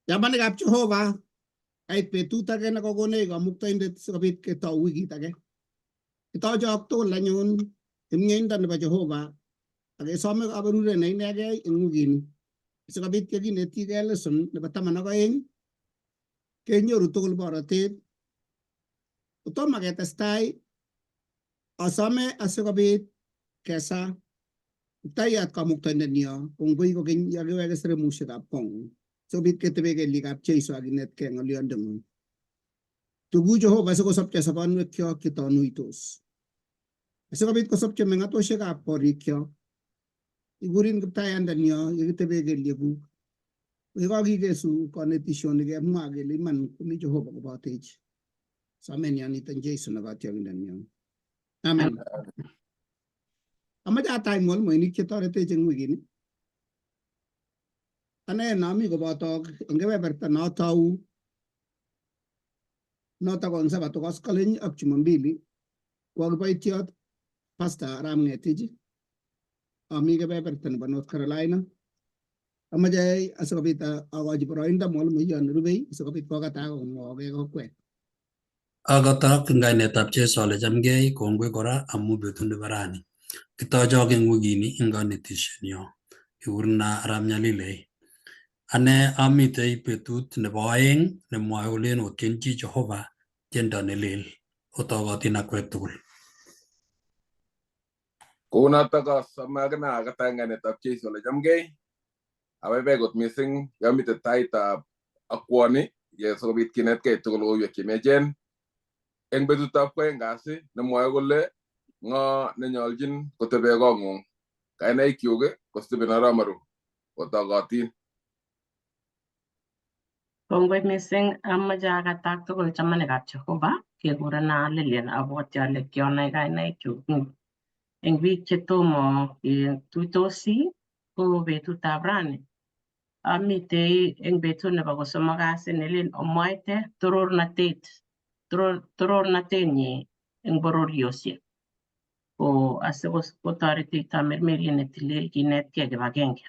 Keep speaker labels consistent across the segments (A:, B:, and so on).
A: Chamanikab Jehova, kait betut age nekokonech Kamuktaindet sikobit ketou wikit age. Kitochok tugul anyun eng mieindo nebo Jehova ak kesome kaberuret ne inegei eng wikini sikobit kekinetigei lesson nebo 12 kenyoru tugul borotet. Kotomo ketestai, asome asikobit kesa Kiptayat Kamuktaindenyo, kongoi kokeny ya kiweke seremushekab kong'ung sikobit ketebe kelyekab Jeiso ak kinetkei ng'olyondeng'ung. Tugu Jehova sikosopcho sobonwekyok chetonuitos. Asikobit kosopcho meng'atoshekab korikyok. Ikurin Kiptayandenyo yekitebe kelyekuk. Yekakikesu konetishonik kemwa kele iman komi Jehova kobotech. Somen yonito Jeiso ne kotyokindenyo. Amen. Amache atach mwalimuinik chetoretech eng wikini. Ane nami kobotok eng kebeberta notou notok ko eng Sabato koskoleny ak Jumambili ko kiboitiot Pastor Arap Ngetich ami kebeberta nebo North Carolina. Amache asikobit akochi boroindo mwalimuiyot nerubei asikobit kokatak akomwowokei kokwet.
B: Akotok eng kainetab Jesu ale chamgei, kongoi kora amu betut nebo rani. Kitochok eng wikini eng kanetishenyo. Kikurena arap Nyalilei. Ane amitei betut nebo aeng nemwoe kolen otienchi Jehova tiendo ne lel. Otokotin akwek tugul.
C: Kounotok asome akine akata eng kainetab Jesu ale chamgei. Abaibai kot mising yomite taitab akwoni ye sikobit kinetkei tugul logoiwek chemiachen eng betutab kwoeng kasi nemwoe kole ng'o nenyoljin kotebe kong'ung. Kainaikyuk ko Stephen Arap Maru. Otokotin.
D: Kongoi mising, amache akatak tugul chamanikab Jehova, kekurena Lilian, abwati ale kionai kainaikyuk eng biik chetomo ketuitosi ko betutab rani. Amitei eng betut nebo kosomok kasi nelen omwaite torornatet torornatenyi eng bororiosiek ko asikotoretech tamirmiriet netilil kinetkei kibagenge.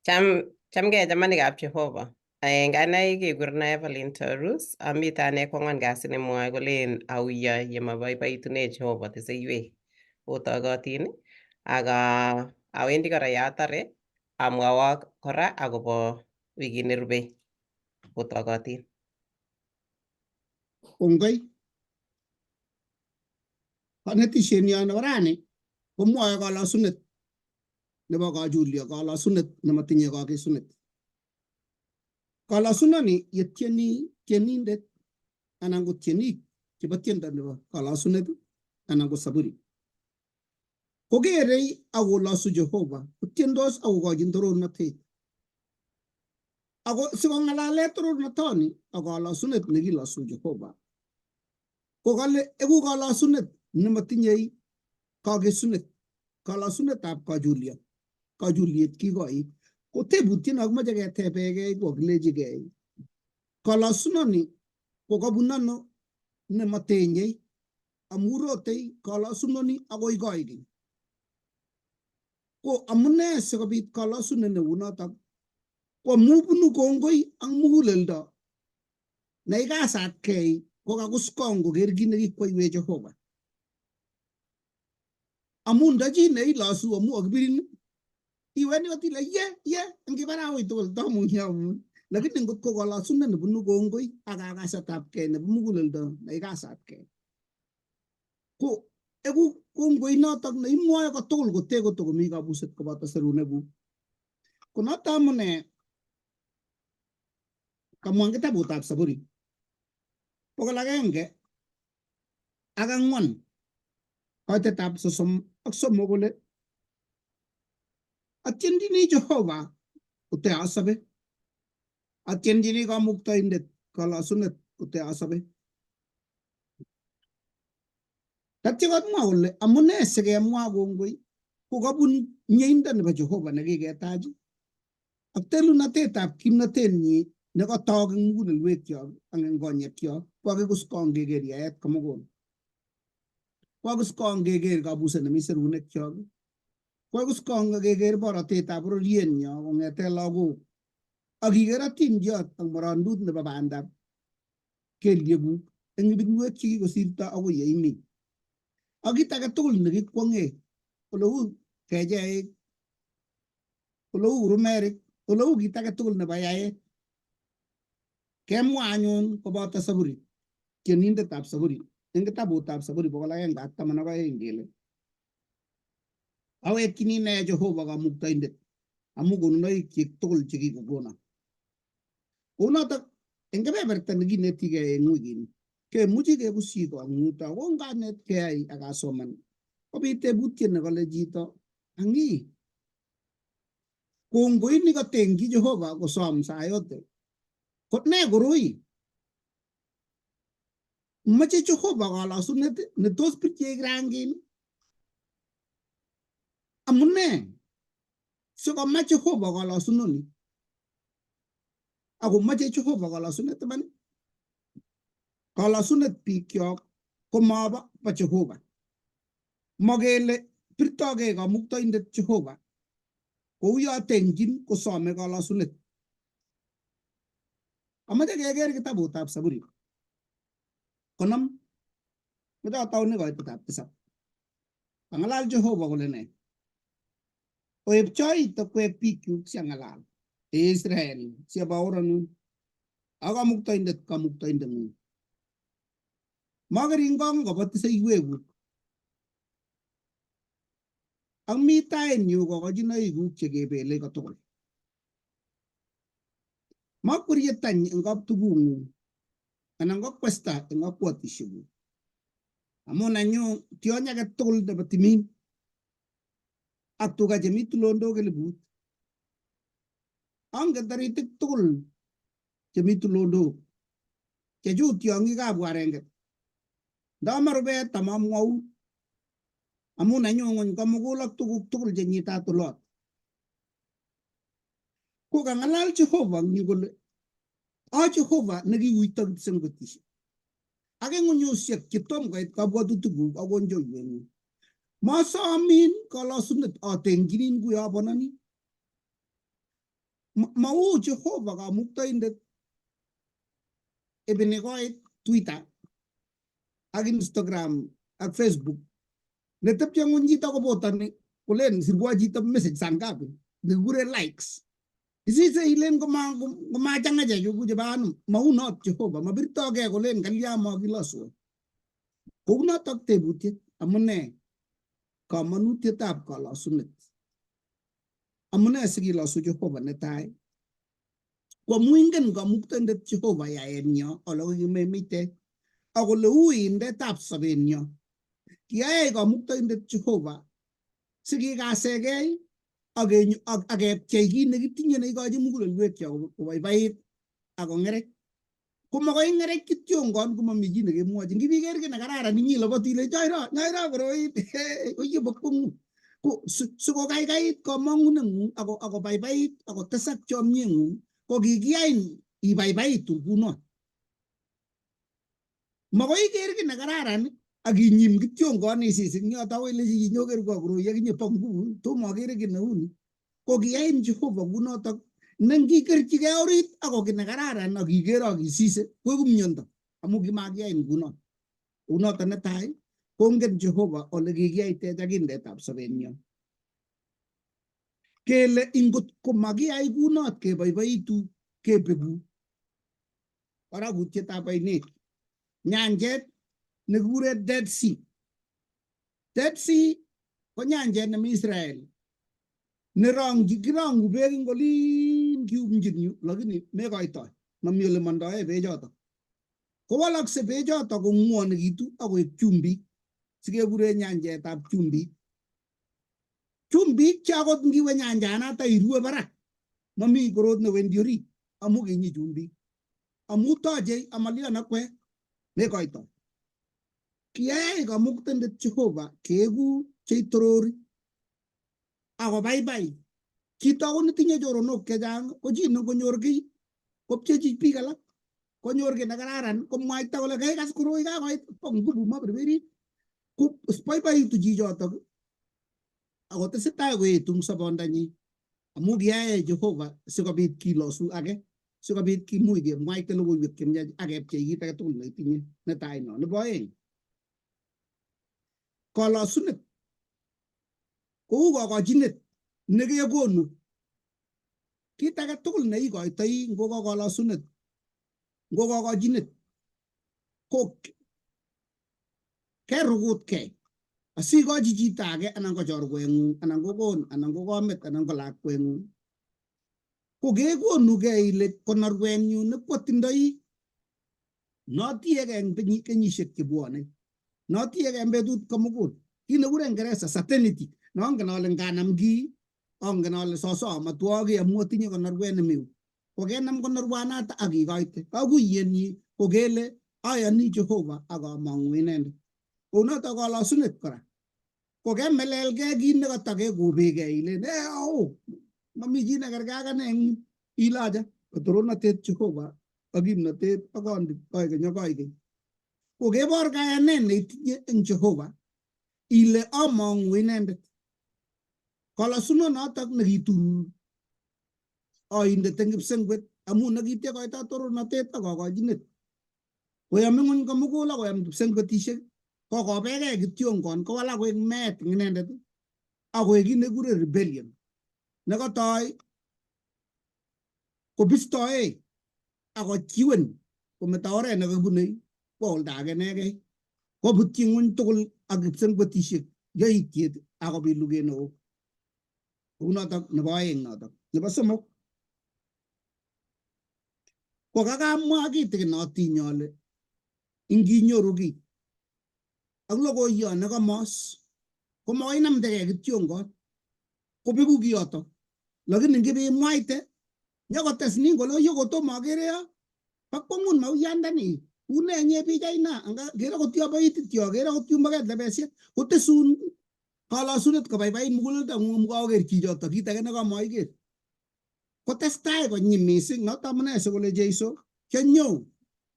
E: Cham chamgei chamanikab Jehova. Eng kainaik kekurena Evelyn Torus. Amite ane kwang'wan kasi nemwoe kolen auyo yemaboiboitune Jehova teseiwek. Otokotin ak awendi kora yatare amwawok kora akobo wikit nerubei. Otokotin.
A: Kongoi. Kanetishenyo nebo rani komwoe kolosunet nebo kachulyo, kolosunet nematinye kakesunet. Kolosunoni yetieni tienindet anan ko tienik chebo tiendo nebo kolosunet anan ko saburi kokerei ak kolosu Jehova, kotiendos ak kokochin torornatet. Ako sikong'alale torornatoni ak kolosunet nekilosu Jehova, ko kale eku kolosunet nematinyei kakesunet, kolosunetab kachulyo, kachulyet kikoit. Ko tebutiet nokimoche ketebegei ko kakilechigei kolosunoni ko kabun ano nematenyei amu rotei kolosunoni akoi koigeny. Ko amune sikobit kolosunet neu notok ko amu bunu kongoi ak muguleldo neikasatkei kokakuskong koker kit nekikwoiwech Jehova. Amu nda chi neilosu amu kakibirin iwendi kot ile ye ye ngibara wui tugul tomunyomun lakini ngot ko kolosunet nebunu kongoi ak kakasetabkei nebo muguleldo neikasatkei ko eku kongoi notok neimwoe kotugul kote kotokomi kabuset koboto serunekuk. Ko noto amune kamwa eng kitabutab Saburi 104 koitetab 33 kole atienjini Jehova kote asobe, atienjini Kamuktaindet kolosunet kote asobe. Tatya komwa kole amune sikemwa kongoi ko kabun mieindo nebo Jehova nekiketach ak telunatetab kimnatenyi nekotok eng mugulelwekyok ak eng konyekyok kokakibuskong keker yaet komugul. Kokakibuskong keker kabuset nemi serunekchok. Kokakibuskong keker borotetab bororienyo kong'ete lagok. Ak iker atindiot ak morondut nebo bandab kelyekuk eng ibinwek chekikosirto akoi yeimi. Ak kit age tugul nekikwong'e oleu kecheik, oleu kurumerik, oleu kit age tugul nebo yaet. Kemwa anyun koboto Saburi, tienindetab Saburi, eng kitabutab Saburi 112 kele awekchini ine Jehova Kamuktaindet amu konunoikyik tugul chekikokonon. Kounotok eng kebeberta nekinetigei eng wikini, kemuchi kebusyi kong'uto ako nganetkei ak asoman kobit tebutiet nekale chito ang'i kongoi nikatengchi Jehova kosom saa yote ko ne koroi? Moche Jehova kalosunet netos pirchech rangin? Amune sikomach Jehova kalosunoni? Akomoche Jehova kalosunet iman? Kalosunet bikyok komobo bo Jehova. Mokele birtogei Kamuktaindet Jehova kouyo tengchin kosome kalosunet. Amoche keker kitabutab Saburi 50, moche ataune koitetab 7. Kang'alal Jehova kole ne? Oepchoit okwek bikyuk siang'alal. Israel, siabaoranun. Ak Kamuktaindet Kamuktaindeng'ung. Makeringong kobo tiseiwekuk. Ak mi tainyu kokochinoikuk chekebelei kotugul. Makwerie tany eng kaptugung'ung anan ko kwesta eng akwotisiekuk. Amun nenyu tiony age tugul nebo timin ak tuga chemi tulondok 1000. Angen taritik tugul chemi tulondok, chechu tiong'ikab warenget. Ndama rubet amamwaun, amun nenyu ng'ony komugul ak tuguk tugul chenyitat olot. Kokang'alal Jehova eng yu kole, A Jehova nekiuito kipsengwetisiek ak eng ng'unyosiek chetom koit kabwatutikuk ak onjoiweng'ung. Masomin kalosunet atengchinin kuyo abononi. Mau Jehova Kamuktaindet ibini koit Twitter ak Instagram ak Facebook netepche ng'uny chito kobotoni kolen sirwo chito message saa ngapi nekikure likes. Isise ilen komachang'a chechu ku chebo anum. Maunot Jehova, mabirtogei kolen kalya makiloswo. Kounotok tebutiet amune kamanutietab kalosunet. Amune sikilosu Jehova netai? Ko amu ingen Kamuktaindet Jehova yaenyo ole kokimemite ak ole uu indetab sobenyo. Kiyayai Kamuktaindet Jehova sikikasekei ak kepchei kit nekitinye neikochin mugulelwekyok kobaibait ak kong'erek. Komakoi ing'erek kityongon komomi chi nekemwochin. Ngibiker kiy nekararan inyiloboti ile nyoiro, nyoiro koroi, oye bo kwong'ut. Ko sikokaikait komong'uneng'ung akobaibait akotesak chomyeng'ung ko kikiyain ibaibaitu ngunon. Makoi iker kiy nekararan ak inyim kityongon isis eng yoto akoi ilechi chi nyokerwo koroi akinye bo nguvu tomo akere kiy neu ni. Ko kiyain Jehova kunotok ne ngikerchigei orit ako kiy nekararan ak ikere ak isise koeku miondo amu kimakiyain kunon. Kunoto netai kongen Jehova ole kikiyaitech ak indetab sobenyo. Kele ingot komakiyai kunot keboiboitu kebeku barakutietab ainet, nyanjet nekikure Dead Sea. Dead Sea ko nyanjet nemi Israel nerongyi kirongu beek eng olin kiumchin yu lakini mekoitoi mami ole mondoe bechoto kowalakse bechoto kong'wonekitu akoek chumbik sikekure nyanjetab chumbik. Chumbik che akot ngiwe nyanjanata irue barak mami korot newendi orit amu kinyi chumbik amu tochei amalian akwek mekoitoi. Kiyayai Kamuktaindet Jehova keeku cheitorori akobaibai. Chito ako netinye choronok chechang ko chi nengonyor kiy kopchechi biik alak konyor kiy nekararan komwaita kole kaikas koroi kakoit bo nguvu maberberit ko boiboitu chichotok akotesetai koetu eng sobondanyi. Amu kiyae Jehova sikobit kilosu age, sikobit kimuch kemwaite logoiwek chemiach ak kepchei kit age tugul nekitinye. Netai no. Nebo oeng, kolosunet kou kokochinet nekekonu. Kit age tugul neikoitoi ngo ko kolosunet, ngo kokochinet, ko kerukutkei asikochi chito age anan ko chorweng'ung anan ko kon anan ko komet anan ko lakweng'ung, ko kekonugei ile konorwenyun nekwotindoi notiegei eng kenyisiek chebwone, notiegei eng betut komugul. Kit nekure Ngeresa certainty, nongen ale nganam kii ongen ale soso amatwogik amu atinye konorwet nemi. Ko kenam konorwanata ak ikoite kakuiyenyi ko kele ayoni Jehova ak among'u inendet. Kounoto kolosunet kora ko kemelelgei kit nekatokekobegei ilen eh oo mami chi nekergei ak ane eng yu. Ile acha kotoronatet Jehova ak kimnotet ak kondit koikeny ak koikeny. Ko kebor kayanet neitinye eng Jehova ile among'u inendet. Kolosunonotok nekiturur oindet eng kipsengwet amu nekitya koito torornatet ak kokochinet. Koyam ing'uny komugul ak koyam kipsengwetisiek kokobekei kityongon kowalak koek meet eng inendet ak koek kit nekikure rebellion nekotoi kobistoe ak kochiwen kometo oret nekabunei kwo oldo age inegei kobutyi ng'uny tugul ak kipsengwetisiek yoityet ak kobit luget neo. Kounotok nebo oeng notok. Nebo somok ko kakamwa kitikin atinye ale inginyoru kiy ak logoiyot nekomos komoinamdegei kityongon kobeku kiyoto, lakini ngibimwaite nyokotes nin kole oyo kotomo akere yo bo kwongut mauyandani une inye pichaina anga kere kotyo boitit yo kere kotyumoket lebesiet kotesun kolosunet kobaibait muguleldo ng'ung amu kakoker chichoto kit age nekomoiker kotestai konyi mising. Noto amune sikole Jeiso kianyo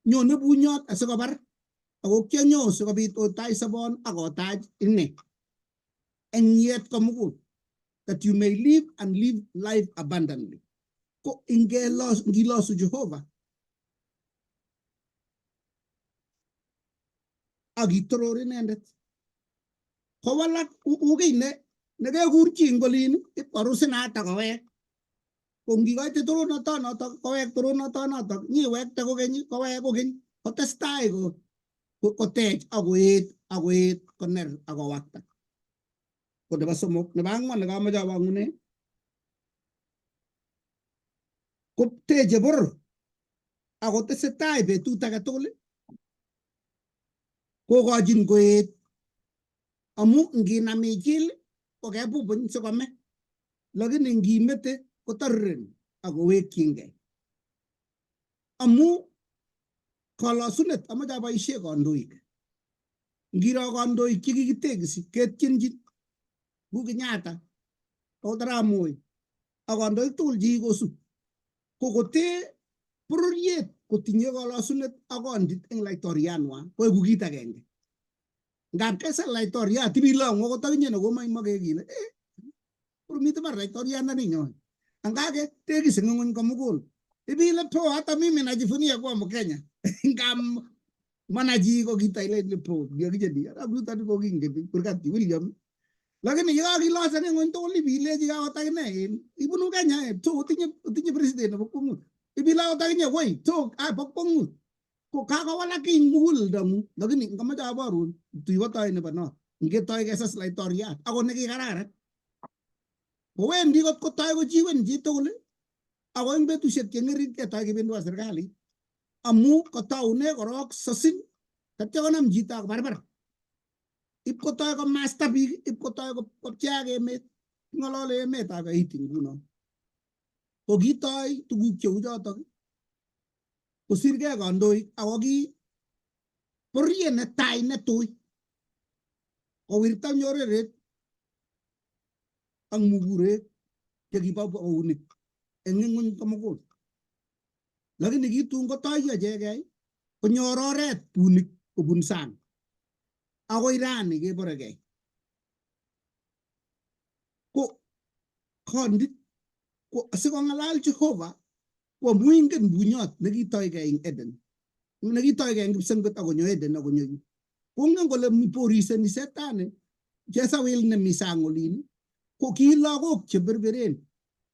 A: nyone bunyot asikobar ako kianyo sikobit otach sobon ak otach ine eng yet komugul, that you may live and live life abundantly. Ko ingelos ngilosu Jehova ak itoror inendet kowalak u kiy ne nekekur chi eng olin ipkorusin ata kowek. Ko ngikoite torornotonotok kowek torornotonotok nyiwekte kokeny kowek kokeny kotestai kotech ak koet ak koet koner ak kowakta. Ko nebo somok. Nebo ang'wan nekamoche abang'une ko teche boror ak kotesetai betut age tugul kokochin koet amu nginam ichil kokebubuny sikome, lakini ngimete kotoriren ak kowekyingei amu kolosunet. Amoche aboisie kandoik. Ngiro kandoik chekikitekisi ketienchin ku Kenyatta akot arap Moi ak kandoik tugul chekikosub ko kotee bororiet kotinye kolosunet ak kondit eng laitorianwa koeku kit agenge. Ngap kesal laitoriat ibilong'u akot akinye nekomoimoke kile eh, koromit iman laitoriandaninyon angake tekis eng ng'ony komugul ibile po hata mimi najivunia kuwa Mkenya ngam mana chi ko kita ile ile po kiakicheni Arap Ruto ni kokingen kurgat William, lakini yekakilos eng ng'ony tugul ibilechi kakot akine ibunu Kenya to otinye otinye president nebo kwongut ibile akot akinye woi to bo kwongut ko kakowalak ing muguleldong'ung. Lakini ngamoche aborun tuikotoi nebo no ngetoi kesas laitoriat akot nekikararan kowendi kot kotoi kochiwen chitugul ako eng betusiek che ng'ering ketoi kipindua serikalit amu kotoune korok sosin tatya konam chito akobarbar ipkotoi komasta biik ipkotoi kopcheak emet. King'olole emetab Haiti nguno ko kitoi tuguk cheu chotok kosirgei kandoik ako ki bororiet netai netui kowirta nyoreret ak mugurek chekibo bounik eng ing'uny komugul. Lakini kitun kotoiyo ichegei konyor oret bunik kobun sang akoi rani keboregei. Ko kondit Sikong'alal Jehova ko amu ingen bunyot nekitoigei eng Eden, nekitoigei eng kipsengwet akonyo Eden akonyo yu. Kongen kole boriseni setani chesawil nemi sang olin ko ki lagok cheberberen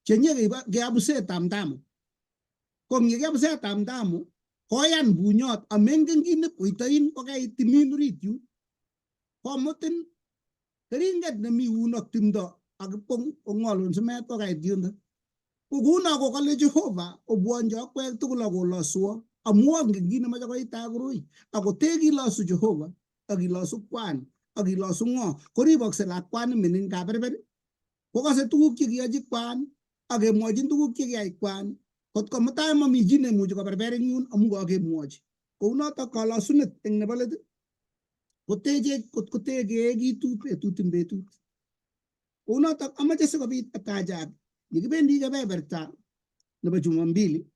A: chenye keabuse tamtamu. Ko ngekeabuse tamtamu koyan bunyot amengen kit nekwoitoin kokeit timin orit yu komutin keringet nemi yun ak timdo ak kong'olun simet kokait yundo. Ko kouno kokale Jehova obwoncho akwek tugul ak oloswo amu angen kit nemoche koita koroi. Ako te kilosu Jehova ak ilosu kwan ak ilosu ng'o koribokse lakwani mining kaberber kokose tuguk chekiyochi kwan ak kemwochin tuguk chekiyai kwan kot ko mutai mami chi nemuchi koberber eng yun amu kakemwochi. Kounotok kolosunet eng nebo let kotechech kot kotekeekitu betut eng betut. Kounotok amache sikobit atachak yekibendi kebeberta nebo Jumambili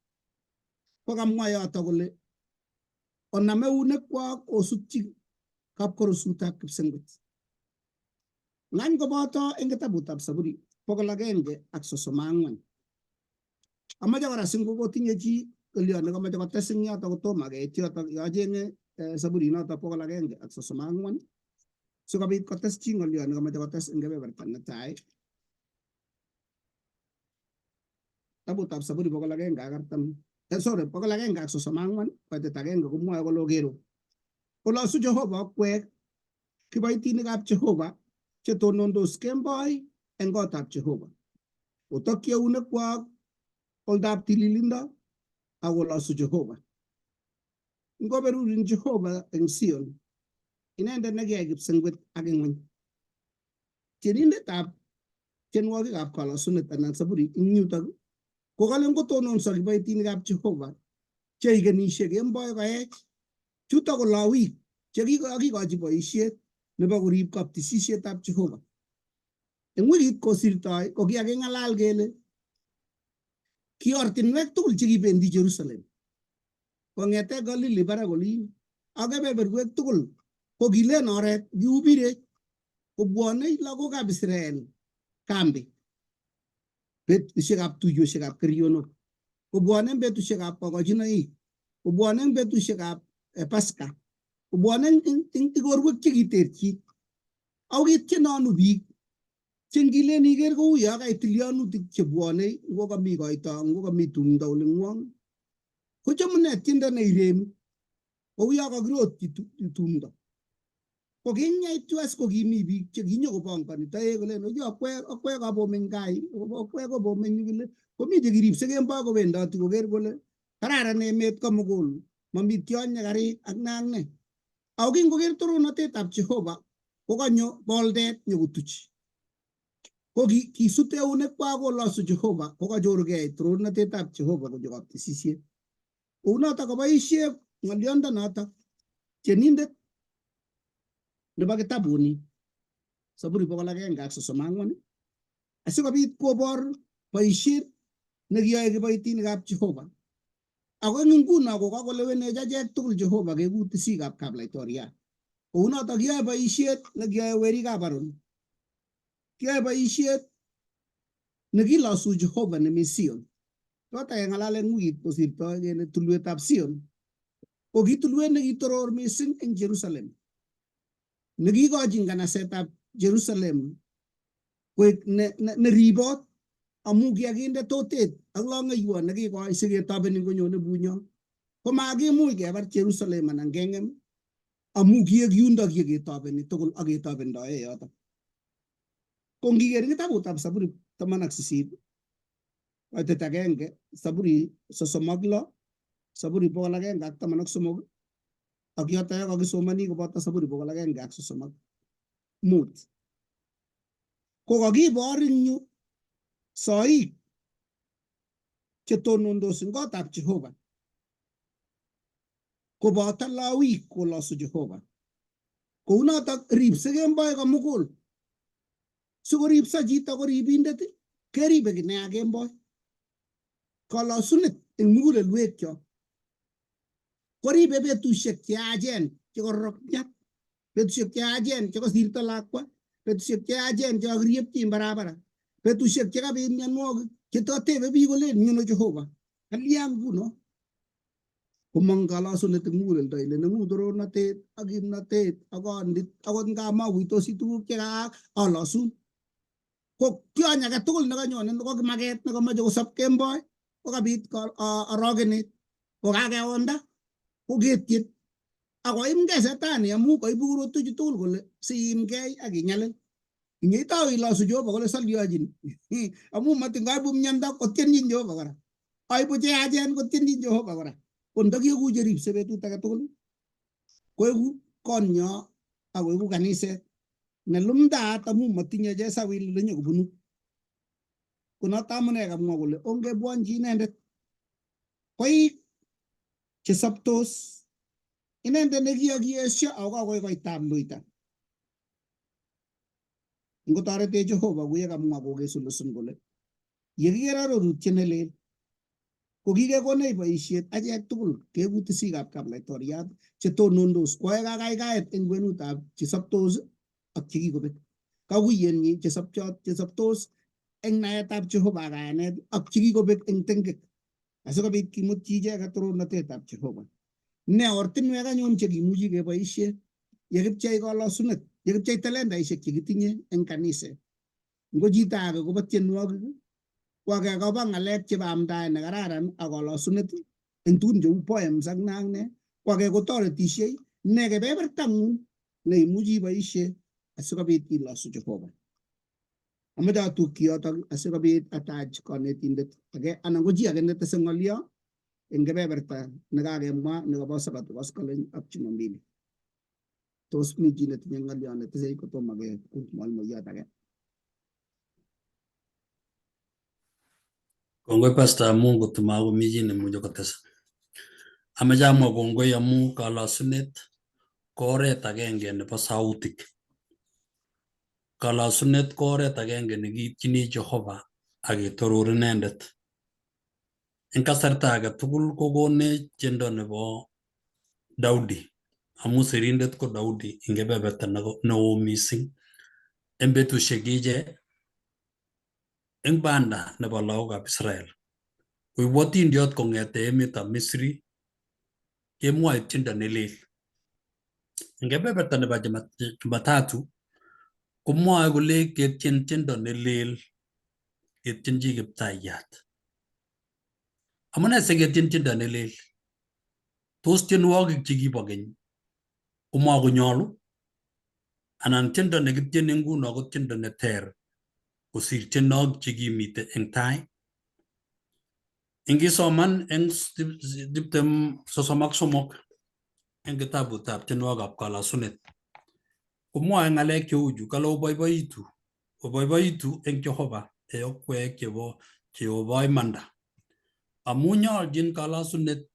A: kokamwa yoto kole onam eunekwak osutchi kapkorusutab kipsengwet. Ngany koboto eng kitabutab Saburi 134. Amache kora singokotinye chi ng'olyo nekomoche kotes eng yoto kotomo keit yoto yocheng'e Saburi noto 134 sikobit kotes chi ng'olyo nekomoche kotes eng kebeberta netai. Kitabutab Saburi 140 sorry 134 koitet agenge komwoe kole okero olosu Jehova okwek kiboitinikab Jehova chetonondos kemboi eng kotab Jehova. Otokyi eunekwak oldab tililindo ak olosu Jehova. Ngoberurin Jehova eng Sion, inendet nekiyai kipsengwet ak ing'weny. Tienindetab tienwogikab kolosunet anan Saburi eng yutok ko kale ngotononso kiboitinikab Jehova cheikenisie kemboi koech. Chutok ko lawik chekikikochi boisiet nebo korib kaptisisietab Jehova. Eng wikit kosirtoi ko kikaking'alal kele ki ortinwek tugul chekibendi Jerusalem kong'ete Galili barak olin ak kebeberwek tugul ko kilen oret kiubirech kobwonei lagokab Israel kambi betusiekab tuiyosiekab kerionok kobwone eng betusiekab kokochinoik kobwone eng betusiekab Pasaka kobwone eng igorwek chekiterchin ako kityenonu biik che ngilen iker kou yo kait tilyonutik chebwonei ngo kami koito ngo kami tumdo oling'wong kochomune tiendo neiremi kou yo kakirotyi tumdo. Ko kingyaitu as ko kimi biik che kinyokopongoni toek kolen oye akwek abomeny gaa akwek obomeny yu kile komi chekiripse kemboi kowendoti koker kole kararan emet komugul mami tiony nekarik ak ne ak ne. Ako kingoker toronotetab Jehova kokanyo boldet nyokotuch. Ko kisut eunekwak kolosu Jehova kokachorgei toronotetab Jehova konyo kaptisisiet. Kounotok koboisie ng'oliondo notok tienindet nebo kitabuni Saburi 134 asikobit kobor boisiet nekiyoe kiboitinikab Jehova. Ako eng nguno kokakolewenech achek tugul Jehova keku tisikab kaplaitoriat. Kounotok kiyoe boisiet nekiyoe werikab Aron. Kiyoe boisiet nekilosu Jehova nemi Sion. Chotok keng'alal eng wikit kosirtoi kele tulwetab Sion ko ki tulwet nekitoror mising eng Jerusalem nekikochi nganasetab Jerusalem koek neribot amu kiakinde totet ak long'eiwo nekikoi siketobeni konyone bunyo. Komakimuch kebar Jerusalem anan keng'em amu kiek yundo kieketobeni tugul ak ketobendoe yotok. Ko ngiker kitabutab Saburi 18 koitet agenge, Saburi 36, Saburi 113 ak yoto yo kakisomoni koboto Saburi 135. Ko kakibor eng yu soik chetonondos eng kotab Jehova koboto lawik kolosu Jehova. Kounotok ripse kemboi komugul. Sikoripso chito ko ribindet keribe kineya kemboi. Kolosunet eng mugulelwekyok koribe betusiek cheyachen chekororoknyat, betusiek cheyachen chekosirto lakwa, betusiek cheyachen chekakiriepchi eng barabara, betusiek chekabit mianwogik Chetotebe biik kolen miono Jehova. Kalya nguno? Komong kalosunet eng muguleldo ile nengung torornatet ak kimnatet ak kondit akot nga makuitosi tuguk chekaak alosun. Ko tyony age tugul nekanyone ko kimaket nekomoche kosop kemboi kokabit orokenet kokakewonda koketyen akoimgei setani amu kaibu korotwechu tugul kole siimgei ak inyalil. Inyeitau ilosu Jehova kole salyochin amu matin kaibu miondo kotyenchin Jehova kora. Aibu cheyachen kotyenchin Jehova kora. Ko ndakieku cheripse betut age tugul koeku konyo ak koeku kaniset nelumdaat amu matinye chesawil ole nyokobunu. Ko noto amune kamwa kole ongebwonchi inendet koik chesoptos inendet nekiyakiesio ako kakoik koitab loita. Ngotoretech Jehova kuye kamwa kokesulusun kole yekiker arorutiet nelel ko kikekonech boisiet achek tugul keeku tisikab kaplaitoriat chetonondos koae kakaikaet eng kwenutab chesoptos ak chekikobek. Kakuiyenyi chesopchot chesoptos eng naetab Jehova ak kayanet ak chekikobek eng tengek asikobit kimutyi icheket torornatetab Jehova. Ne ortinwek anyun chekimuchi keboisie yekipchei kolosunet, yekipchei talentaisiek chekitinye eng kaniset. Ngo chito age kobo tienwogik, ko age kobo ng'alek chebo amdaet nekararan ak kolosunet eng tugun cheu poems ak ne ak ne, ko age kotoretisiei. Ne kebebertang'ung neimuchi iboisie asikobit ilosu Jehova? Amache atukyi yotok asikobit atach konetindet age anan ko chi age netese ng'olyo eng kebeberta nekakemwa nekobo Sabato koskoleny ak Jumambili. Tos mi chi netinye ng'olyo netese kotomo kekur mwalimoiyot age?
B: Kongoi pastor amu kotumakomi chi nemuche kotes. Amache amwa kongoi amu kalosunet ko oret agenge nebo sautik. Kalosunet ko oret agenge nekiitchini Jehova ak ketoror inendet. Eng kasarta age tugul kokonech tiendo nebo Daudi amu sirindet ko Daudi eng kebeberta neo mising eng betusiek kiche eng banda nebo lagokab Israel. Koibu atindiot kong'ete emetab Misri kemwoe tiendo nelel. Eng kebeberta nebo Jumatatu komwoe kole ketien tiendo nelel ketyenchi Kiptayat. Amune siketyen tiendo nelel? Tos tienwogik chekibo keny komakonyolu? Anan tiendo nekityeni nguno ko tiendo neter kosir tienwogik chekimite eng tai? Ingisoman eng 33 eng kitabutab tienwogikab kalosunet komwoe ng'alek cheuchu kale oboiboitu oboiboitu eng Jehova ee okwek chebo Jehova imanda amu nyoljin kalosunet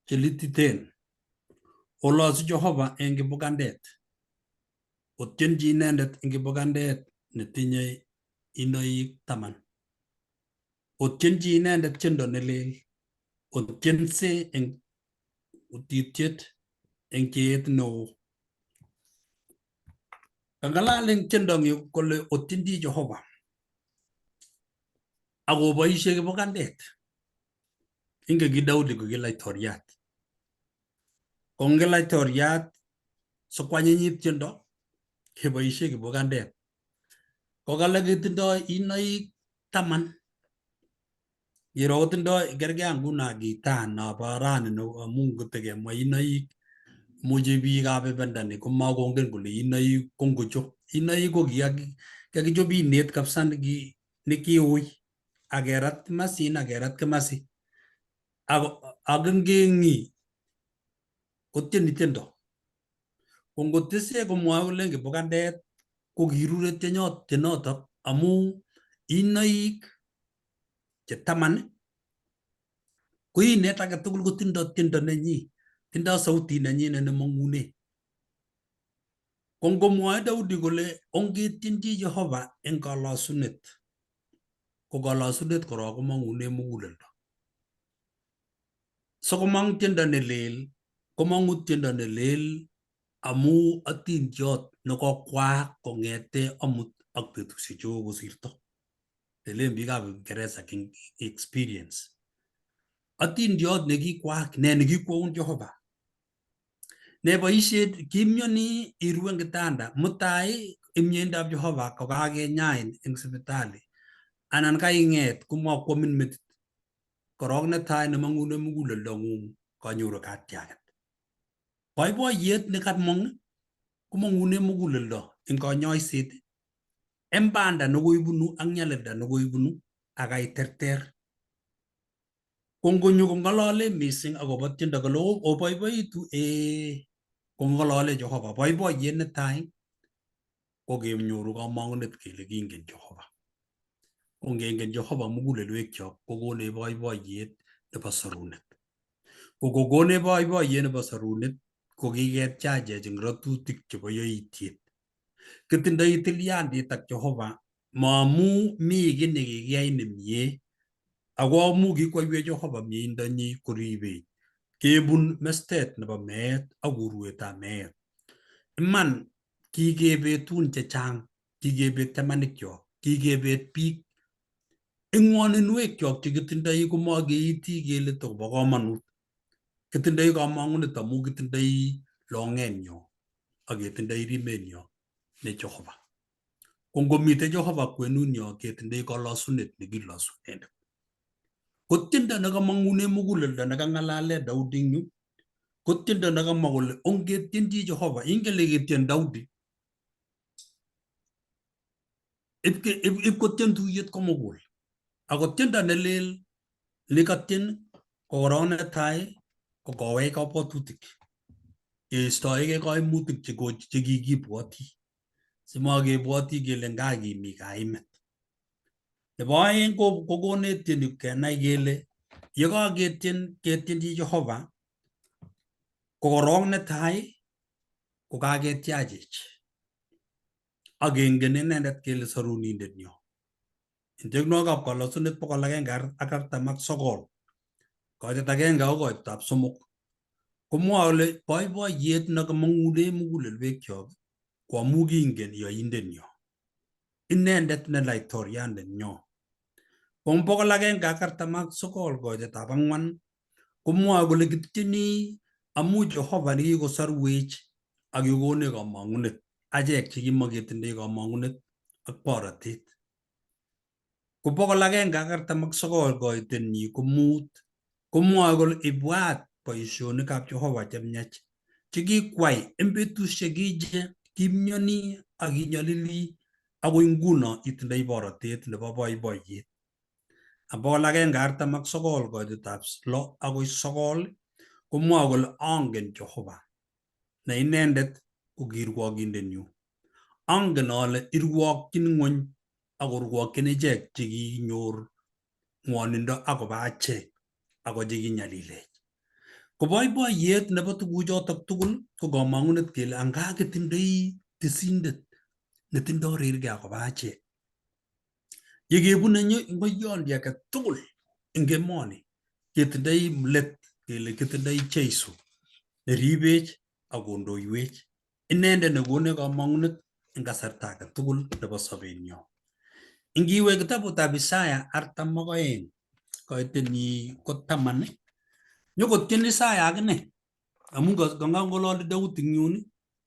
B: chelititen olosu Jehova eng kibukandet otienji inendet eng kibukandet netinyei inoik 10 otienji inendet tiendo nelel otiense eng utitiet eng cheet neo. Kangalal eng tiendo eng yu kole otienji Jehova akoboisie kibukandet. Inge ki Daudi ko ki laitoriat. Ko ngi laitoriat sikwanyinyit tiendo keboisie kibukandet. Ko kale kitindoi inoik 10. Ngiro kotindoi kerkei nguno gitaa nobo rani amu ngotekemwa inoik muchi biikab ibindani komakongen kole inoik ko ngocho. Inoik ko kiakichop inet kabisa nekiui akerat kimasin akerat kimasi ak ngeng'i kotieni tiendo. Ko ngotese komwoe kole kibukandet ko kirure tienotok amu inoik che 10 ko inet age tugul kotindo tiendo nenyi, tindo sautit nenyinet nemong'une. Ko ngomwoe Daudi kole ongetyenchi Jehova eng kalosunet, ko kalosunet korok komong'une muguleldo. Sikomong tiendo nelel, komong'u tiendo nelel amu atindiot nekokwaak kong'ete amut ak betusiek chekokosirto. Lelen biikab Uingereza experience. Atindiot nekikwaak, ne nekikwoun Jehova. Ne boisiet kiimioni irue eng kitanda, mutai imyeindab Jehova kokakenyain eng sipitali anan kaing'et komakwomin metit. Korok netai nemong'une muguleldong'ung kanyoru katyaget. Boiboiyet nekamong komong'une muguleldo eng kanyoiset, eng banda nekoibunu ak nyalilda nekoibunu ak kaiterter. Ko ngonyo kong'olole mising akobo tiendo kole oboiboitu ee kong'olole Jehova. Boiboiyet netai ko kenyoru komong'unet kele kingen Jehova. Ko ngengen Jehova mugulelwekyok kokonech boiboiyet nebo sorunet. Ko kokonech boiboiyet nebo sorunet ko kiketiachech eng ratutik chebo yoityet. Kitindoi tilyandit ak Jehova maamu mi kiy nekikiyai nemie ako amu kikwoiwech Jehova mieindonyi koribech kebun mestet nebo meet ak urwetab meet. Iman kikebetun chechang, kikebet chamanikchok, kikebet biik. Eng ng'woninwekchok chekitindoi komakeiti kele tokobo komonut. Kitindoi komong'unet amu kitindoi long'enyo ak ketindoi rimenyo ne Jehova. Ko ngomite Jehova kwenunyo ketindoi kolosunet nekilosu inendet. Ko tiendo nekamong'une muguleldo nekang'alale Daudi eng yu, ko tiendo nekamwa kole ongetyenchi Jehova. Ingen le kityen Daudi ipkotyen tuyet komugul. Ako tiendo nelel nekatyen ko korok netai ko kowech kabwatutik keistoegei kaimutik chekikibwoti simakebwoti kele nga kimi kaimet. Nebo aeng ko kokonech tieni kenai kele yekaketyen ketyenchi Jehova ko korok netai ko kaketiachech ak kengen inendet kele sorunindenyo. En tienwogikab kalosunet 149 koitet agenge akoi koitetab somok komwoe kole boiboiyet nekamong'une mugulelwekyok ko amu kingen yoindenyo, inendet ne laitoriandenyo. Ko eng 149 koitetab ang'wan komwoe kole kityeni amu Jehova nekikosorwech ak kikonech komong'unet achek chekimoketindoi komong'unet ak borotet. Ko 149 koitenyi ko mut komwoe kole ibwat boisionikab Jehova chemiach chekikwai eng betusiek kiche kiimioni ak inyolili akoi nguno itindoi borotet nebo boiboiyet. 149 koitetab 6 akoi 9 komwoe kole angen Jehova ne inendet ko kirwokindenyu. Angen ale irwokchin ng'wony ak korwokchin ichek chekinyor ng'wonindo akobo achek ako chekinyalilech. Ko boiboiyet nebo tuguchotok tugul ko komong'unet kele anga kitindoi tisindet netindoi rirge akobo achek. Yekebune ng'oyondi age tugul eng emoni ketindoi let kele kitindoi Jeiso neribech ak kondoiwech. Inendet nekonech komong'unet eng kasarta age tugul nebo sobenyo. Ingiwe kitabutab Isaya 42 koitenyi ko 10 nyokotyen Isaya akine amu kang'ololi Daudi eng yun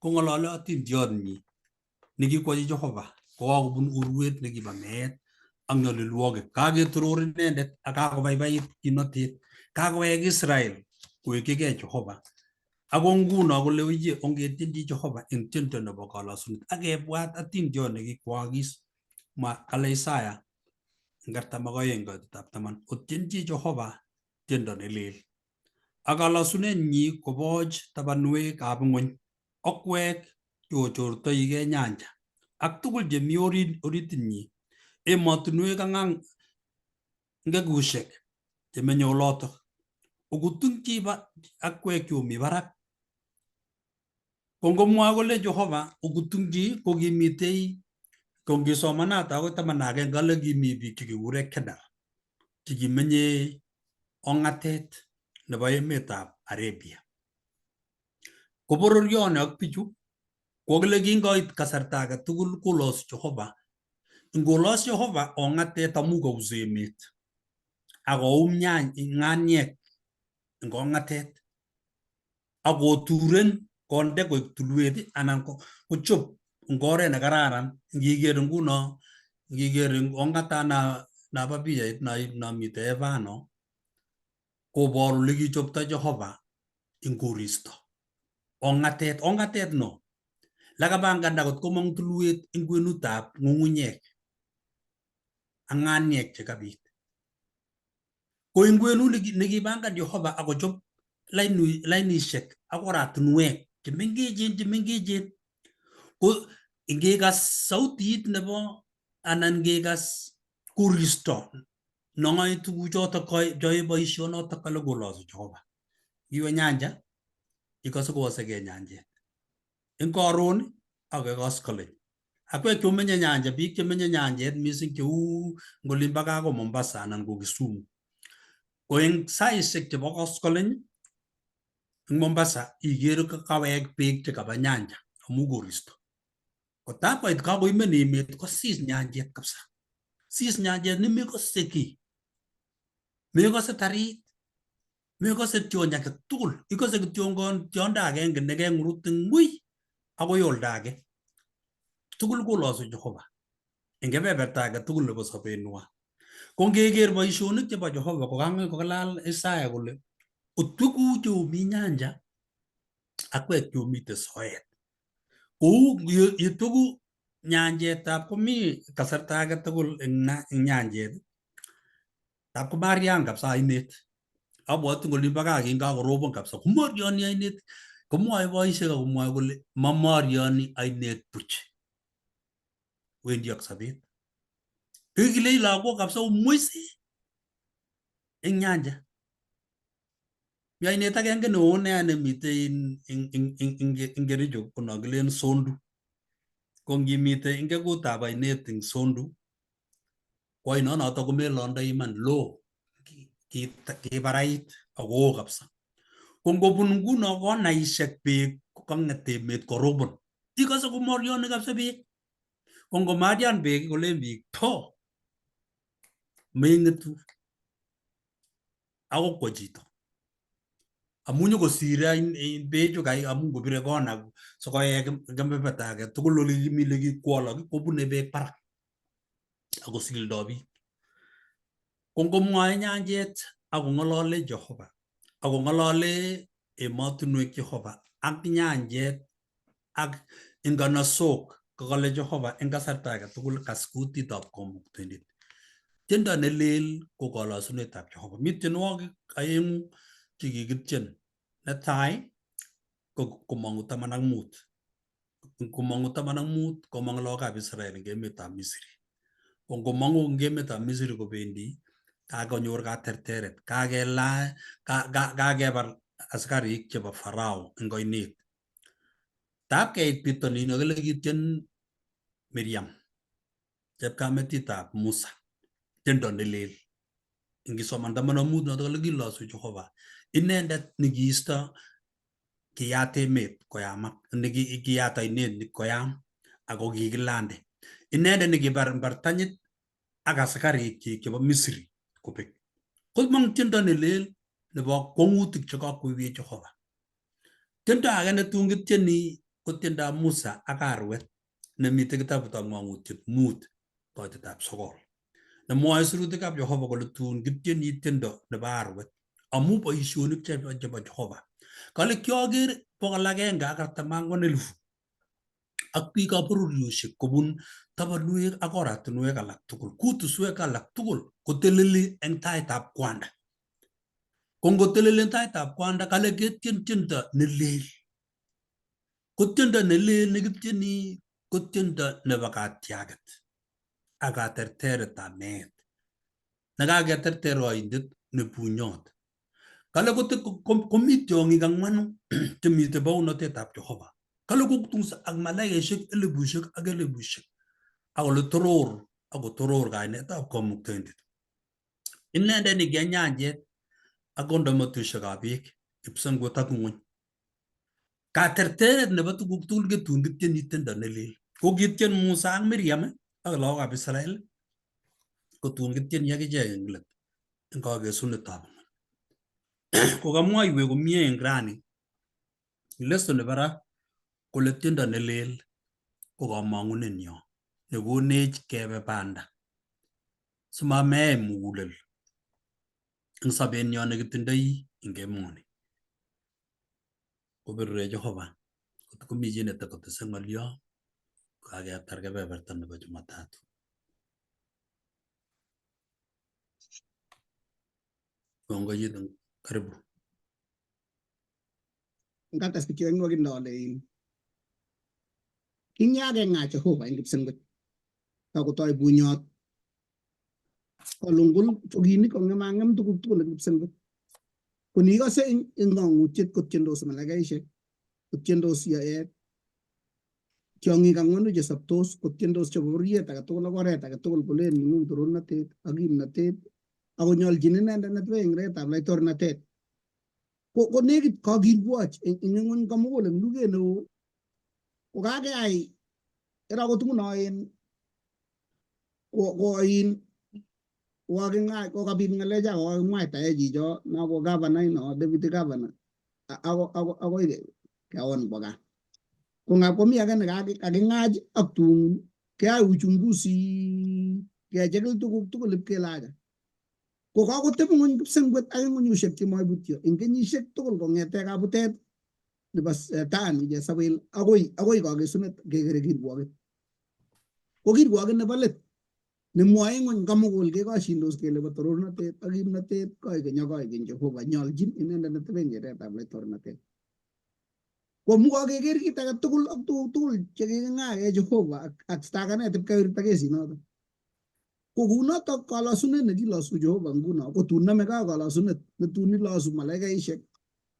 B: kong'ololi atindiotnyi nekikwochi Jehova kokakobun urwet nekibo meet ak nyolilwogik. Kaketoror inendet ak kakobaibait kimnotet. Kakowek Israel kowekyigei Jehova. Ako nguno kole oye ongetyenchi Jehova eng tiendo nebo kolosunet ak kebwat atindiot nekikwaakis. Mwa kale Isaya eng 42 koitetab 10 otyenchi Jehova tiendo nelel. Ak kolosunenyi koboch tabanwekab ng'wony okwek cheochortoigei nyanja ak tugul chemi oritinyi, emotinwek ak ngekushek chemenye olotok, okutungchi akwek chomi barak. Ko ngomwoe kole Jehova okutungchi ko kimitei ko ngisomanata akoi 11 kale kimi biik chekikure Kedar chekimenye ong'atet nebo emetab Arabia. Ko bororioni ak bichu ko kile kingoit kasarta age tugul kolosu Jehova. Ngolos Jehova ong'atet amu kous emet akoum ng'aniek eng ong'atet akoturen konde koik tulwet anan kochop eng oret nekararan. Ngiker nguno, ngiker ong'atana nabo pichait namitei Evano koboru olekichopto Jehova eng koristo ong'atet, ong'atet no lakabanganda kot komong tulwet eng kwenutab ng'ung'unyek ak ng'aniek chekabit. Ko eng kwenut nekibangan Jehova akochop lainishek ak oratinwek chemengechen chemengechen, ko ngikas sautit nebo anan ngikas koristo nong'oe tuguchotok choe boisionotok kale kolosu Jehova. Iwe nyanja ikose kowosegei nyanjet. Eng karon ak koskoleny. Akwek chumenye nyanja, biik chemenye nyanjet mising cheu ngolimbo gaa ko Mombasa anan ko Kisumu. Ko eng saishek chebo koskoleny eng Mombasa ikere kawek beek chekaba nyanja amu koristo. Kotakoit kakoimen emet kosis nyanjet kabisa. Sis nyanjet nemekose kiy. Mekose tarit, mekose tyony age tugul, ikose kityongon tiondo agenge nekeng'urut eng wui akoi oldo age. Tugul kolosu Jehova eng kebeberta age tugul nebo sobenwa. Ko ngeker boisionik chebo Jehova kokang'alal Isaya kole otwegu cheomi nyanja akwek cheomite soet. Kou yetwegu nyanjetab komi kasarta age tugul eng nyanjet tab komarian kabisa ainet. Abwoti olimbo gaa kingakorobon kabisa komorioni ainet, komwoe boisiek akomwoe kole mamorioni ainet buch, wendi ak sobet. Kikilei lagok kabisa omweise eng nyanja. Mi ainet agenge neo nea nemitei eng Kericho ko nokilen Sondu. Ko ngimitei eng kekutab ainet eng Sondu ko ainonoto komelondoi iman loo, kibarait ak koo kabisa. Ko ngobun nguno konaishek beek kokang'et emet korobon. Ikose komorioni kabisa beek. Ko ngomarian beek kolen biik to meng'etu akoi kwo chito. Amu nyokosire bechu kai amu ngobire kona sikoek kebeberta age tugul ole kimi ole kikwolok kobune beek barak akosildo biik. Ko ngomwoe nyanjet akong'olole Jehova akong'olole emotinwek Jehova ak nyanjet ak inganasok kokale Jehova eng kasarta age tugul kas kutitab Kamuktaindet. Tiendo ne lel ko kolosunetab Jehova. Mi tienwogik aeng'u chekikitien. Netai ko komong'u 15. Komong'u 15 komong lagokab Israel eng emetab Misri. Ko ngomong'u eng emetab Misri kobendi kakonyor katerteret, kakelaa, kakebar askarik chebo Farao eng oinet. Tab keit bitonin akile kitien Miriam, chepkametitab Musa, tiendo ne lel. Ingisoman 15 noto kole kilosu Jehova, inendet nekiisto kiyat emet koyamak, nekiyat oinet koyam ako kikilande. Inendet nekibar mbartanyit ak asikarikchik chebo Misri kobek. Komong tiendo ne lel nebo kwong'utik chekakoiwech Jehova. Tiendo age netun kityeni ko tiendab Musa ak arwet nemitei kitabutab Ng'ong'utiet 5 tochetab 9. Nemwoe sirutikab Jehova kole tun kityeni tiendo nebo arwet amu boisionik chebo Jehova. Kale kioker 144,000 ak biikab bororiosiek kobun tabanwek ak oratinwek alak tugul, kutuswek alak tugul koteleli eng taitab Kwanda. Ko ngoteleli eng taitab Kwanda kale ketien tiendo ne lel. Ko tiendo ne lel nekityeni ko tiendo nebo katyaget ak katerteretab meet. Nekaketerter oindet ne bunyot. Kale komi tiong'ik ang'wanu chemitei baunotetab Jehova. Kale koktungso ak malaikaisiek elibushek ak elibushek ak kole toror ak kotoror kainetab Kamuktaindet. Inendet nekiya nyanjet ak konde motushekab beek kipsengwet ak ng'wony. Katerteret nebo tuguk tugul ketun kityeni tiendo ne lel. Ko kitien Musa ak Miriam Ak lagokab Israel kotun kityeni akichek eng let eng kakesunetab ng'wony. Kokamwoiwech komie eng rani lesson nebo ra kole tiendo nelel ko kamang'unenyo nekonech kebe banda simameech mugulel eng sobenyo nekitindoi eng emoni. Koberurech Jehova kot komi chi netakotese ng'olyo kokaketar kebeberta nebo Jumatatu. Kongoi chito, karibu.
A: Ngates kityo eng nwokindo ale kinyakeng'a Jehova eng kipsengwet kakotoi bunyot kolungul chokinik kong'emang'em tuguk tugul eng kipsengwet. Konikose eng ng'ong'utiet kotiendos malaikaisiek, kotiendos yaet, tiong'ik ang'wanu chesoptos kotiendos chebo bororiet age tugul ak oret age tugul kolen neng'ung torornatet ak kimnatet ak konyoljin inendet netebe eng retab laitornatet. Ko nekit kakirwoch eng ng'wony komugul eng luget neo ko kakeyai ira akot nguno en ko in kokabit ng'alecha kokakimwaitae chicho no ko governor no deputy governor akoi keon kwo gaa. Ko ngap komi age nekaking'ach ak tun keyai uchunguzi kechikil tuguk tugul ipkelacha. Ko kakoteb ng'wony kipsengwet ak ng'unyushek chemoibutyo eng kenyisiek tugul kong'ete kabutet nebo Setani Jezebel akoi kakesunet kekere kirwoket. Ko kirwoket nebo let nemwoe ng'wony komugul kekoshindos kele bo torornatet ak kimnatet koikeny ak koikeny Jehova nyoljin inendet neteben keretab laitornatet. Ko mukakeker kit age tugul ak tuguk tugul chekiking'ake Jehova ak stakanet ipkewirta kesinoto. Ko kunotok kalosunet nekilosu Jehova nguno ko tun nomekei ak kalosunet netun ilosu malaikaisiek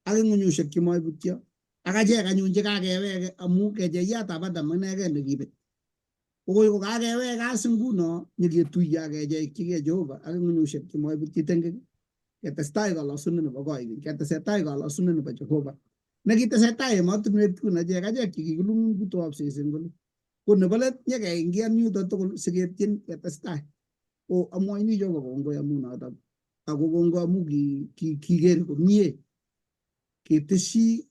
A: ak ng'unyushek chemoibutyo ak achek anyun chekakeweke amu kecheyatab Adam inegen nekibet. Kokoi kokakewek kasi nguno nyeketuiye ak kecheikchigei Jehova ak ng'unyushek chemoibutyi tengek ketestai kalosunet nebo koikeny ketesetai kalosunet nebo Jehova nekitesetai emotinwek tugun achek chekikilung'un kutoab seset kole ko nebo let nyekeingian yuto tugul siketyen ketestai. Ko amwoini Jehova kongoi amu notok ako kongoi amu kiker komie ketesyi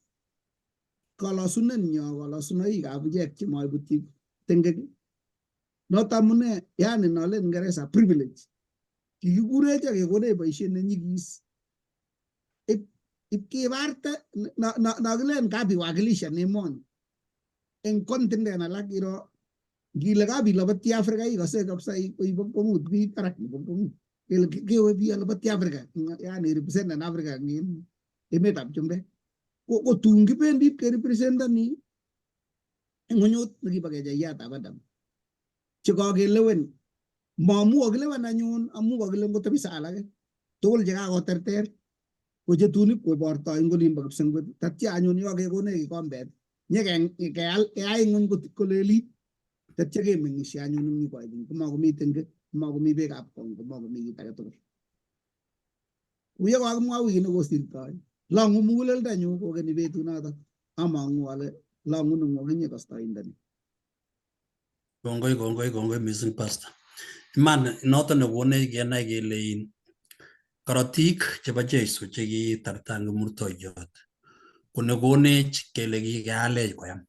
A: kalosunet nyo kalosunoikab ichek chemoibutyi tengek. Noto amune yani nolen Ingeresa privilege kikikurech ak kekonech boisiet nenyikis ipkibarte nokilen kabiwakilishan emoni eng continent alak iro ngile kabiloboti Africa ikose kabisa koibo kwongut biik barak nebo kwongut kele kewe biik oloboti Africa yani representen Africa eng emetab chumbek. Ko tun kibendi kerepresentani ng'unyut nekibo kecheyatab Adam chekakelewen maamu kakilewen anyun amu kakilewen kotebisa alake tugul chekakoterter ko chetun ipkobortoi eng olimbo kipsengwet tatya anyun yokekonech kikombet nyekeyai ng'wony kolelit tatya kemeng'isye anyun eng yu koikeny komakomiten kii komakomi beekab kong komakomi kit age tugul. Kuye kokakimwa wikit nekosirtoi long'u muguleldonyu kokeni betunoto among'u ale long'u neng'u akinye kostoindoni.
B: Kongoi kongoi kongoi missing pastor. Iman noton nekonech kenai kele in korotik chebo Jesu chekitarta eng kimurtoiyot ko nekonech kele kikealech koyam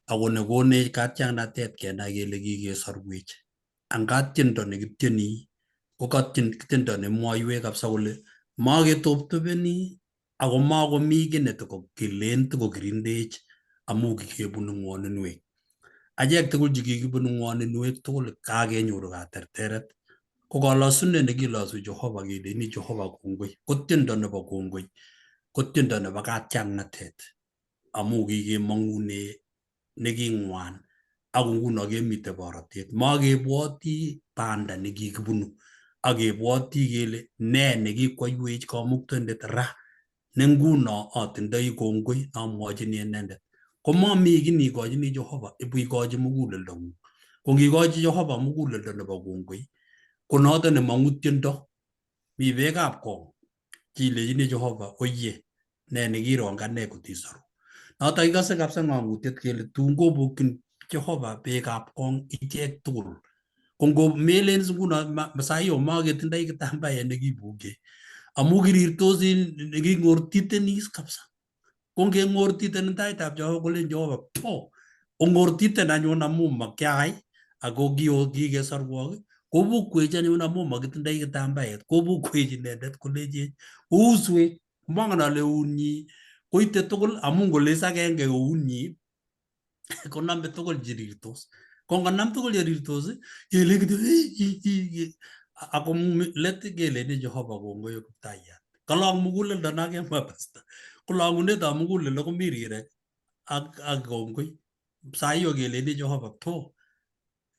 B: ako nekonech katiaknatet kenai kele kikesorwech. Anga tiendo nekityeni ko tiendo nemwoiwech kabisa kole maketoptopeni ako makomi kiy netikokilen tikokirindech amu kikebunu ng'woninwek. Achek tugul chekikibunu ng'woninwek tugul kakenyoru katerteret ko kalosunet nekilosu Jehova keleni Jehova kongoi ko tiendo nebo kongoi ko tiendo nebo katiaknatet amu kikemong'une neking'wan ako nguno kemite borotet makebwoti banda nekikibunu ak kebwoti kele ne nekikwoiwech kamuktaindet ra ne nguno atindoi kongoi amwochini inendet. Ko mami kiy nikochini Jehova ibu ikochi muguleldong'ung. Ko ngikochi Jehova muguleldo nebo kongoi ko noto nemong'u tiendo. Mi beekab kong chilechini Jehova oye ne nekironganee kotisoru. Noto ikose kabisa ng'ong'utiet kele tun kobukyin Jehova beekab kong ichek tugul. Ko ngo melen is nguno sai omaketindoi kitambaet nekibuke amu kirirtosi neking'ortitenis kabisa. Ko ngeng'ortiten en taitab Jehova kolen Jehova po ong'ortiten anyun amu makiakai ako kikesorwok kobukwech anyun amu makitindoi kitambaet kobukwech inendet kolechech ouswech mongen ale eunyi koite tugul amu ngoles agenge eunyi koname tugul cherirtos. Ko ngonam tugul cherirtos kelen kityo ako let keleni Jehova kongoi Kiptayat. Kalong muguleldo na kemwa pastor. Kolong'unetab muguleldo komi rirek ak kongoi. Sai keleni Jehova to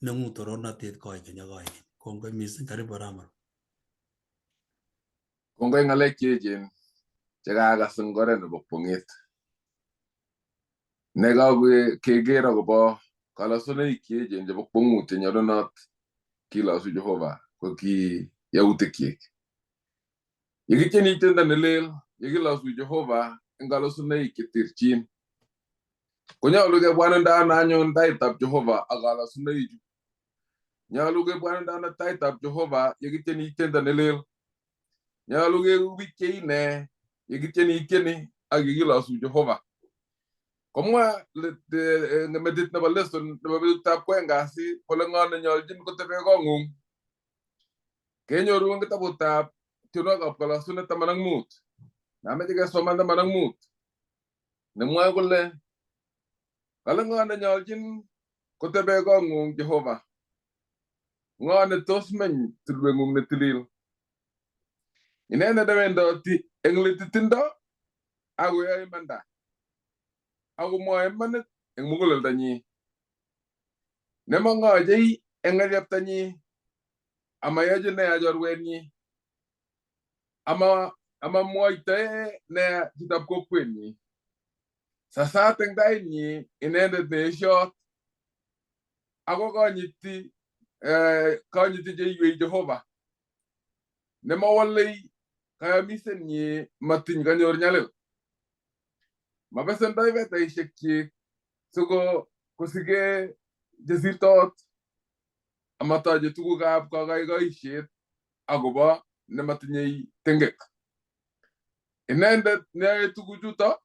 B: neng'ung torornatet koikeny ak koikeny. Kongoi mising. Karibu Ramar.
C: Kongoi ng'alek cheechen chekakas eng oret nebo kwong'et. Nekakeker akobo kalosunoik cheechen chebo kwong'ut chenyolunot kilosu Jehova ko ki yautikyik. Yekityeni tiendo nelel yekilosu Jehova eng kalosunoik cheterchin konyolu kebwanunda ano anyun taitab Jehova ak kalosunoichu. Nyolu kebwanunda ano taitab Jehova yekityeni tiendo nelel. Nyolu keku biik cheine yekityeni tieni ak yekilosu Jehova. Komwa metit nebo lesson nebo betutab kwaeng kasi kole ng'o nenyolchin kotebe kong'ung. Kenyoru eng kitabutab tienwogikab kalosunet 15. Nameche kesoman 15. Nemwoe kole kale ng'o nenyolchin kotebe kong'ung Jehova. Ng'o netos meny tulweng'ung netilil. Inendet newendoti eng lititindo akoyoe imanda akomwoe imanit eng muguleldonyi. Nemong'ochei eng ng'elyeptanyi amayochi neya chorwenyi amamwoitoe neya chitab kokwenyi. Sasat eng tainyi inendet neesiot ako konyiti cheiywei Jehova. Nemowolei kayamisenyi matiny kanyor nyalil. Mabesendoi fedhaishekyik siko kosike chesirtot amatoche tugukab kokoikoisiet akobo nematinyei tengek. Inendet neyoe tuguchuto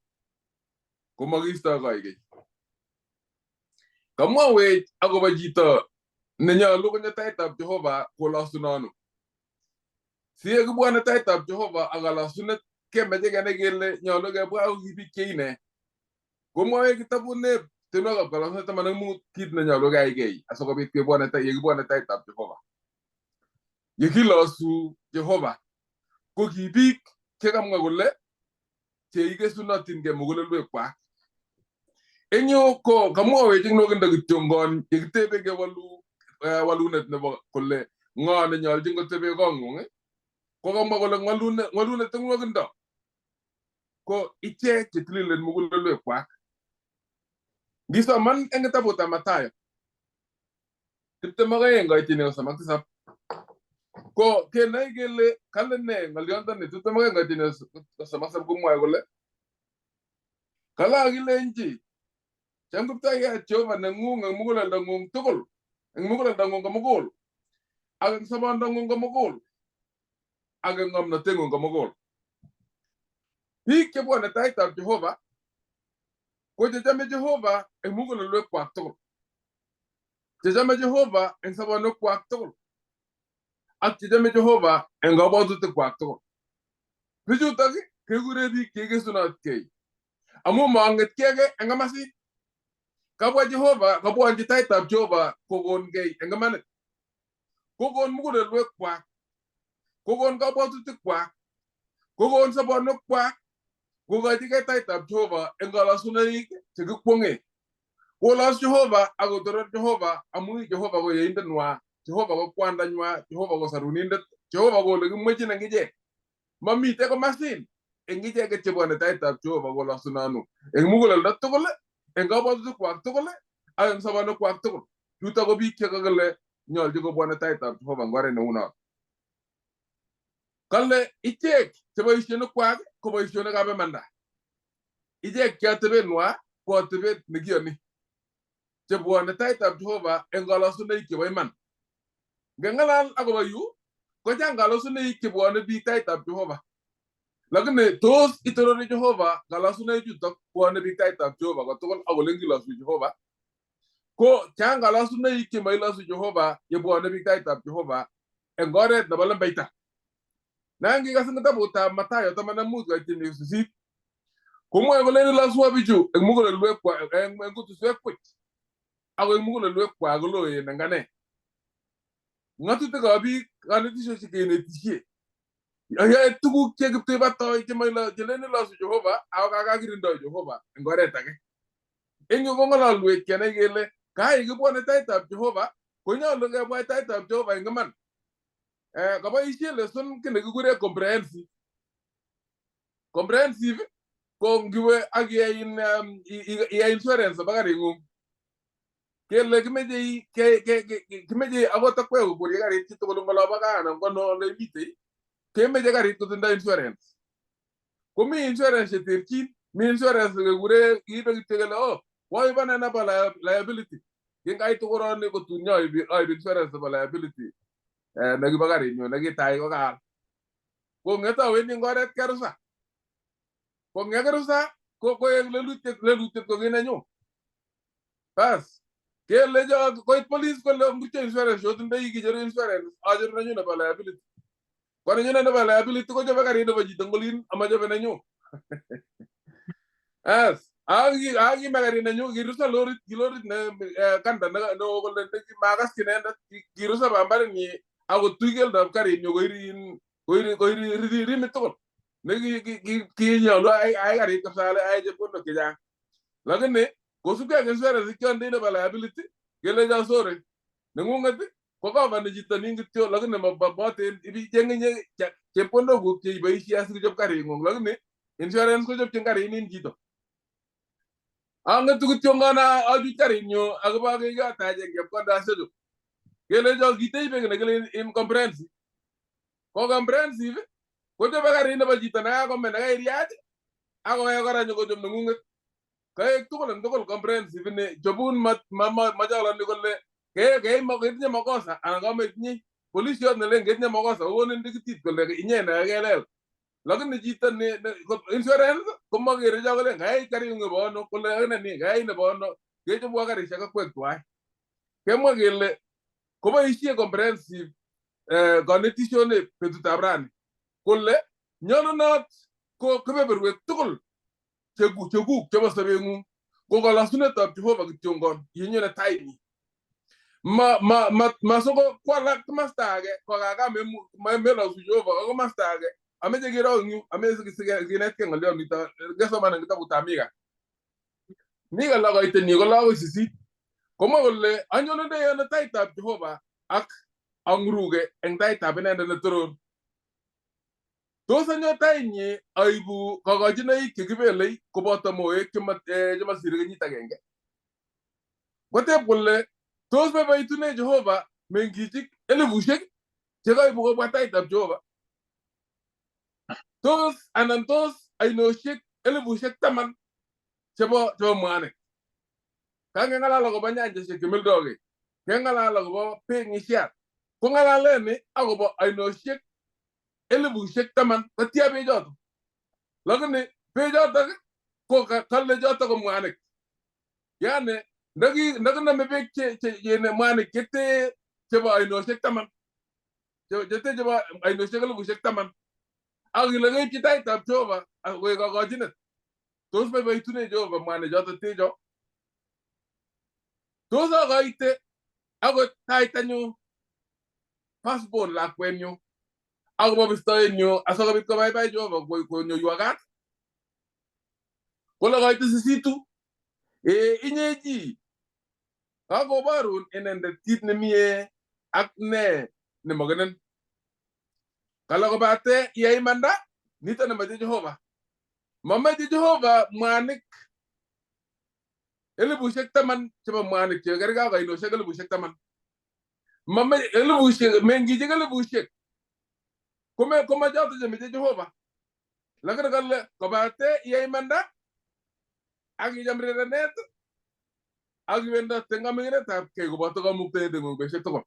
C: komakiistoi koikeny. Kamwawech akobo chito nenyolu konyo taitab Jehova kolosunonu. Si yekibwone taitab Jehova ak kalosunet kemeche kenai kele nyolu kebwa ak biik cheine. Komwoe kitabut ne tienwogikab kalosunet 15 kit nenyolu keyaigei asikobit kebwone yekibwone taitab Jehova. Yekilosu Jehova ko ki biik chekamwa kole cheikesunotinkei mugulelwekwak. Eng yu ko kamwawech eng nwokindo kityongon yekitebe kewolu walunet nebo kole ng'o nenyolchin kotebe kong'ung ko kamwa kole walunet eng nwokindo ko ichek chetililen mugulelwekwak. Ngisoman eng kitabutab Mathayo 22 koityin 37 ko kenai kele kale ne ng'olyondoni 22 koityin 37 komwoe kole kale akilenchi cham Kiptayat Jehova neng'ung eng muguleldong'ung tugul eng muguleldong'ung komugul ak eng sobondong'ung komugul ak eng ng'omnoteng'ung komugul. Biik chebwone taitab Jehova ko chechome Jehova eng mugulelwekwak tugul, chechome Jehova eng sobonwekwak tugul ak chechome Jehova eng kabwatutikwak tugul. Bichutok kekure biik cheikesunotkei amu mong'et kiy age eng komasin. Kabwa Jehova, kabwonchi taitab Jehova kokonkei eng imanit. Kokon mugulelwekwak, kokon kabwatutikwak, kokon sobonwekwak, kokochigei taitab Jehova eng kalosunoik chekikwong'e. Kolos Jehova ak kotoror Jehova amu Jehova ko yoindenwa, Jehova ko kwandanywa, Jehova ko sarunindet, Jehova ko olekimwechin eng ichek. Mamite komasin eng icheket chebwone taitab Jehova kolosunonu eng muguleldo tugul, eng kabwatutikwak tugul ak eng sobonwekwak tugul. Chuto ko biik chekakile nyolchi kobwone taitab Jehova eng oret neu noto. Kale ichek che boisionikwak ko boisionikab imanda. Ichek che atebenwa ko atebet nekiyoni. Chebwone taitab Jehova eng kalosunoik chebo iman. Ngengalal akobo yu, kochang kalosunoik chebwone biik taitab Jehova. Lakini tos itorori Jehova kalosunoik chutok bwone biik taitab Jehova kotugul akolen kilosu Jehova? Ko chang kalosunoik chemailosu Jehova yebwone biik taitab Jehova eng oret nebo lembeita. Nangikas eng kitabutab Mathayo 15 koityin 8 komwoe kolen iloswo bichu eng mugulelwekwak eng kutuswek buch ako eng mugulelwekwak koloen eng ane. Ng'atutikab biik kanetisiosiek kenetisie yoe tuguk che kiptoibatoi chelen ilosu Jehova ako kakakirindoi Jehova eng oret age. Eng yu kong'ololwech kenai kele kai kibwone taitab Jehova konyolu kebwa taitab Jehova eng iman. Kaboisie lesson kiy nekikure comprehensive. Comprehensive ko ngiwe ak iyai insurance nebo karing'ung kele kimeche akot akwek kokwerie karit chitugul eng olobo gaa anan kono ole imitei kemeche karit kotindoi insurance. Komi insurance cheterchin, mi insurance nekekure kiibe kityo kele oh koaib ane nebo liability. Kingaitu koroni kotun nyoib aib insurance nebo liability nekibo karinyu nekitai kokaal. Ko ng'ete awendi eng oret kerusa. Ko ngekerusa ko koek lelutiet ko kinenyu. Bas kelecho koit police kole ngircho insurance chotindoi kicheru insurance acheru nenyu nebo liability. Ko nenyu nebo liability kochobe karit nebo chito ngolin amachobe nenyu. As akime karit nenyu kirusa lorit kilorit ne kanda neo kole makas inendet kirusa bambarinyi akotui keldab karinyu koiri koiri rimit tugul nekinyolu ai karit kabisa ale ai chepkondok chechang. Lakini kosubkei ak insurance kyondei nebo liability kelecho sorry neng'ung'et ko kovani chito nin kityo lakini maboten ichenge inye chepkondokuk cheiboisie asikochop karing'ung lakini insurance kochopchin karinin chito. Ang'etu kityongon achut karinyu akobo kikatacheng chepkonda asiachop. Kelecho kiteibe kiy nekile in comprehensive. Ko comprehensive kochobe karit nebo chito nekakome nekairiach akowek kora nyokochop neng'ung'et. Kaek tugul eng tugul comprehensive ni chobun macholoni kole ketinye makosa anan kametinye. Polisiot nelen ketinye makosa kokonin tikitit kole inye nekakelel. Lakini chito ni insurance komakere cho kolen kayai karing'ung nebo ano kole akine ni kayai nebo ano kechobwo karisiek akwek tuwai. Kemwa kele koboisie comprehensive konetisioni betutab rani kole nyolunot ko kebeberwek tugul chekuk chebo sobeng'ung ko kolosunetab Jehova kityongon yenyone tainyi. Ma ma ma masoko kwalak komasta age kokaka melosu Jehova ko komasta age ameche kero eng yu ameche kinetkei ng'oliot nito kesoman eng kitabutab Mika. Mika 6 koitenyi ko 6 akoi 8 komwa kole anyone ano taitab Jehova ak ang'uruke eng taitab inendet netoror. Tos anyo tainyi aibu kokochinoik chekibelei koboto moek chemasire kenyit agenge. Koteb kole tos boiboitune Jehova mengichik elifushek chekaibu kobwa taitab Jehova. Tos anan tos ainoshek 10,000 chebo mwanik. Kangengalal akobo nyanjosiek chemildokei. Keng'alal akobo peng'isiat. Ko ng'alaleni akobo ainoshek 10,000 kotia bechoto. Lakini bechotok ko kale chotok ko mwanik. Yani ndakinome beek che mwanik chete chebo ainoshek 10 chete chebo ainoshek 10,000 ak ile keipchi taitab Jehova koek kokochinet. Tos boiboitune Jehova mwanik choto techo. Tos akoite akot taitanyu firstborn lakwenyu akobo bistoenyu asikobit kobaibai Jehova konyoiwa kat. Kole koite sisitu inye chi kakoborun inendet kit nemie ak ne nemokenen. Kale kobate iyai imanda nito nemoche Jehova. Momoche Jehova mwanik 10,000 chebo mwanik chekerkei ak ainoshek 10,000. Momoche elifushek mengichik elifushek koma choto chemoche Jehova. Lakini kale kobate iyai imanda ak icham rirenet Ak iwendote eng kaminginetabkei koboto kamuktaindeng'ung betusiek tugul.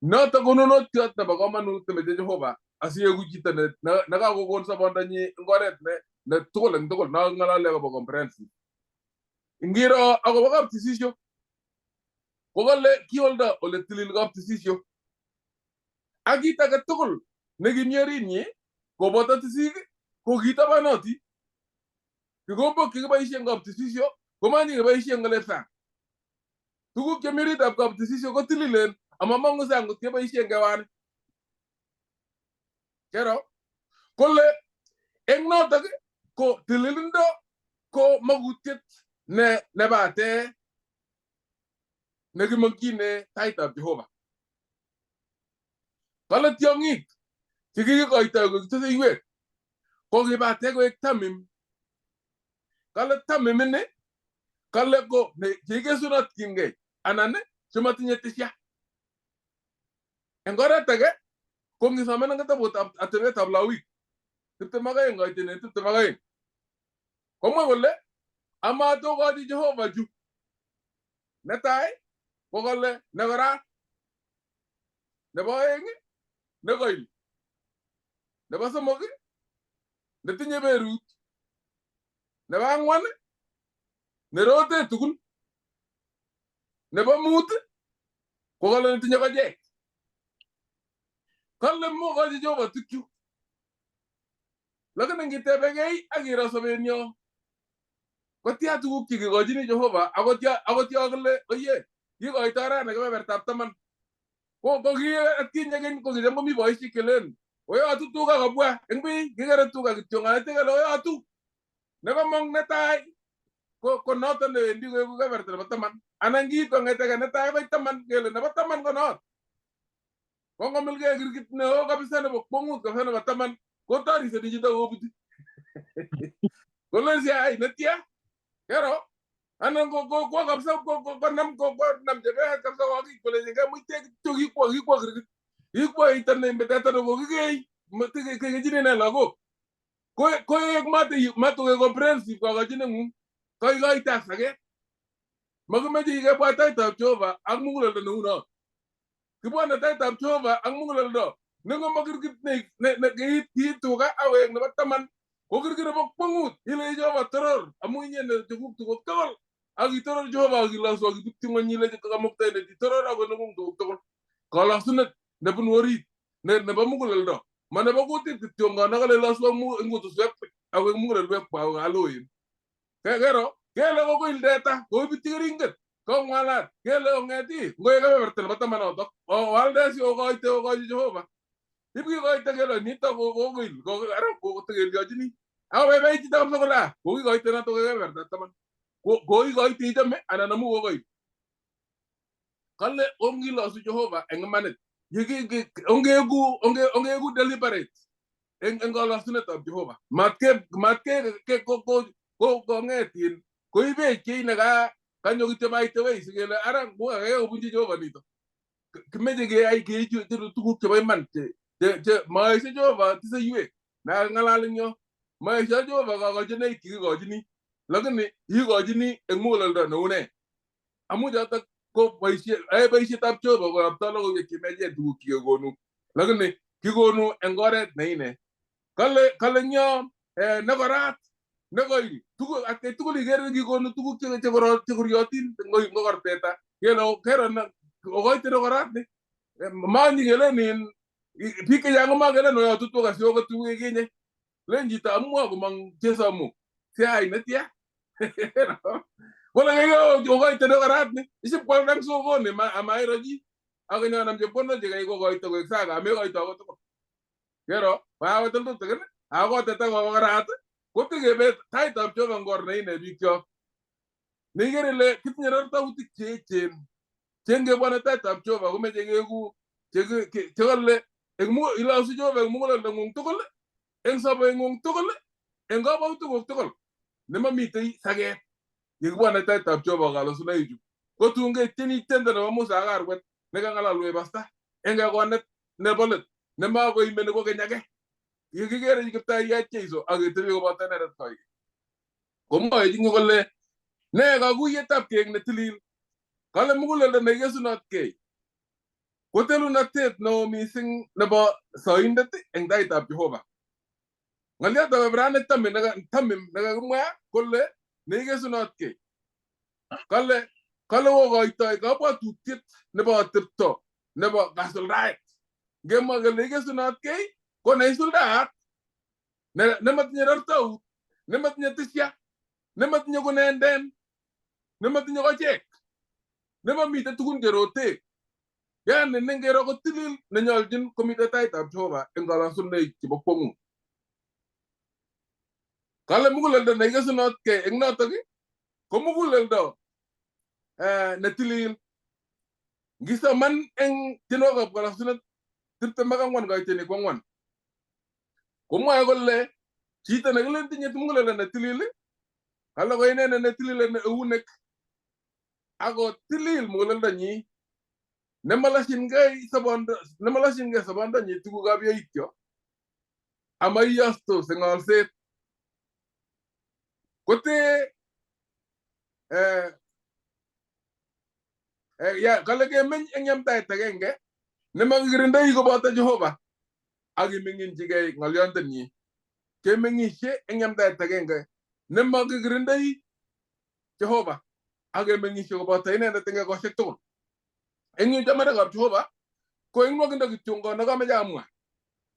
C: Noto konunotiot nebo komonut nemeche Jehova asieku chito nekakokon sobondonyi eng oret ne tugul eng tugul nong'olole akobo comprehensive. Ngiro akobo kaptisisio kokale kioldo ole tilil kaptisisio ak kit age tugul nekimi oritnyi koboto tisik ko kitabanoti. Kikombok chekiboisie eng kaptisisio komanyikeboisie eng olep sang. Tuguk chemi oritab kaptisisio ko tililen amamong'u sang ngot keboisie eng kewani. Kero kole eng notok ko tililindo ko makutiet ne nebate nekimokchine taitab Jehova. Kale tiong'ik chekikikoitoi koek teseiwek ko kibate koek tamim. Kale tamim ini kale ko cheikesunotyingei anan chematinye tisya. Eng oret age ko ngisoman eng kitabutab atebetab Lawik 22 koitinen 22 komwa kole amatokochi Jehova chu. Netai ko kole nekorat, nebo oeng nekoil, nebo somok netinye berut, nebo ang'wan nerote tugun, nebo mut ko kole netinye kochek. Kale mokochi Jehova tukchu. Lakini ngitebekei ak iro sobenyo kotia tuguk chekikochini Jehova akot yo kole oye kikoito rani kebebertab taman ko ki atkinye keny ko kicham komi boisiek chelen oyotu tuga kobwa eng bii kikere tuga kityo aitya kele oyotu nekomong netai ko noton newendi koeku kebeberta nebo taman anan kiit kong'eteke netai akoi taman kele nebo taman ko not. Ko ngomilkei kirkit neo kabisa nebo kwong'ut kabisa nebo taman kotoriseni chito kobuti. Kolen siai netia kero anan ko ko kabisa ko konam konam chepyoset kabisa kokik kolenjin muite kityo kikwo kirkit kikwo eito ne teta ne kokikei kekechini ne lagok koek matokoek comprehensive kakochineng'ung koikoite ak saket. Makimeche kebwa taitab Jehova ak muguleldo neu no. Kibwone taitab Jehova ak muguleldo nengomo kirkit ne kiit tuga akoek nebo taman ko kirkit nebo kwong'ut ile Jehova toror amu inye ne chekuk tuguk tugul ak itoror Jehova ak ilosu ak ibutyi ng'weny ile Kamuktaindet itoror ako neng'ung tuguk tugul. Kolosunet nebunu orit nebo muguleldo ma nebo kutit kityo ngano kale ilosu eng kutuswek ak eng mugulelwek kwak kaloen. Kero kele kokoil teta koibutyi keringet kong'walat kele ong'eti ngoek kebeberta nebo taman notok owalde si okoite okochi Jehova. Ipkikoite kele nito kokoil ara kotekelyochini akobaibait chito kabisa kole kokikoite noto kebeberta taman koikoite ichome anan amu kokoil. Kale ongilosu Jehova eng imanit ongeku deliberate eng kolosunetab Jehova matke kong'etin koibech kiy neka kanyo kityo by the way sikele ara kokakee kobunchi Jehova nito. Kimeche keyai keichu tuguk chebo iman che maesio Jehova tiseiwek nakang'alal eng yo maesio Jehova kakochinoik chekikochini lakini ikochini eng muguleldo neu nee amu chotok ko boisiet ae boisietab Jehova koyopto logoiwek chemiachen tuguk chekekonu lakini kikonu eng oret neine. Kale ngyo nekorat nekoil tuguk atkai tugul ikere kikonu tuguk chekoryotin ngokor teta kele kero okoite nekorat ni manyi kelen in biik chechang komakelen oyotu tuga sioketu kinye len chito amwa komong chesomu siai netia kole okoite nekorat ni isip kwalda eng sokoni amairo chi akonyanam chepkondok chekai kokoito koek saka amekoito akot tugul. Kero kakotil tutikin akoteta kokorat kotikebet taitab Jehova ngor neine bikyok neikere ile kitinye rortautik cheechen chengebwone taitab Jehova komeche keku chekole ilosu Jehova eng muguleldong'ung tugul eng sobeng'ung tugul eng kabwatutikuk tugul nemamitei saket yekibwone taitab Jehova kalosunaichu kotun ketyeni tiendo nebo Musa ak arwet nekang'alalwech pasta eng kakonet nebo let nemakoimeni kokeny age yekikere Kiptayat Jeiso ak ketebi koboto inendet koik. Komwoe ing kole Ne kaguyetab keek netilil? Kale muguleldo neikesunotkei kotelunatet neo mising nebo soindet eng taitab Jehova. Ng'oliotab Ibranic Tamim nekakimwa kole neikesunotkei. Kale kokoitoi kabwatutiet nebo atepto nebo kasuldaet. Ngemwa kele ikesunotkei ko neisuldaat, nematinye rortout, nematinye tisya, nematinye konenden, nematinye kochek, nemamite tugun cherote. Yani nengero kotilil nenyoljin komite taitab Jehova eng kalosunoik chebo kwong'ut. Kale muguleldo neikesunotkei eng notok ko muguleldo netilil. Ngisoman eng tienwogikab kalosunet 24 koiteni 4. Komwae kole chito nekilen tinye muguleldo netilil, kale ko inendet netililen eunek ako tilil muguleldonyi nemoloshinkei sobondonyi tugukab yoityo ama iyostos eng olset. Kote kale kemeny eng yamtaet agenge nemakikirindoi koboto Jehova ak iming'inchigei ng'olyondenyi. Kemeng'ishe eng yamtaet agenge nemakikirindoi Jehova ak kemeng'ishe koboto inendet eng ekosiek tugul. Eng yu chamanikab Jehova ko eng nwokindo kityongon nekameche amwa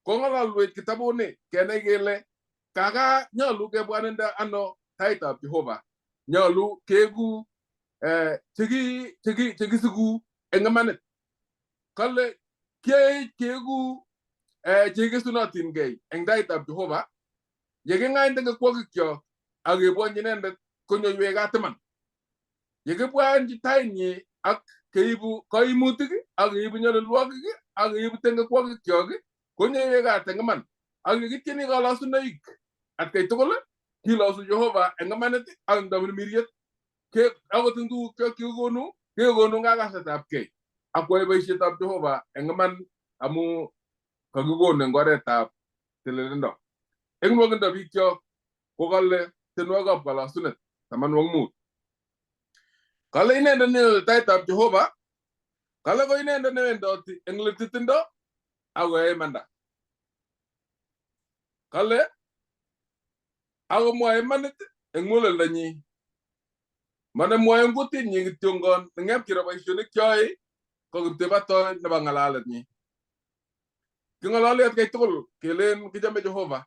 C: kong'ololwech kitabuni kenai kele kaka nyolu kebwaninda ano taitab Jehova. Nyolu keku chekisiku eng imanit. Kale kiyaech keku chekesunotinkei eng taitab Jehova yeking'any tengekwokikyok ak kebwonchi inendet konyoiwech kat iman. Yekibwanchi tainyi ak keibu kaimutik ak keibu nyalilwogik ak keibu tengekwokikyok konyoiwech kat eng iman. Ak yekityeni kalosunoik atkai tugul kilosu Jehova eng imanit ak eng tamirmiriet. Akot eng tuguk kyok chekikonu kekonu kakasetabkei ak kwai boisietab Jehova eng iman amu kakikonu eng oretab tililindo. Eng nwokindo bikyok kokale tienwogikab kalosunet 15. Kale inendet neyoe taitab Jehova, kale ko inendet newendoti eng lititindo ak koyae imanda. Kale akomwae imanit eng muguleldonyi. Manemwoe eng kutinyi kityongon ngep kiro boisionik cheyoe ko kiptebatoi nebo ng'alaletnyi. King'ololi atkai tugul kelen kichome Jehova,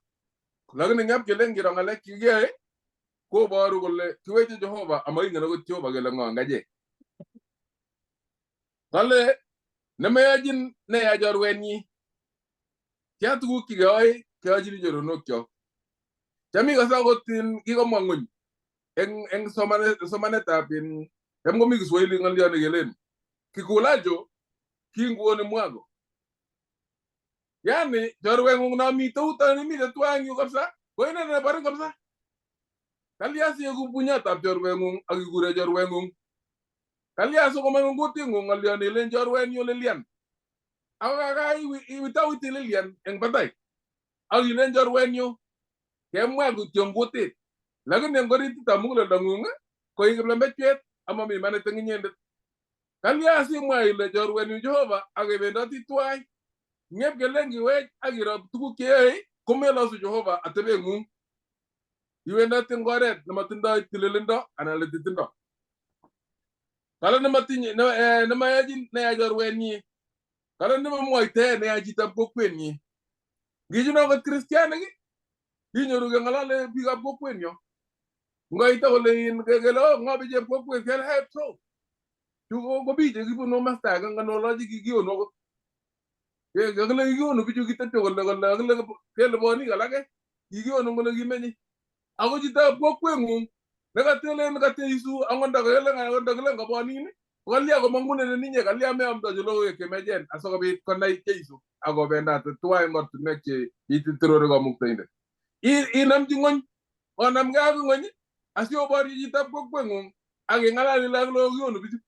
C: lakini ngep kelen kiro ng'alek chekiyoe koboru kole kiweche Jehova amakingen akot Jehova kele ng'o eng achek. Kale nemayochin neya chorwenyi. Tia tuguk chekeyoe keyochini choronokchok. Cham ikose akot kikomwa ng'ony eng somanetab cham komi Kiswahili ng'olyo nekelen kikulacho kinguoni mwako. Yani chorweng'ung nomite uto nimite tuwai eng yu kabisa ko inendet neborin kabisa. Kalya sieku bunyotab chorweng'ung ak ikure chorweng'ung. Kalya sikomong eng kuting'ung ng'olyo nelen chorwenyu Lilian. Ako kaka iwitauti Lilian eng batai ak ilen chorwenyu kemwa kityo eng kutit. Lakini eng orititab muguleldong'ung ko i kiplembechwet amami imanit eng inyendet. Kalya simwa ile chorwenyu Jehova ak kebendoti tuwai. Ngep kelen kiwech ak iro tuguk cheyoe komelosu Jehova atebeng'ung. Iwendoti eng oret nematindoi tililindo anan lititindo. Kale nematinye nemayochin neya chorwenyi. Kale nemamwoitoe neya chitab kokwenyi. Ngichun akot kristianik inyoru keng'olole biikab kokwenyo. Ngoito kole kele oh ng'o bichep kokwet kele hey bro. Chu ko biik chekibunu komasta age ng'anolochi kikionu akot. Kakile kikionu bichu kitepche kole kole kakile kele bonik alake kikionu kole kimenye. Ako chitab kokweng'ung nekatelen kateisu angot ndakakile akot ndakilen kabonin ko kalya komang'unen inye kalya meamdochi logoiwek chemiachen asikobit konai Jeiso ak obendate tuwai eng ortinwek che ititorori Kamuktaindet. Inamchi ng'ony onamgei ak ng'ony asioborchi chitab kokweng'ung ak ing'alal ile ak kionu bichu.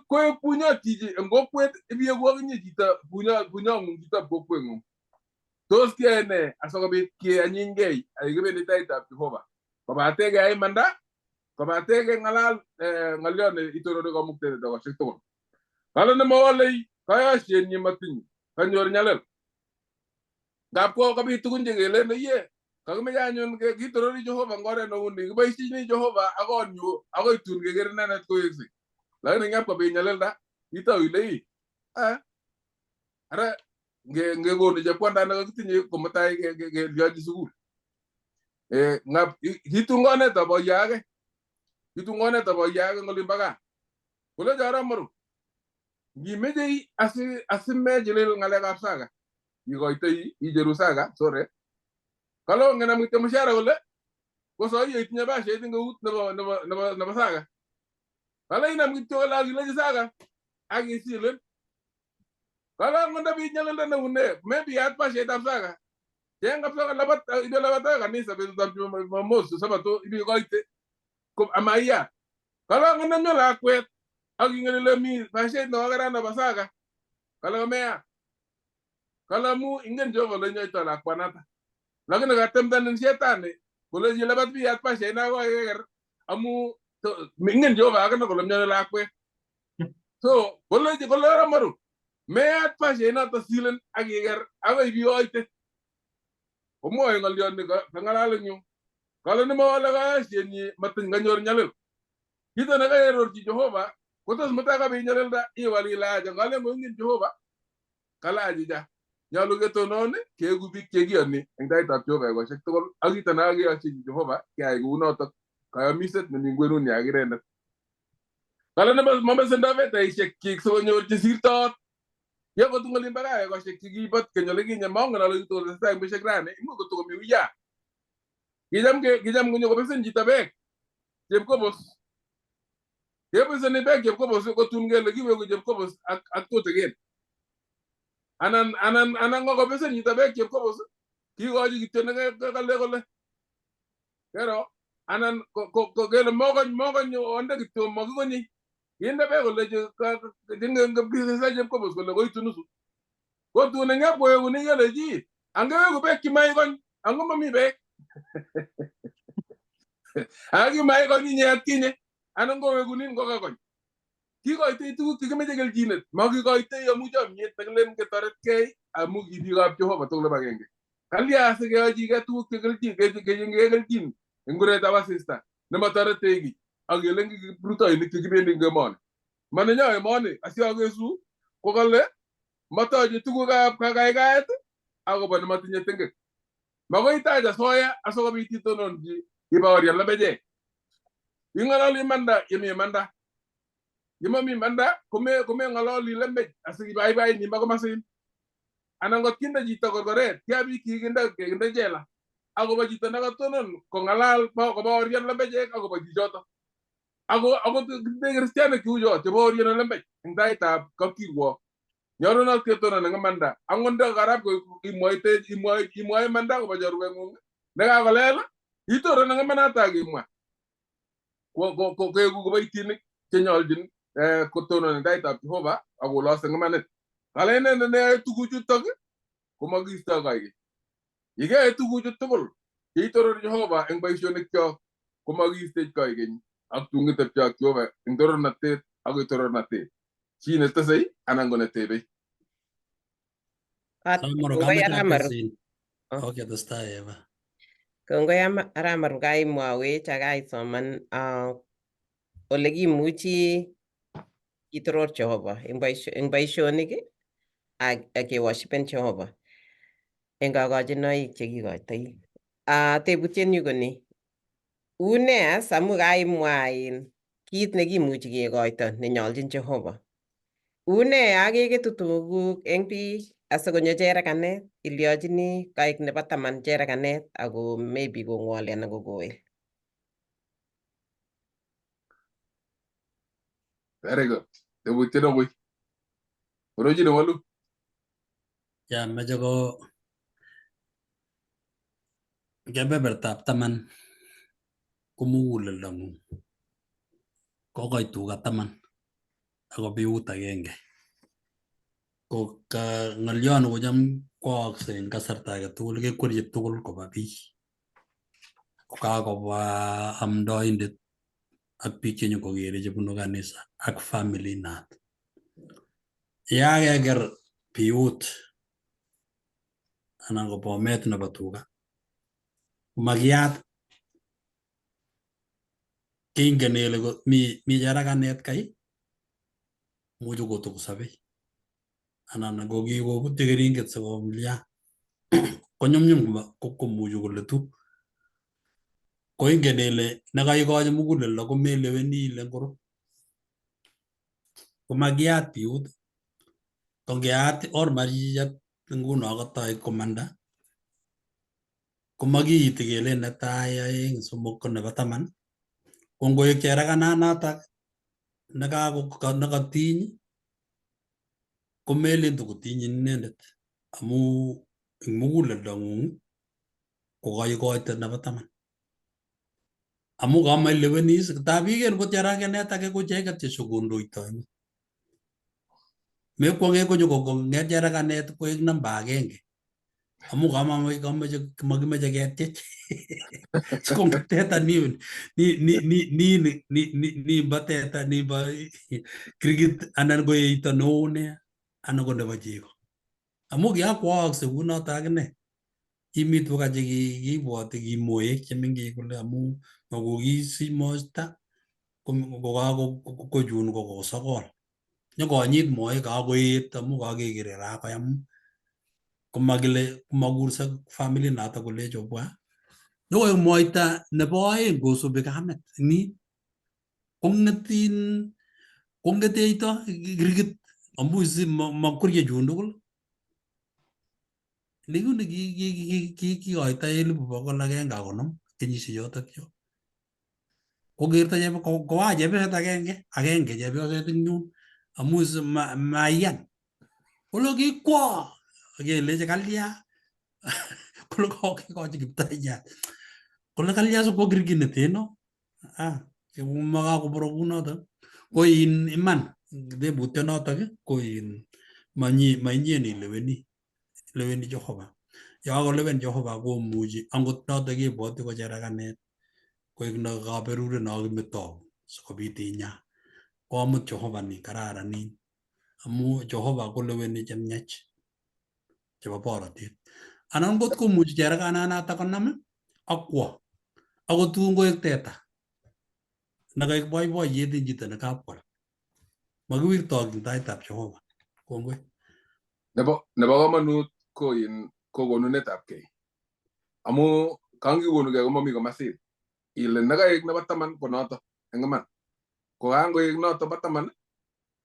C: Koek bunyot chichi eng kokwet ibieku akinye chito bunyong'ung chitab kokweng'ung. Tos kiyae nee asikobit keanyinygei ak kibendi taitab Jehova? Kobate keyai imanda Kobate keng'alal ng'olyo ne itorori Kamuktaindet ekosiek tugul. Kale nemawolei kayosienyi matiny kanyor nyalil. Ngap ko kabit tugun chekelen iye kakimeche anyun kitorori Jehova eng oret neu ni, kiboisiechini Jehova ak konyu akoi tun keker inendet koweksei. Lakini ngap kobit nyalilda itou ile ii ara ngekonu chepkonda nekakitinye komutai kelyochi sukul. Ngap kitungonetab boiyo age, kitungonetab boiyo age eng olimbo gaa. Kolecho arap Maru, ngimechei asimechilil ng'alekab saka, ikoitoi icheru saka, sorry. Kale ongenam kityo mshahara kole, ko sahi itinye bashet eng eut nebo saka. Kale inam kityo kole akilechi saka, ak isilin. Kale angot ndabit nyalilda neu ne, maybe yat bashetab saka. Cheng kabisa kalabat, ibe labat akoi kanisa betutab Jumamosi, Sabato, ibikoite, ama iyat. Kale angot ndamyo lakwet, ak ingen ile mi bashet nebo nebo saka. Kale kameyat. Kale amu ingen Jehova ole inyoitoi lakwanata. Lakini katemtanin shetani koleji labat biyat bashet na kokeker amu ingen Jehova akine kole mioni lakwet. So koleji kole Aramaru meyat bashet noto silin ak iker akoi ibioite. Komwoe ng'oliot ni kang'alal eng yu. Kale nemawole kayosienyi matiny kanyor nyalil. Kito nekaerorchi Jehova kotos mutai kabit nyalilda iwal ile acha ngalen koingen Jehova kale achicha. Nyolu ketonon keeku biik chekiyoni eng taitab Jehova ekosiek tugul ak kito nekakeyochi Jehova keyai kounotok kayomiset nemi kwenuni ak inendet. Kale nemabesendo fedhaisiekchik sikonyor chesirtoot. Ye kot eng olimbo gaa ekosiek chekibot keny olikinye mongen ale kitokotesetai eng beisiek rani imuch kotokomi uya. Kicham konyo kobesen chito beek chepkobos. Kebeseni beek chepkobos kotun kele kiweku chepkobos ak tutikin. Anan ngokobesen chito beek chepkobos kikochi kityo nekale kole. Kero anan ko kele mokony onde kityo makikonyi. Kinde beek kole chepkobos kole koitu nusu. Kotun eng kowekuni kele chi angeweku beek chimaikony ango mami beek. Akimaikony inye atkinye anan kowekunin kokakony. Kikoitoi tuguk chekimeche kelchinet, makikoitoi amu chomyet nekilen ketoretkei amu ki biikab Jehova tugul agenge. Kalya asikeyochigei tuguk che kelchin eng kuretab asista nemotoretech kiy ak kelen kiprutoinik chekibendi eng emoni. Manenyo emoni asiakesu ko kale matoche tugukab kakaikaet akobo nematinye tengek. Makoi itach asoya asikobit itononchi ibaorian lembechek. Ing'ololi imanda yemi imanda. Yemami imanda komeng'ololi lembech asikibaibait nimbo komasin. Anan ngot kinde chito korkoret, tia biik kikinde jela. Akobo chito nekatonon kong'alal kobaorian lembechek akobo chichoto. Ako kristianik cheu cho chebaorioni lembech eng taitab kapkirwok. Nyolunot ketonon eng imanda. Angot ndo karab imwoe imanda akobo chorweng'ung nekakolel itoron eng imanata ak imwa. Keku kiboitinik chenyoljin kotonon eng taitab Jehova akolos eng imanit. Kale inendet neyoe tuguchutok komakiistoi koikeny. Yekeyoe tuguchu tugul cheitorori Jehova eng boisionikyok komakiistech koikeny ak tun kitepche ak Jehova eng torornatet akoi torornatet. Chi netesei anan ko netebei.
B: Kongoi Aramaru. Okay, testai Eva.
E: Kongoi Aramaru kaimwawech ak kaisoman ole kimuchi kitoror Jehova eng boisionik ak keworshipen Jehova eng kokochinoik chekikoitoi. Tebutienyu ko ni, une as amu kaimwa kit nekimuchi kekoito nenyoljin Jehova. Une ya keketu tuguk eng biik asikonyo cherekanet, ilyochini kaik nebo taman cherekanet ako maybe kong'woli anan kokoel.
C: Very good. Tebutiet neui. Korochi newolu.
B: Ya meche ko kebebertab taman ko muguleldang'ung. Kokoi tuga taman ako biut agenge. Ko ng'olyoni kocham koaakse en kasarta age tugul kekwerie tugul koba bii. Kokakobwa amdoindet Ak biik chenyokokere chebunu kanisa ak family inat. Yakakeker biut anan ko bomet nebo tuga komakiyat kingen kele mi cherakanet kai muchu kotokosobei anan ko kikobutyi keringet sikomlya konyumnyum komuchi koletu koingen ile nekaikochi muguleldo komeleweni ile ngoro komakiyat biut ko ngeyat ormariyat nguno kotoi komanda komakiiti kelen netai aeng somok ko nebo taman ko ngoek cherakananatak nekatiny komelen tokotinyin inendet amu eng muguleldo ng'ung kokaikoite nebo taman amu kamailewenis tab iker ngot cherakenet ake ko icheket cheshokondoitoi mekwong'e konyo kong'et cherakanet koek namba agenge amu kamameche makimeche ketiech sikonget teta nimbo teta nimbo kirkit anan ko eito neo nea anan ko nebo chego amu kiakwaakse kunoto akine kimi tuga chekibwoti ki moek chemengech kole amu makokisich mosta kochun kokosokol nyokonyit moek kakoet amu kakekere kakoyam komakile komakurso family noto kolech obwa nyokoek moita nebo oeng kosubi kamet nin kong'etin kong'et eito kirkit amu si makwerie chun tugul nikuni kikoito 150,000 kenyisiek chotok cho kokerto kowa chepyoset agenge agenge chepyoset eng yun amu maiyan kole kikwo kelechi kalya kole kokikochi kiptayat kole kalya sikwo kirkineteno ah makakoboro kunotok ko in iman tebutionotok ko in mainye ileweni leweni Jehova yakakolewen Jehova komuchi angot notok kebwoti ko cherakanet koek no kaberuret no kimetoun sikobit inya komut Jehova ni kararan nin amu Jehova koleweni chemiach chebo borotet anan ngot komuchi cherakananatak konam akwo akot tun koek teta nekaek boiboiyet eng chito nekakwal makiwirtoi eng taitab Jehova. Kongoi.
C: Nebo komonut ko in ko konunetab kei amu kangikonugei komami komasin ile nekaek nebo taman ko noto eng iman ko kangoek noto bo taman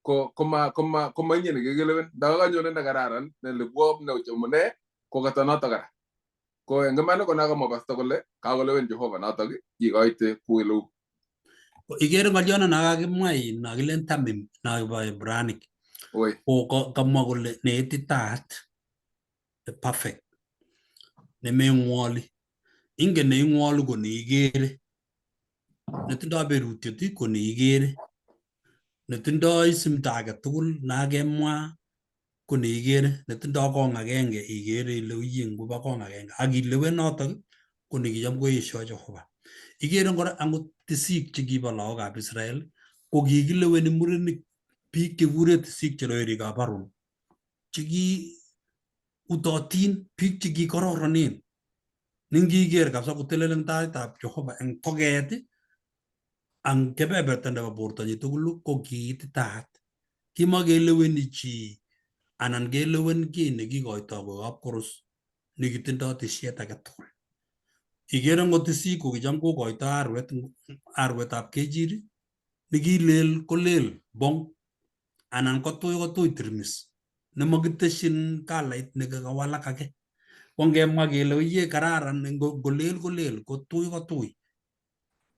C: ko komainye nekekelewen ndakakanyone nekararan nelibwop nechomune ko kata noto kara ko eng iman ko nakamwa pastor kole kakolewen Jehova notok ikoite ku eleu.
B: Ikere ng'olyono nakakimwa in nakilen Tamim nakibo Hebranic ko kamwa kole neititaat the perfect nemeng'woli ingen neing'woli ko neikere netindoi berutiet ko neikere netindoi simto age tugul nakemwa ko neikere netindoi kong agenge ikere ile uye ngobo kong agenge ak ilewen notok ko nekicham koesio Jehova. Ikere kora angot tisik chekibo lagokab Israel ko kikileweni murenik biik chekikure tisik cheroerikab Aaron cheki utotin biik chekikororonen nengiker kabisa kotelel eng taitab Jehova eng toket ang kebeberta nebo bortonyi tugul ko kiititaat. Kimakeleweni chi anan kelewen kiy nekikoitoi koek kapkorus nekitindoi tisiet age tugul. Ikere ngot tisik kokicham kokoitoi arwet arwetab kechir nekilel kolel bong anan kotui kotui tirmis nemakiteshin kalait nekakawalak ake. Ko ngemwa kele oye kararan ngolel kolel kotui kotui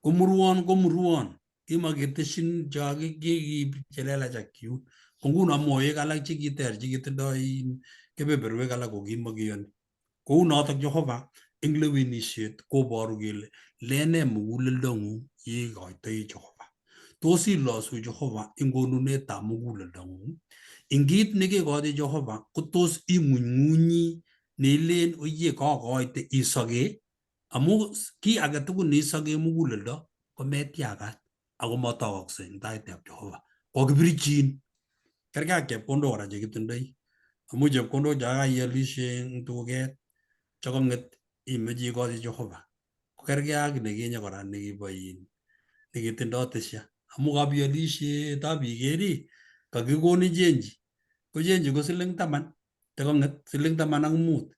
B: komurwon komurwon kimakiteshin cho kikiib chelelach ak kiun. Ko nguno moek alak chekiter chekitindoi kebeberwek alak ko kimakiyoni. Kou notok Jehova eng lewenisiet koboru kele lene muguleldong'ung yeikoitoi Jehova. Tos ilosu Jehova eng konunetab muguleldong'ung? Eng kit nekekochi Jehova ko tos ing'unyng'unyi neilen oye kokoite isoke amu kiy age tugul neisoke muguleldo kometiakat. Ako matokokse eng taitab Jehova. Kokibirchin. Kerkei ak chepkondok kora chekitindoi. Amu chepkondok cho kaialishe eng tuket chekong'et imeche ikochi Jehova. Ko kerkei ak nekinye kora nekibo in nekitindoi tesya. Amu kabialishe tabikeri kakikonin chenji. Ko chenji ko siling 10 chekong'et siling 15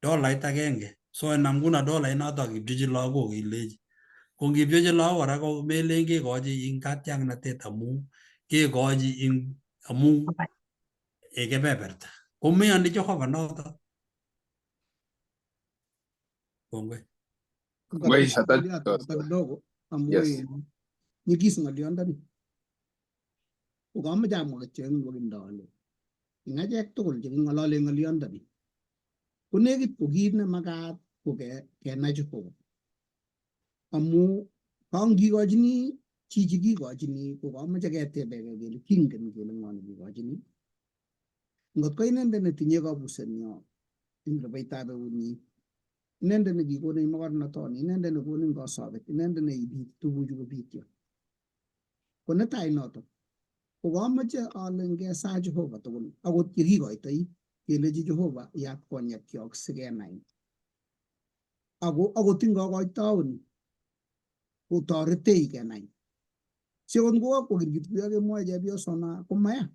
B: dolait agenge. So inam nguno dolait noto ak ipchechi lagok ilechi. Ko ngipchechi lagok kora ko melen kekochi ing katiaknatet amu kekochi ing amu kebeberta. Komeyoni Jehova noto. Kongoi.
C: Kongoi,
A: Kidogo amu
C: Yes.
A: nyikis ng'olyondoni. Ko kamoche amwa kityo eng nwokindo ale eng achek tugul cheking'olole ng'olyondoni ko nekit ko kit nemakat ko kenai Jehova. Amu kangikochini chichi kikochini ko kamoche ketebekei kele kingen kele ng'o nekikochini. Ngot ko inendet netinye kabusenyo eng rubeitab eunyi, inendet nekikonech mokornotoni, inendet nekonin kosobet, inendet neibi tuguchu kobityo. Ko netai noto, ko kamoche ale ngesaa Jehova tugul akot yekikoitoi kelechi Jehova yat konyekyok sikenai. Ako akot ingokoitoun kotoretech kenai. Si akot ngokakwo kirkit kuyo kemwoe chepyosona komaya.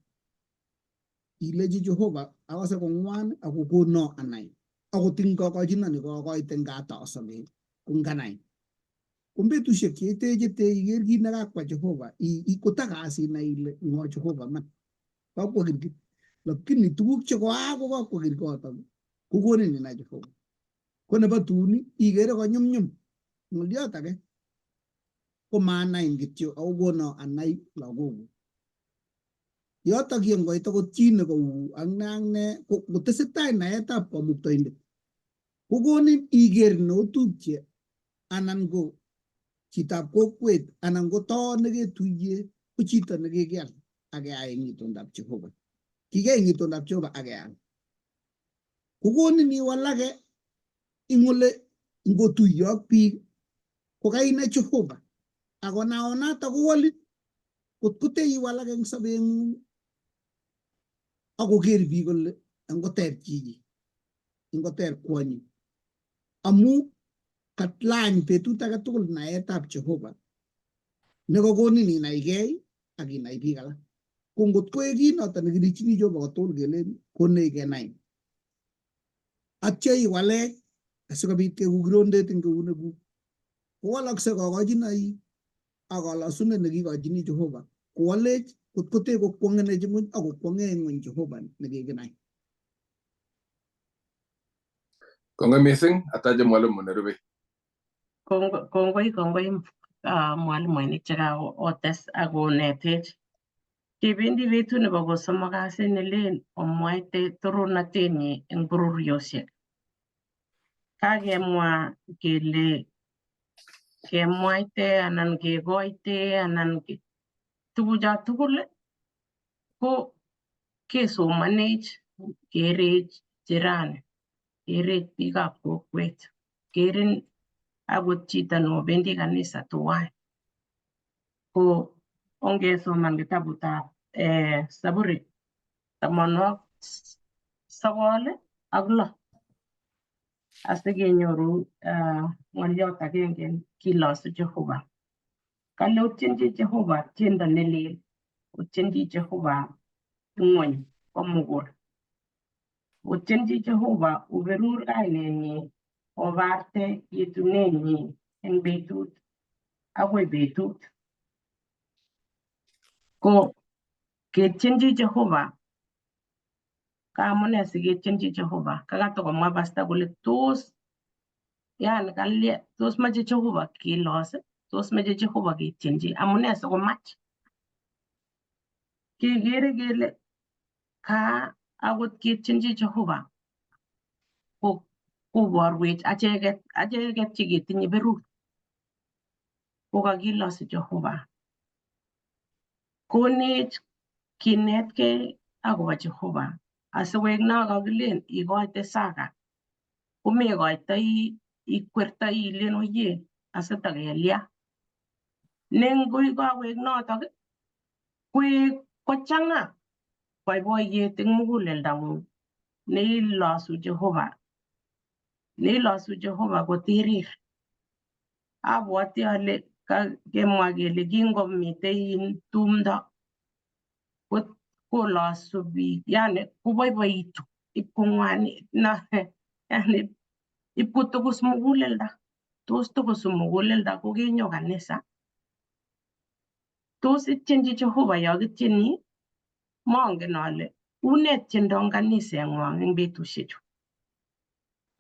A: Ilechi Jehova akose kong'wan ako kono anai. Akot ingokochinon ikokoite ngata asobe ko nganai. Ko betusiek cheitechete iker kit nekakwa Jehova kotakas inai ile ng'o Jehova man. Kakwo kirkit. Lakini tuguk chekoaak ko kakwo kirkotok kokonin inai Jehova. Ko nebo tun ikere konyumnyum. Ng'olyot age ko maanain kityo ako kono anai lagokuk. Yotok yengoit akot chi nekou ak ne ak ne kotesetai naetab kamuktaindet. Kokonin iker neotupche anan ko chitab kokwet anan ko too neketuiye ko chito nekikial ak keai eng itondab Jehova. Kikiyai eng itondab Jehova ak keal. Kokonin iwalake ing ole ngotuiyo ak biik ko kainai Jehova. Ako naonato kowolin kot kote iwalak eng sobeng'ung ak koker biik kole ngoter chichi, ngoter kwonyi. Amu katlany betut age tugul naetab Jehova nekokonin inaigei ak inai biik alak. Ko ngot koek kit noto nekirichini Jehova kotugul kelen konech kenai. Atya iwalech asikobit keku kirondet eng eunekuk. Kowalakse kokochinoik ak kolosunet nekikochini Jehova kowalech kot kote kokwong'enech ng'weny ak kokwong'e ng'weny Jehova nekikinai.
C: Kongoi missing atache mwalimu nerube.
D: Kongoi kongoi mwalimuinik chekaotes ak konetech. Kebendi betut nebo kosomok kasi nelen omwaite torornatenyi eng bororiosiek. Kakemwa kele kemwaite anan kekoite anan tugucho tugul ko kesomanech kerech jirani, kerech biikab kokwet, kerin akot chito nobendi kanisa tuwai. Ko ongesoman kitabutab Saburi 96 asikenyoru ng'olyot agenge kilosu Jehova. Kale otienji Jehova tiendo nelel, otienji Jehova ng'wony komugul. Otienji Jehova oberur kainenyi, obarte yetunenyi eng betut akoi betut. Ko ketienji Jehova, kaamune siketienji Jehova, kakatokomwa pasta kole tos yani kalya tos moche Jehova kilos, tos moche Jehova ketienji, amune sikomach. Kekere kele ka akot ketienji Jehova ko koborwech acheket acheket cheketinye berur ko kakilosu Jehova. Konech kinetkei akobo Jehova asiwek no kakilen ikoite saka komekoitoi ikwertoi ilen oye asitakelya. Ne ngoikokoek notok koek kochang'a boiboiyet eng muguleldang'ung neilosu Jehova, neilosu Jehova kotirir. Abwati ale kemwa kele kingomitei tumdo kolosu biik, yani koboiboitu ipkong'wani na yani ipkotokus muguleldo. Tos tokosu muguleldo kokenyo kanisa? Tos ityenchi Jehova yo kityeni? Mongen ale une tiendo eng kaniseng'wong eng betusiechu.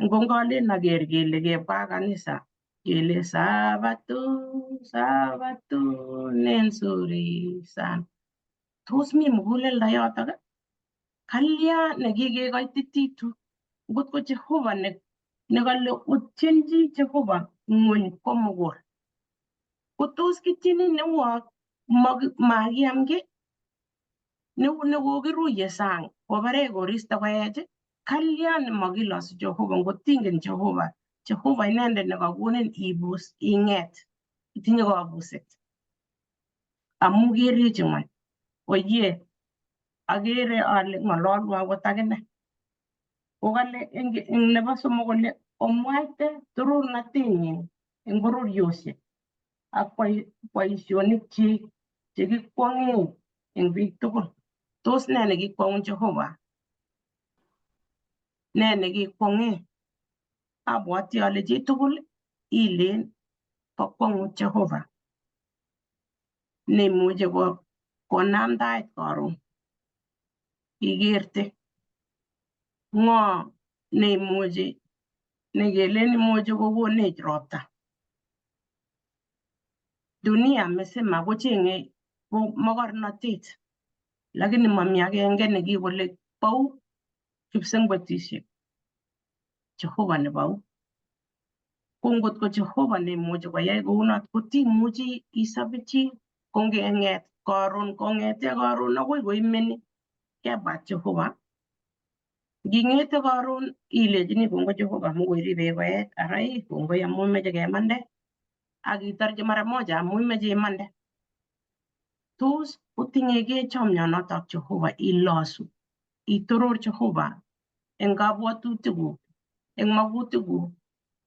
D: Ngo ngalen aker kele kebwa kanisa kele sabato sabato ne nzuri sana. Tos mi muguleldo yotok? Kalya nekikekoitititu ngot ko Jehova nekale otyenchi Jehova ng'wony komugul. Ko tos kityeni neuo makiam kiy? Nekokiruiye sang kobarech koristo koech? Kalya nemakilosu Jehova ngotingen Jehova, Jehova inendet nekakonin ibus ing'et itinye kabuset amu keriechi ng'wony. Oye, akere ale ng'ololwo akot akine. Kokale eng nebo somok kole omwaite torornatenyin eng bororiosiek ak boisionikchik chekikwong'en eng biik tugul. Tos ne nekikwong'un Jehova? Ne nekikwong'e? Abwati ale chitugul ilen bo kwong'ut Jehova neimuche konam tait karon ikerte. Ng'o neimuchi nekelen imuchi kokonech ropta? Dunia mzima kocheng'e mokornotet lakini mami agenge nekikole bou kipsengwetisiek. Jehova nebou. Ko ngot ko Jehova neimuchi koyai kounot kotimuchi isobe chi kongeng'et karon kong'ete karon akoi koimeni kebwat Jehova. Nging'ete karon ilechini kongoi Jehova amu koiribech koech ara ii kongoi amu imeche kemande ak itorchi mara moja amu imeche imande. Tos otinyegei chomyonotok Jehova ilosu itoror Jehova eng kabwatutikuk eng makutikuk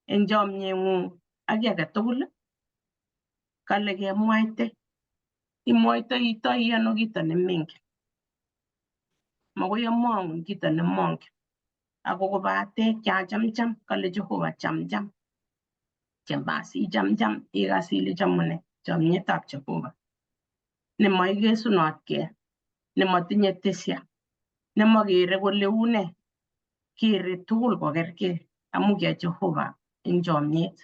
D: eng chomyeng'ung ak kiy age tugul? Kale kemwaite. Imwoitoitoi ano kito nemengen? Makoi amwaun kito nemongen. Ako kobate kiachamcham kale Jehova chamcham. Chembas ichamcham ikas ile chamune chomyetab Jehova nemoikesunotkei, nemotinye tesia, nemokere kole une, kere tugul kokerkei amu kia Jehova eng chomyet.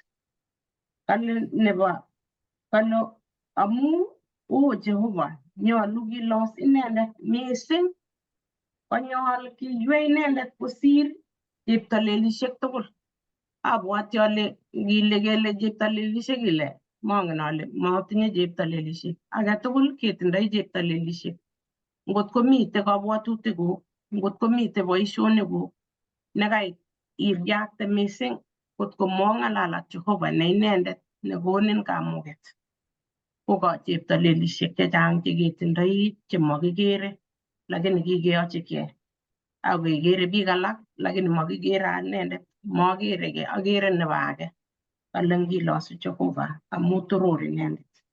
D: Kale nebo kale amu oo Jehova nyolu kilos inendet mising konyol kiywei inendet kosir cheptolelishek tugul. Abwati ale ngile kele cheptolelishek ile mongen ale motinye cheptolelishek. Age tugul ketindoi cheptolelishek. Ngot komite kabwatutikuk, ngot komite boisionikuk nekait iryakte mising kot ko mong'alal ak Jehova ne inendet nekonin kamuget. Ko ka cheptolelishek chechang cheketindoi chemokikere lakini kikeyochigei ak kekere biik alak lakini mokikere anendet, mokerekei, akere nebo age. Kale ngilosu Jehova amu toror inendet.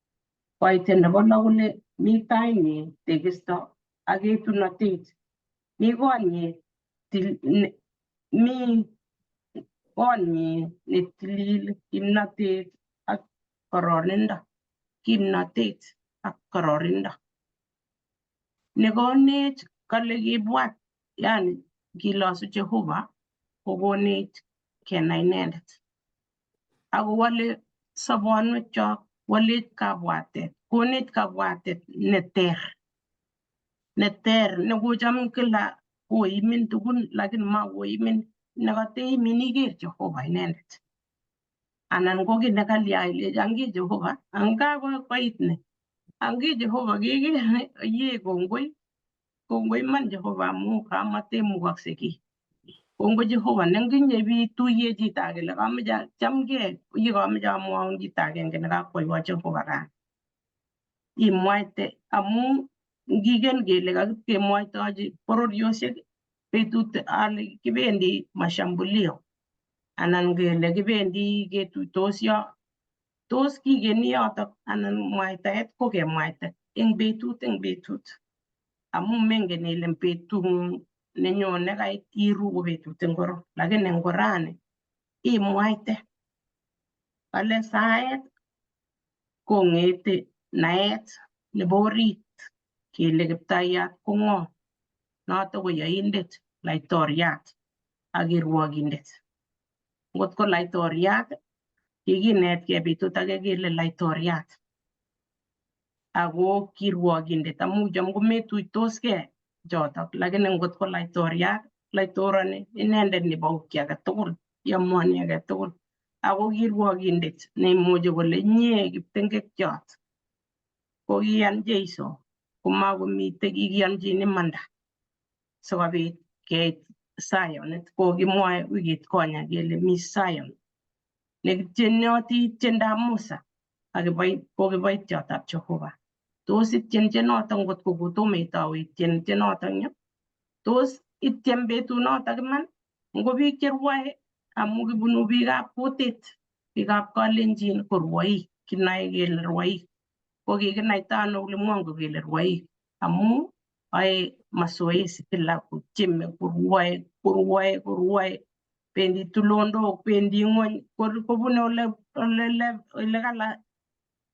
D: Koite nebo lo kole mi tainyi tekisto ak etunotet, mi konyi mi konyi netilil kimnatet ak kororindo, kimnatet ak kororindo. Nekonech kale kibwat yani kilosu Jehova kokonech kenai inendet. Akowole sobonwekchok, wolech kabwatet, konech kabwatet neter. Neter nekocham kila koimin tugun lakini makoimin nekateimin iker Jehova inendet. Anan ko kiy nekalya ilechi angi Jehova, anga koit ni. Angi Jehova keker ye kongoi, kongoi iman Jehova amu kamatemukokse kiy. Kongoi Jehova nenginye bituiye chito age kole kameche chamgei ye kameche amwaun kito agenge nekakwaiwo Jehova rani. Imwaite amu ngiken kele kakipkemwoitochi bororiosiek betut ale kibendi mashambulio anan kele kibendi ketuitos yo tos kikeni yotok anan mwaitaet ko kemwaita eng betut amu mengen ile betung'ung nenyone kait iru ko betut ngoro lakini ngorani imwaite kale saet kong'ete naet nebo orit kele Kiptayat ko ng'o noto ko yaindet laitoriat ak kirwokindet ngot ko laitoriat kikinetkei betut age kele laitoriat ako kirwokindet amu cham kometuitoskei chotok lakini ngot ko laitoriat laitorani inendet nebou kiy age tugul iamuani age tugul ako kirwokindet neimuchi kole inye kiptengekiot kokiyan Jeiso komakomite kikiyonchin imanda sikobit keit Zionit kokimwoe wikit konye kele mi Zion nekitienoti tiendab Musa ak kokiboityotab Jehova. Tos ityen tienoto ngot ko kotomo itou ityen tienoton yu tos ityen betunotok iman ngo biik cherwoe amu kibunu biikab kutit biikab kalenjin ko rwoik kinoe kele rwoik ko kikinaita ano ulimwengu kele rwoik amu oe mazoezi kila kotyeme korwoe korwoe korwoe bendi tulondok bendi ng'wony kobune ole ole ole kala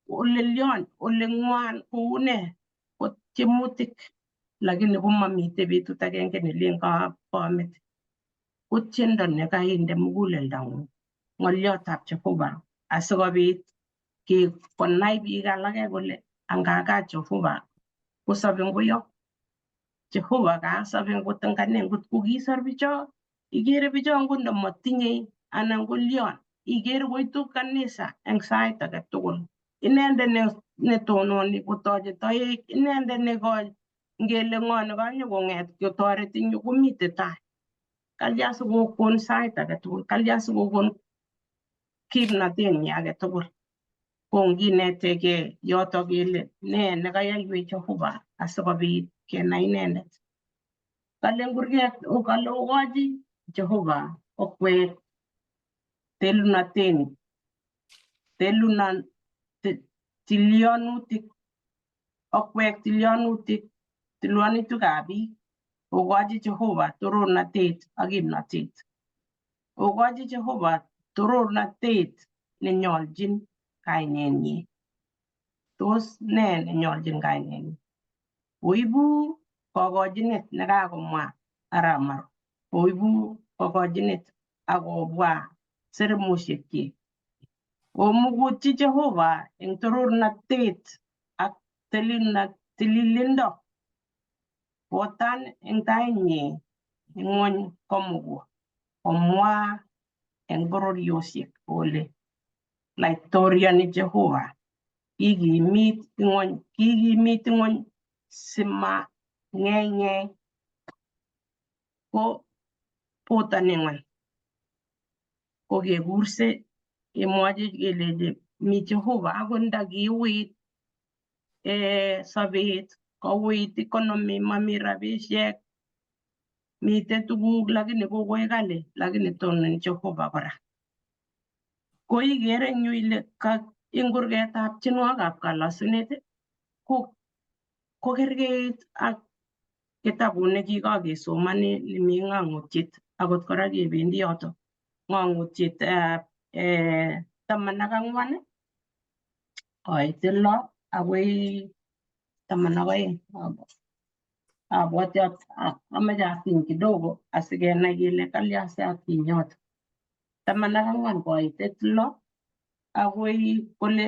D: ole lion ole ng'wan koune ko tyemutik lakini komamite betut agenge nelen kamet ko tiendo nekainde muguleldang'ung ng'oliotab Jehova asikobit konai biik alake kole angaka Jehova kosobe nguyo Jehova kasobe ngot eng ane ngot ko kisor bicho ikere bicho nguno motinyei anan ko lion ikere koitu kanisa eng sait age tugul inendet netononi kotoche toek inendet neko ngele ng'o nekanyokong'et kotoret eng yu komite tai kalya sikokon sait age tugul kalya sikokon kimnatenyi age tugul ko nginetegei yotok kele nee nekayaiwech Jehova asikobit kenai inendet kale ngurket kale okochi Jehova okwek telunaten telunan tilyonutik okwek tilyonutik tilyonutikab biik okochi Jehova torornatet ak kimnatet okochi Jehova torornatet nenyoljin kainenyin tos nee nenyoljin kainenyin oibu kokochinet nekakomwa arap Maro oibu kokochinet akobwa seremusiekyik omukutyi Jehova eng torornatet ak tililindo botan eng tainyin eng ng'wony komugul komwa eng bororiosiek kole laitoriani Jehova kikimit ng'wony kikimit ng'wony simang'eng'e ko botoni ng'wony ko kekurse kemwochi kelechi mi Jehova akot nda kiuit sobet kouit economy mami rabisiek miten tuguk lakini kokoek kali lakini tononi Jehova kora ko ikere eng yu ile eng kurgetab tienwogikab kalosunet ko kokerkeit ak kitabut nekikakesomoni nemi ng'ong'utiet akot kora kebendi yoto ng'ong'utietab 14 koitet 6 akoi 12 abwati amoche atiny kidogo asikenai kele kalya siatiny yoto 14 koitet 6 akoi kole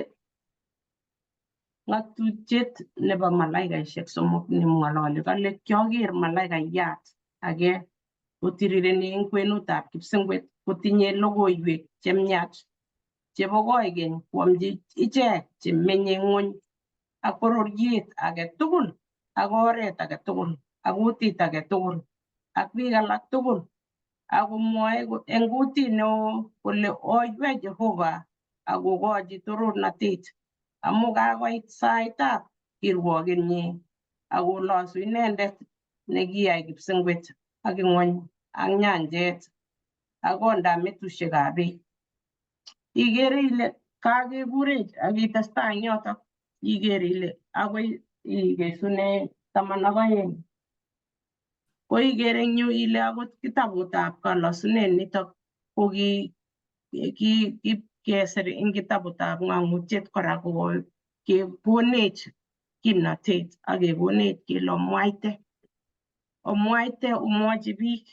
D: ng'atutiet nebo malaikaisiek somok nemng'ololi kole kioker malaikayat age kotirireni eng kwenutab kipsengwet kotinye logoiwek chemiach chebo koikeny koamchi ichek chemenye ng'wony ak bororiet age tugul ak oret age tugul ak kutit age tugul ak biik alak tugul akomwoe eng kutit neo kole oiywei Jehova akokochi torornatet amu kakoit saitab Kirwokenyi ak kolosu inendet nekiyai kipsengwet ak ing'wony ak nyanjet ak kondab metushekab beek. Ikere ile kakekurech ak itestai eng yotok, iker ile akoi ikesune 12. Ko iker eng yu ile akot kitabutab kalosunet nitok ko ki kesir eng kitabutab ng'ang'utiet kora ko kekonech kimnatet ak kekonech kele omwaite. Omwaite omwochi biik.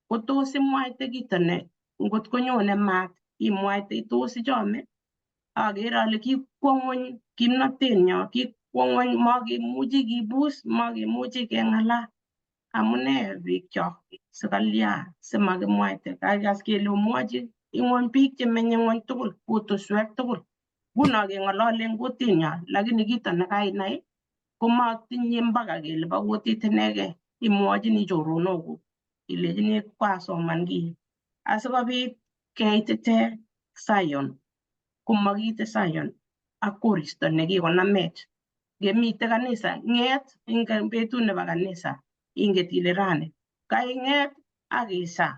D: Kotos imwaite kito ne ngot konyone maat imwaite tos ichome? Akere ale kikwo ng'wony kimnatenyo, kikwo ng'wony makemuchi kibus, makemuchi keng'alal. Amune biikchok sikalya simakimwaite? Kakikas kele omwochi ing'wony biik chemenye ng'wony tugul, kutuswek tugul. Nguno keng'olole eng kutinyo, lakini kito nekainai komatinye mpaka kele bo kutit inegei. Imwochini choronokuk ilechini kwasoman kii asikobit keitite Zion komakiite Zion ak koristo nekikonamech. Ngemite kanisa, ng'et eng betut nebo kanisa, inget ile rani kaing'et ak isa.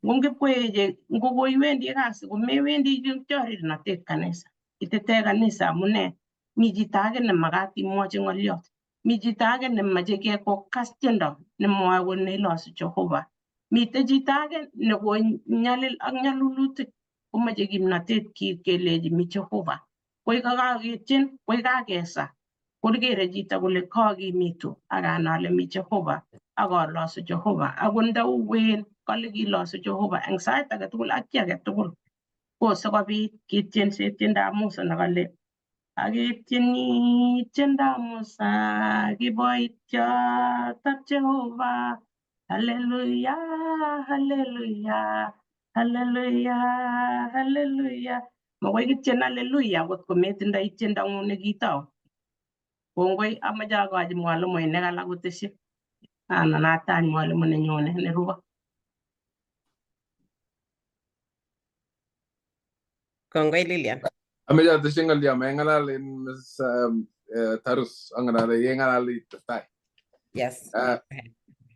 D: Ngo ngipkoeche ngo koiwendi kasi komewendi chorirnotet kanisa. Itete kanisa amune mi chito age nemakat imwochi ng'oliot. Mi chito age nemache kokas tiendo nemwoe kole ilosu Jehova. Mite chito age nekonyalil ak nyalulutik komache kimnatet kelechi mi Jehova. Koi kakaketyen, koi kakesa, kokere chito kole kakimitu ak anai ale mi Jehova ak alosu Jehova. Akot ndauwen kale kilosu Jehova eng sait age tugul ak chi age tugul. Ko sikobit ketyense tiendab Musa nekale Aketyeni tiendab Musa kiboityotab Jehova. Haleluya, haleluya, haleluya, haleluya. Makoi kityen haleluya ngot kometindoi tiendong'ung nekitou. Kongoi amache akochi mwalimuinik alak kotesyi anan atach mwalimu nenyone nerubo.
E: Kongoi Lilian.
C: Ameche atesyi ng'olyo meng'alal en Ms. Tarus angen ale yeng'alal itestai.
E: Yes.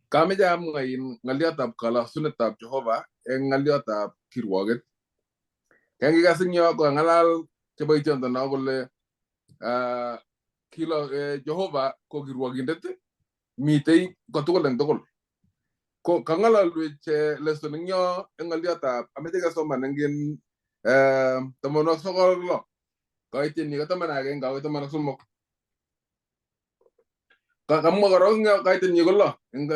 C: Kameche amwa in ng'olyotab kalosunetab Jehova eng ng'olyotab kirwoket. Kengikas eng yo kokang'alal cheboitiondono kole kilo Jehova ko kirwokindet mitei kotugul eng tugul. Ko kang'alalwech lesson eng yo eng ng'olyotab ameche kesoman eng 96 kaityenyi ko 11 akoi 13. Kamwa korok eng yo kaityenyi ko 6 eng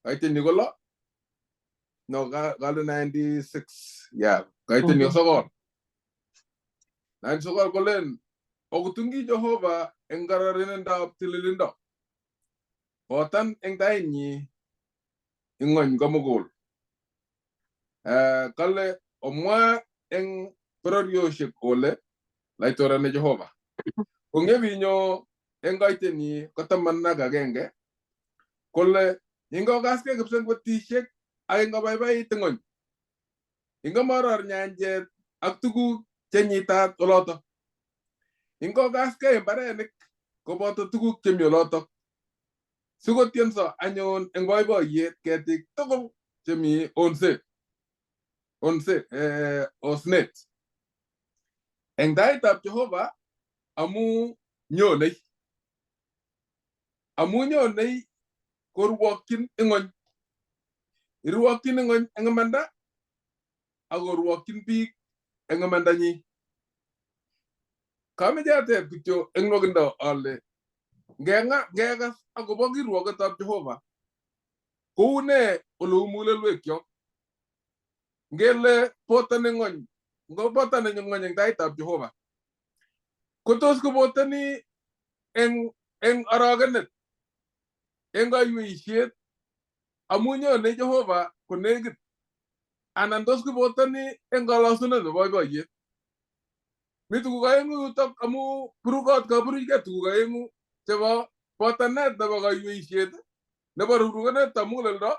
C: kaityenyi ko 6 no kale 96 yeah kaityenyi ko 9 99 kolen okutungi Jehova eng kororonindab tililindo kotan eng tainyi ing'ony komugul. Kale omwa eng bororiosiek kole laitorani Jehova. Kongebinyo eng kaitenyi ko 11 kole ingokaskei kipsengwetisiek ak ingobaibait ing'ony, ingomoror nyanjet ak tuguk chenyitat oloto, ingokaskei mbarenik koboto tuguk chemi oloto, sikotienso anyun eng boiboiyet ketik tugul chemi onset osnet eng taitab Jehova amu nyonei korwokyin ing'ony, irwokyin ing'ony eng imanda ak korwokyin biik eng imandanyi. Kameche ateb kityo eng nwokindo ale ngekas akobo kirwoketab Jehova koune oleu mugulelwekyok. Ngele botoni ng'ony, ngobotoni ng'ony eng taitab Jehova kotos kobotoni eng orogenet, eng kaiweisiet amu nyone Jehova konekit, anan tos kibotoni eng kalosunet nebo boiboiyet. Mi tuguk aeng'u yutok amu burukot kaburuchkei tuguk aeng'u chebo botanet nebo kaiweisiet nebo rurukenetab muguleldo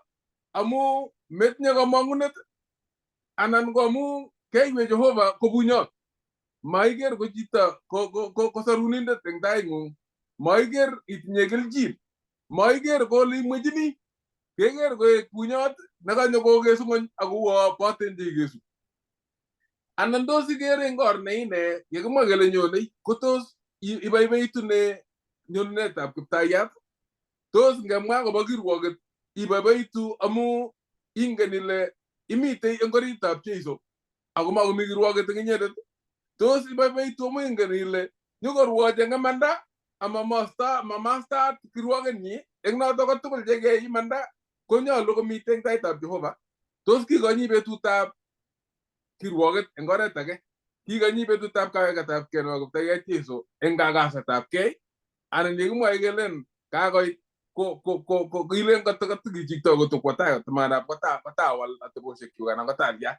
C: amu metinye komong'unet anan ko amu keiwe Jehova kobunyot. Maiker ko chito ko sorunindet eng taing'ung, maiker itinye kelchin, maiker ko ole imwechini, keker koek bunyot nekanyo kokesu ng'ony akouo boten cheikesu. Anan tos ikere eng or ne ine yekimwa kele nyonei kotos ibaibaitu ne nyonunetab Kiptayat? Tos ngemwa akobo kirwoket ibaibaitu amu ingen ile imitei eng oritab Jeiso ako makomi kirwoket eng inyendet? Tos ibaibaitu amu ingen ile nyokorwoch eng imanda ama mamastat kirwokenyi eng noto kotugul chekeyai imanda konyolu komitei eng taitab Jehova? Tos kikonyi betutab kirwoket eng oret age? Kikonyi betutab kaweketabkei nebo Kiptayat Jesu eng kakasetabkei? Anan yekimwoe kelen kakoit ko kilen katikichikto kotokwo tai manap kotawal atebosiekchuk anan kotalya.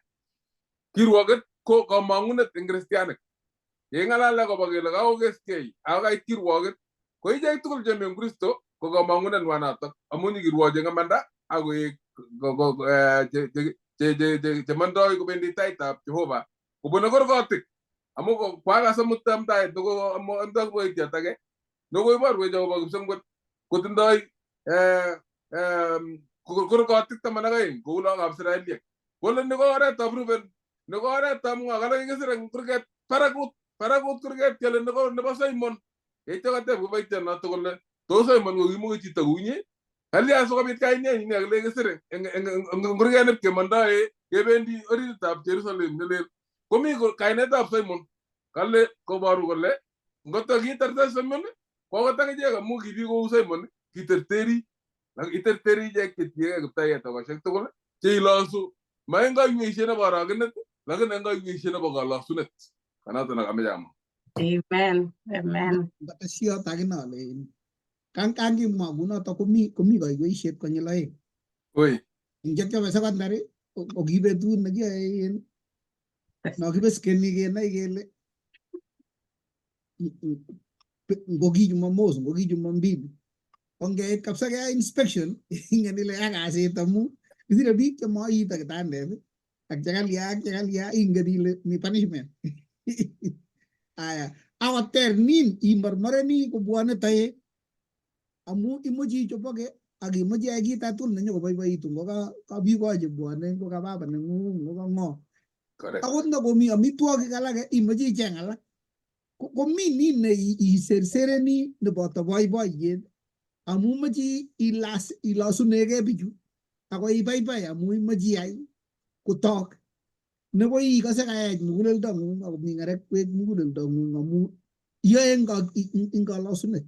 C: Kirwoket ko komong'unet eng kristianik. Yeking'alale akobo kele kakokeskei ako kait kirwoket ko ichek tugul chemi eng Kristo ko komong'unet ng'wa notok amu nyikirwochi eng imanda akoek chemondoi kobendi taitab Jehova kobune korkotik amu kwakas amut amtaet amto kiboitiot age nekoiborwech akobo kipsengwet kotindoi korkotik 12 kou lagokab Israeliek kole ni ko oretab Ruben, ni ko oretab ng'o, kale kikisir eng kurget barakut kurget kele ni ko nebo Simon. Yeityo kateb kiboitiot noto kole tos Simon ko kimoko chito kou inye? Kalya sikobit kainenyi ne kile kisir eng kurget nipkemondoe kebendi orititab Jerusalem nelel komi kainetab Simon. Kale koboru kole ngoto kiterter Simon ko akot akichek amu ki biik kou Simon kiterteri iterteri ichek chetiegei Kiptayat togoshek tugul cheilosu ma eng kaiweisiet nebo orogenet lakini eng kaiweisiet nebo kolosunet. Kanoto nekameche amwa.
D: Amen. Amen.
A: Katesiot akine ale kan kimwa kunoto komi kaiweisiet konyil aeng.
C: Oi.
A: Eng chekichobe secondary ko ki betut nekiyoe no kibeskeni kenai kele ngo ki Jumamos ngo ki Jumambili ko ngeit kabisa keyai inspection ingen ile ya kasit amu kisire biik chemoiito kitandet ak chekalya ak chekalya ingen ile mi punishment. Aya akoter nin imormoreni kobwone toek amu imuchi ichoboke ak imuchi iyai kit age tugul nenyokoboiboitu ngo ka biko chebwone ngo ka baba neng'ung ngo ka ng'o. Akot ndakomi amitwogik alake imoche icheng alak komi nin ne isersereni neboto boiboiyet amu imoche ilosunegei bichu ako ibaibai amu imoche iyai kotok nebo ikose kaech muguleldo ng'ung akomi ng'erekwek muguleldo ng'ung amu iyoe eng kolosunet.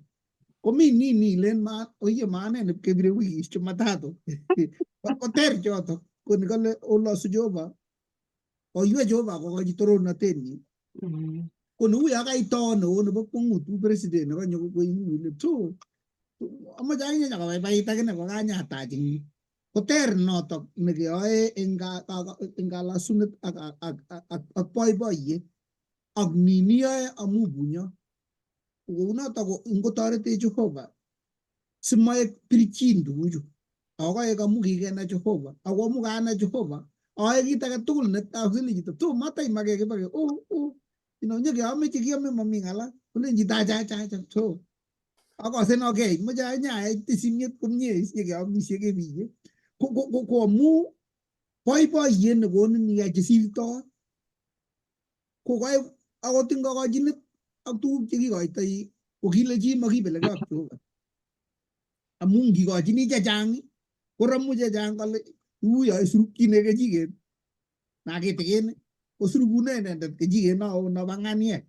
A: Komi nini ilen ma oye maane kebire wikis Jumatatu. Koter choto ko nikale olosu Jehova koiwe Jehova kokochi torornatenyi. Ko neu ya kaito neo nebo kwong'ut u president nekonyo koimu ile tu amoche akinye nyokobaibait akine kokanyatach eng yu. Koter notok nekeyoe eng kalasunet ak boiboiyet ak nin iyoe amu bunyo. Kounotok ngotoretech Jehova simoek pirchin tuguchu. Ako koek amu kikenai Jehova ako amu kanai Jehova ayoe kit age tugul netasile chito tu mataimake kibake oh nyekeame chekiame mami ng'ala kolen chito acha acha acha so akosen okay moche anyayai tisimiet komie nyekeamishe kebiye ko amu boiboiyet nekonin iyai chesirtoi ko koek akot eng kokochinet ak tuguk chekikoitoi ko kile chi makibelekei ak Jehova amu ngikochini chechang koramu chechang kole uyo isurukchine kechiket na kitikin kosurukune inendet kechiket nao nobo nganiek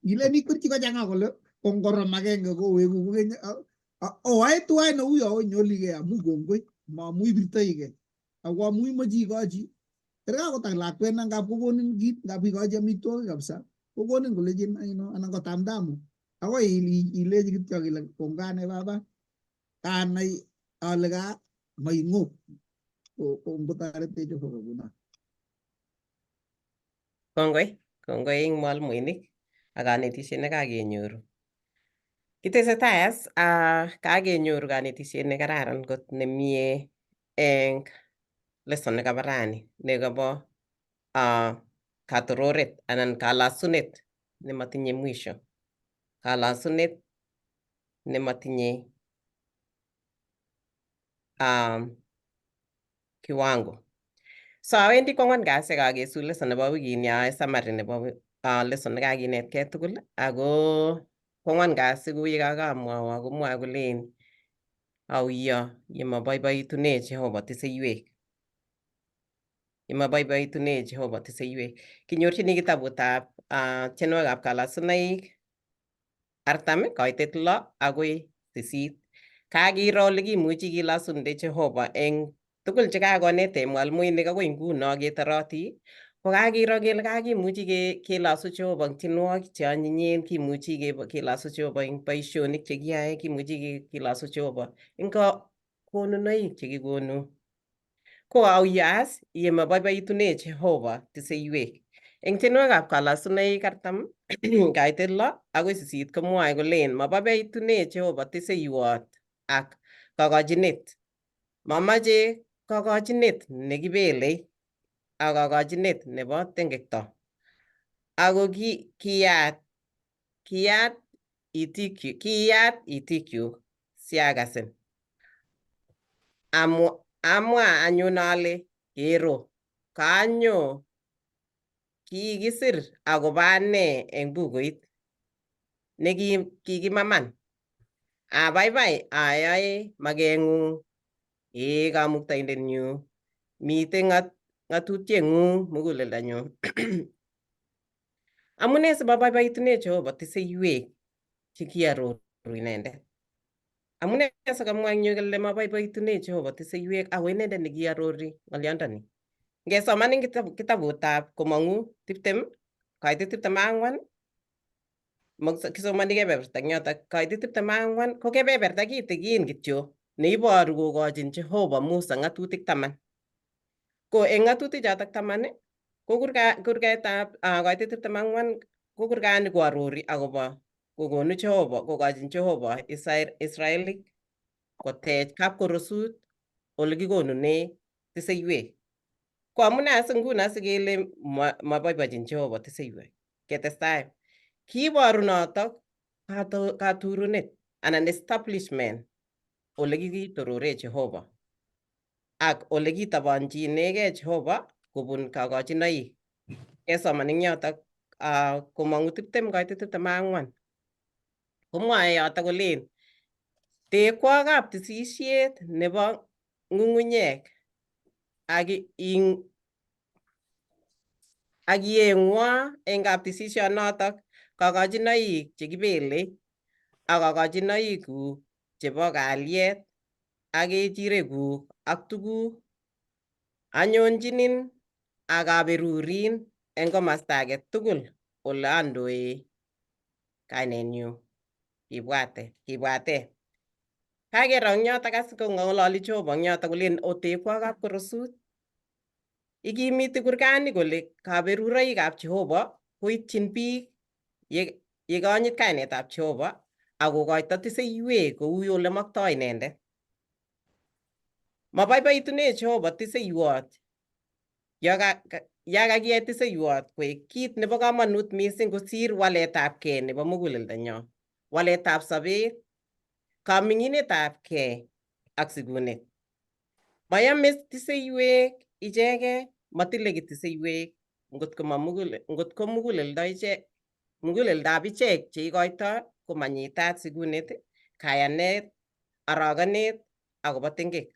A: ngilen ikwerchi kochanga kole kongorom agenge koweku kokeny oae tuwai neuyo onyoligei amu kongoi maamu ibirtoigei ako amu imoche ikochi kerkei akot ak lakwet na ngap kokonin kit ngap ikochi amitwogik kabisa kokonin kolechin anan kotamtamu akoi ilechi kityo ile kongane baba kanai ale ka maing'ok ko ngotoretech Jehova kuno.
E: Kongoi, kongoi eng mwalimuinik ak kanetisiet nekakenyoru. Kitesetai as kakenyoru kanetisiet nekararan kot nemie eng lesson nekabo rani nekabo Katororet anan kalasunet nematinye mwisho. Kalasunet nematinye kiwango. So awendi kwangwan kasi kakesu lesson nebo wikini ayoe summary nebo lesson nekakinetkei tugul ako kwangwan kasi kou yekakamwowo komwoe kolen auyo yemaboiboitune Jehova tiseiwek. Yemaboiboitune Jehova tiseiwek. Kinyorchini kitabutab tienwokikab kalasunaik 40 koitet 6 akoi 8. Kakiro ole kimuchi kilosunde Jehova eng tugul chekakonetech mwalimuinik akoi nguno ketoroti ko kakiro kele kakimuchi kelosu Jehova eng tienwogik cheonyinyen, kimuchi kelosu Jehova eng boisionik chekiyoe, kimuchi kelosu Jehova eng konunoik chekikonu. Ko auyo as yemaboiboitune Jehova tiseiwek. Eng tienwokikab kalasunaik 40 kaitet 6 akoi 8 komwoe kolen maboiboitune Jehova tiseiwot ak kokochinet. Mamache kokochinet nekibelei ak kokochinet nebo tengekto. Ako kiyat itikyuk siakasin. Amwa anyun ale kero kanyo kikisir akobo ane eng bukuit nekikimaman. Abaibai ayoe makeng'ung ee kamuktaindenyu, miten ng'atutieng'ung muguleldonyu. Amune simoboiboitune Jehova tiseiwek chekiaroru inendet? Amune sikamwa eng yu kole maboiboitune Jehova tiseiwek ako inendet nekiarori ng'olyondoni? Ngesoman eng kitabutab Komong'u 20 kaitit 24, kisomoni kebeberta eng yotok kaitit 24 ko kebeberta kitikin kityo neiboru kokochin Jehova Musa ng'atutik 10. Ko eng ng'atutik chotok 10 ko kurgetab kaitit 24 ko kurgani koarori akobo kokonu Jehova kokochin Jehova Israelik kotech kapkorosut ole kikonune tiseiwek. Ko amune asi nguno sikele maboibochin Jehova tiseiwek? Ketestai. Kiiboru notok katurunet anan establishment ole kikitorore Jehova ak ole kitobonchinegei Jehova kobun kokochinoik. Kesoman eng yotok Komong'u 20 koitit 24. Komwoe yotok kolen tekwok kaptisisiet nebo ng'ung'unyek ak ieng'wo eng kaptisisionotok kokochinoik chekibelei ak kokochinoikuk chebo kalyet ak kechirekuk ak tuguk. Anyonjinin ak aberurin eng komasta age tugul ole andoe kainenyu. Kibwate, kibwate. Kakero eng yotok as kong'ololi Jehova eng yotok kolen otekwok kapkorosut. Ikimiti kurgani kole kaberuroikab Jehova koityin biik yekonyit kainetab Jehova ak kokoito tiseiwek kou ole maktoi inendet. Maboiboitune Jehova tiseiwot ya kakiyai tiseiwot koek kit nebo komonut mising kosir waletabkei nebo muguleldonyo, waletab sobet, kaming'inetabkei ak sikunet. Mayame tiseiwek ichegei, matile kiy tiseiwek ngotko muguleldo ichek, muguleldab ichek cheikoitoi komanyitat sikunet, kayanet, arogenet akobo tengek.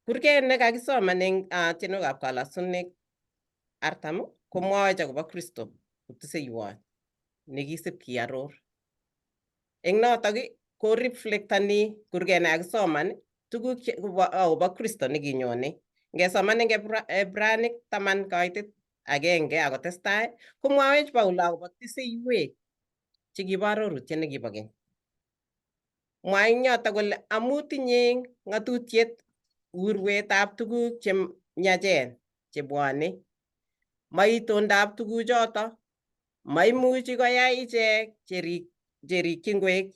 E: Kurget nekakisoman eng tienwokikab kalasunik 40 komwoech akobo Kristo kotiseiwot nekisip kiaror. Eng notok ko reflectani kurget nekakisoman tuguk akobo Kristo nekinyone. Ngesoman eng Ebranik 10 kaitit 1 akotestai komwawech Paulo akobo tiseiwek chekibo arorutiet nekibo keny. Mwae eng yotok kole amu tinye ng'atutiet urwetab tuguk che miachen chebwone, ma itondab tuguchoto, maimuchi koyai ichek cherikchin koek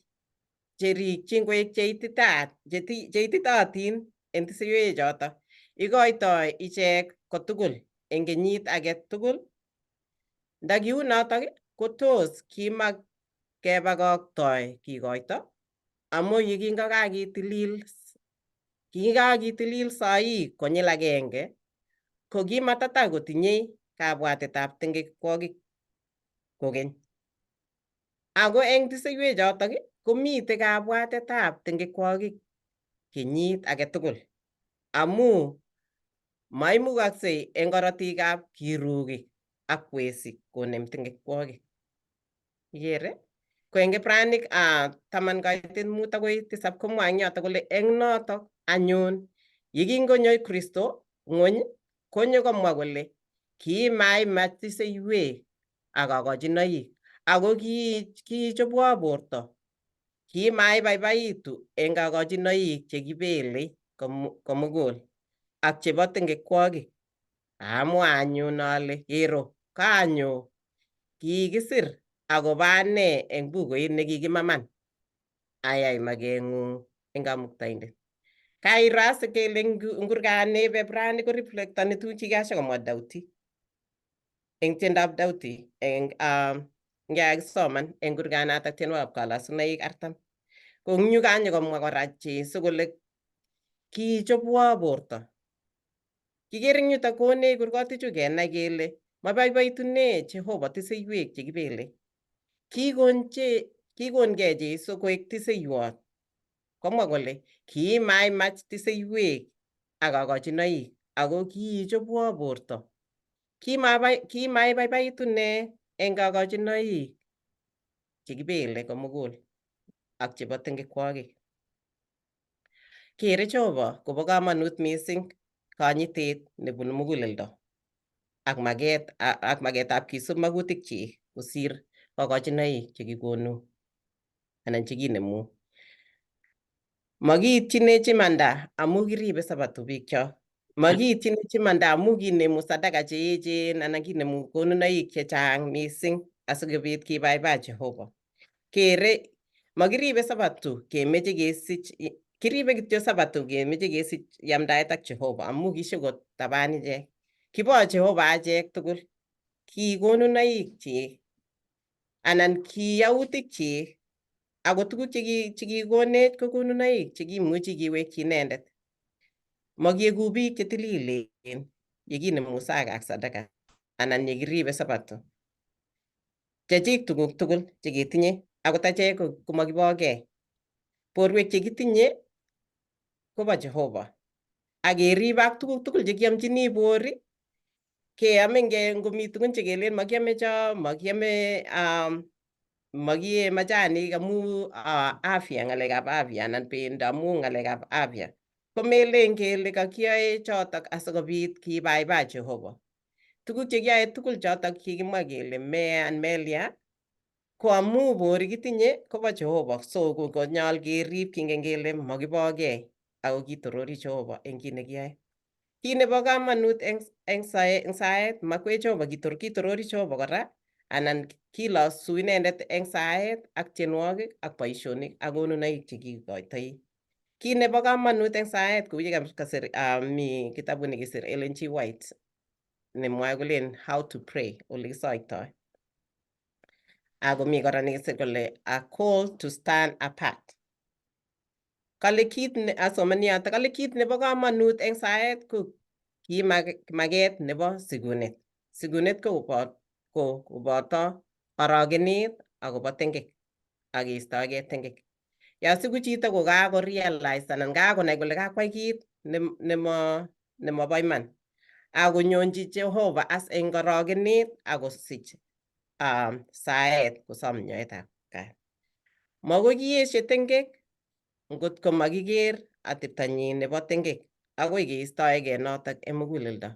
E: cheititootin eng tiseiwechoto. Ikoitoi ichek kotugul eng kenyit age tugul? Nda kiunotok ko tos kimakebakoktoi kikoito amu yikingokakitilil soik konyil agenge ko kimatatakotinyei kabwatetab tengekwokik kokeny. Ako eng tiseiwek chotok komitei kabwatetab tengekwokik kenyit age tugul amu maimukaksei eng korotikab kirukik ak kwesik konem tengekwokik. Ikere? Ko eng Ibranic 10:5 akoi 7 komwae eng yotok kole eng notok anyun yekingonyo Kristo ng'wony konyo komwa kole kimaimach tiseiwek ak kokochinoik ako kiichobwo borto kimaibaibaitu eng kokochinoik chekibelei komugul ak chebo tengekwokik. Amwa anyun ale kero kanyo kikisir akobo ane eng bukuit nekikimaman ayai makeng'ung eng kamuktaindet. Kairo as kele eng kurgani bo Ibrani koreflectoni tugun chekikashakomwa Daudi eng tiendab Daudi eng ngekakisoman eng kurganatak tienwogikab kalasunaik 40. Ko eng yu kanyokomwa kora Jesu kole kichobwo borto. Kikere eng yutok konech kurgotichu kenai kele maboiboitune Jehova tiseiwek chekibelei. Kikongei Jesu koek tiseiwot. Komwa kole kimaimach tiseiwek ak kokochinoik ako kiichobwo borto. Kimaibaibaitu eng kokochinoik chekibele komugul ak chebo tengekwokik. Kere Jehova kobo komonut mising konyitet nebunu muguleldo ak maketab kisub magutikchik kosir kokochinoik chekikonu anan chekinemu. Makiityinech imanda amu kiribe sabato biikchok. Makiityinech imanda amu kinemu sadaka cheechen anan kinemu konunoik chechang mising asikobit kibaibai Jehova. Kere makiribe sabato kemeche kesich, kiribe kityo sabato kemeche kesich yamdaet ak Jehova amu kishokotaban ichek. Kibo Jehova achek tugul. Ki konunoik chik anan ki yautik chik ako tuguk chekikonech ko konunoik chekimuchi kiwekyi inendet. Makieku biik chetililen yekinemu zaka ak sadaka anan yekiribe sabato. Chechik tuguk tugul cheketinye akot achek komakibokei. Borwek chekitinye kobo Jehova ak keribe ak tuguk tugul chekiamchini bor keame ngomi tugun chekelen makiame cho, makiame makie machanik amu afya, ng'alekab afya anan bendo amu ng'alekab afya. Komelen kele kakiyoe chotok asikobit kibaibai Jehova. Tuguk chekiyoe tugul chotok kikimwa kele mea an melia ko amu bor kitinye kobo Jehova so konyol kerib kingen kele makibokei ako kitorori Jehova eng kit nekiyoe. Kit nebo komonut eng saet makwech Jehova kitorori Jehova kora anan kilosu inendet eng saet ak tienwogik ak boisionik ak konunoik chekikoitoi. Kit nebo komonut eng saet kou ye kasir mi kitabut nekisir Ellen G. White nemwoe kolen how to pray, ole kisoitoi. Ako mi kora nekisir kole a call to stand apart. Kale kit ne asomani yoto kale kit nebo komonut eng saet ko ki maket nebo sikunet. Sikunet ko koboto orogenet akobo tengek ak keistoegei tengek. Yon siku chito ko kako realize anan kakonai kole kakwai kit nemobo iman akonyonchi Jehova as eng orogenet akosich saet kosom nyoetab kat. Makoi kieshe tengek ngot ko makiker ateptonyin nebo tengek akoi keistoegei notok eng muguleldo.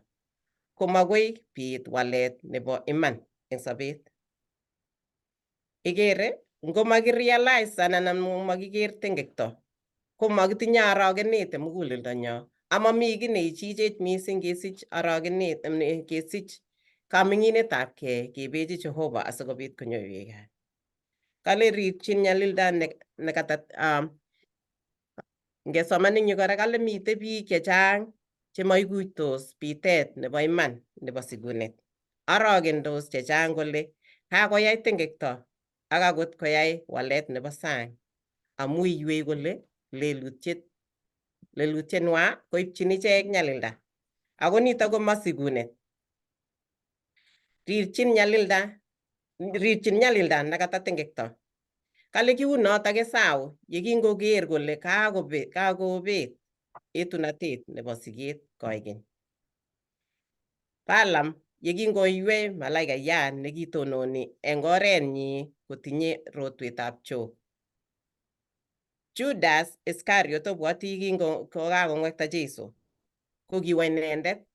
E: Komakoi bit walet nebo iman eng sobet. Ikere ngomakirealize anan makiker tengekto komakitinye orogenet eng muguleldonyo amami kiy neichichech mising kesich orogenet, kesich kaming'inetab kei kebechi Jehova asikobit konyoiwech kat. Kale rikchin nyalilda nekata ngesoman eng yu kora kale mitei biik chechang Chemoikuitos bitet nebo iman nebo sigunet. Orokendos chechang kole kakoyai tengekto ak akot koyai walet nebo sang amu iywei kole lelutietnywa koipchin ichek nyalilda. Ako nito koma sigunet. Rirchin nyalilda nekata tengekto. Kale kiunotok Esau yekingoker kole kakobet etunatet nebo siget koigeny. Balaam yekingoywei malaikayat nekitononi eng orenyi kotinye rotwetab chok. Judas Iscariot, obwoti kingo kokakongwekta Jesu, ko kiwo inendet.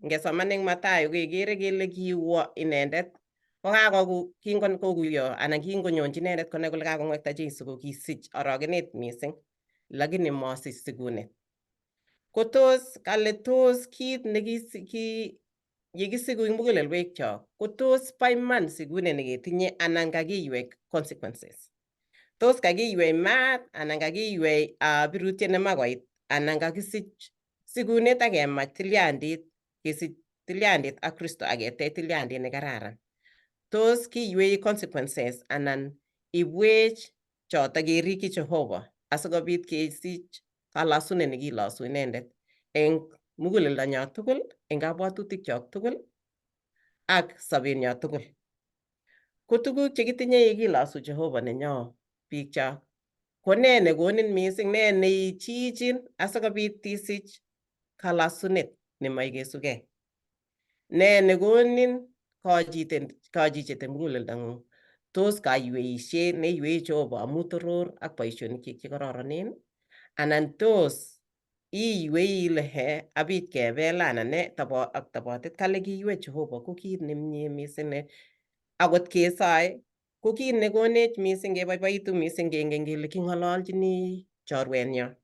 E: Ngesoman eng Mathayo kekere kele kiwo inendet kokakoku kingon kokuyo anan kingonyonchi inendet konai kole kakongwekta Jesu, ko kisich orogenet mising, lakini masich sigunet. Ko tos kale tos kit nekisi yekisiku eng mugulelwekchok, ko tos bo iman sigunet neketinye anan kakiywei consequences? Tos kakiywei maat anan kakiywei birutiet nemakoit anan kakisich sigunet ak kemach tilyandit, kesich tilyandit ak Kristo ak ketech tilyandit nekararan? Tos kiywei consequences anan ibwech choto kerikyi Jehova asikobit kesich kalasunet nekilosu inendet eng muguleldonyo tugul, eng kabwatutikchok tugul ak sobenyo tugul? Ko tuguk chekitinye yekilosu Jehova nenyo, biikchok, ko nee nekonin mising, nee neichichin asikobit isich kalasunet nemoikesugei? Nee nekonin kachichet eng muguleldang'ung? Tos kaiweisiet neiywei Jehova amu toror ak boisionikyik chekororonen, anan tos iywei ile he abit kebela anan ne tabo ak tabotet? Kale kiywei Jehova ko kit nemie mising ne akot kesoe ko kit nekonech mising keboiboitu mising, kengen kele king'ololchini chorwenyon.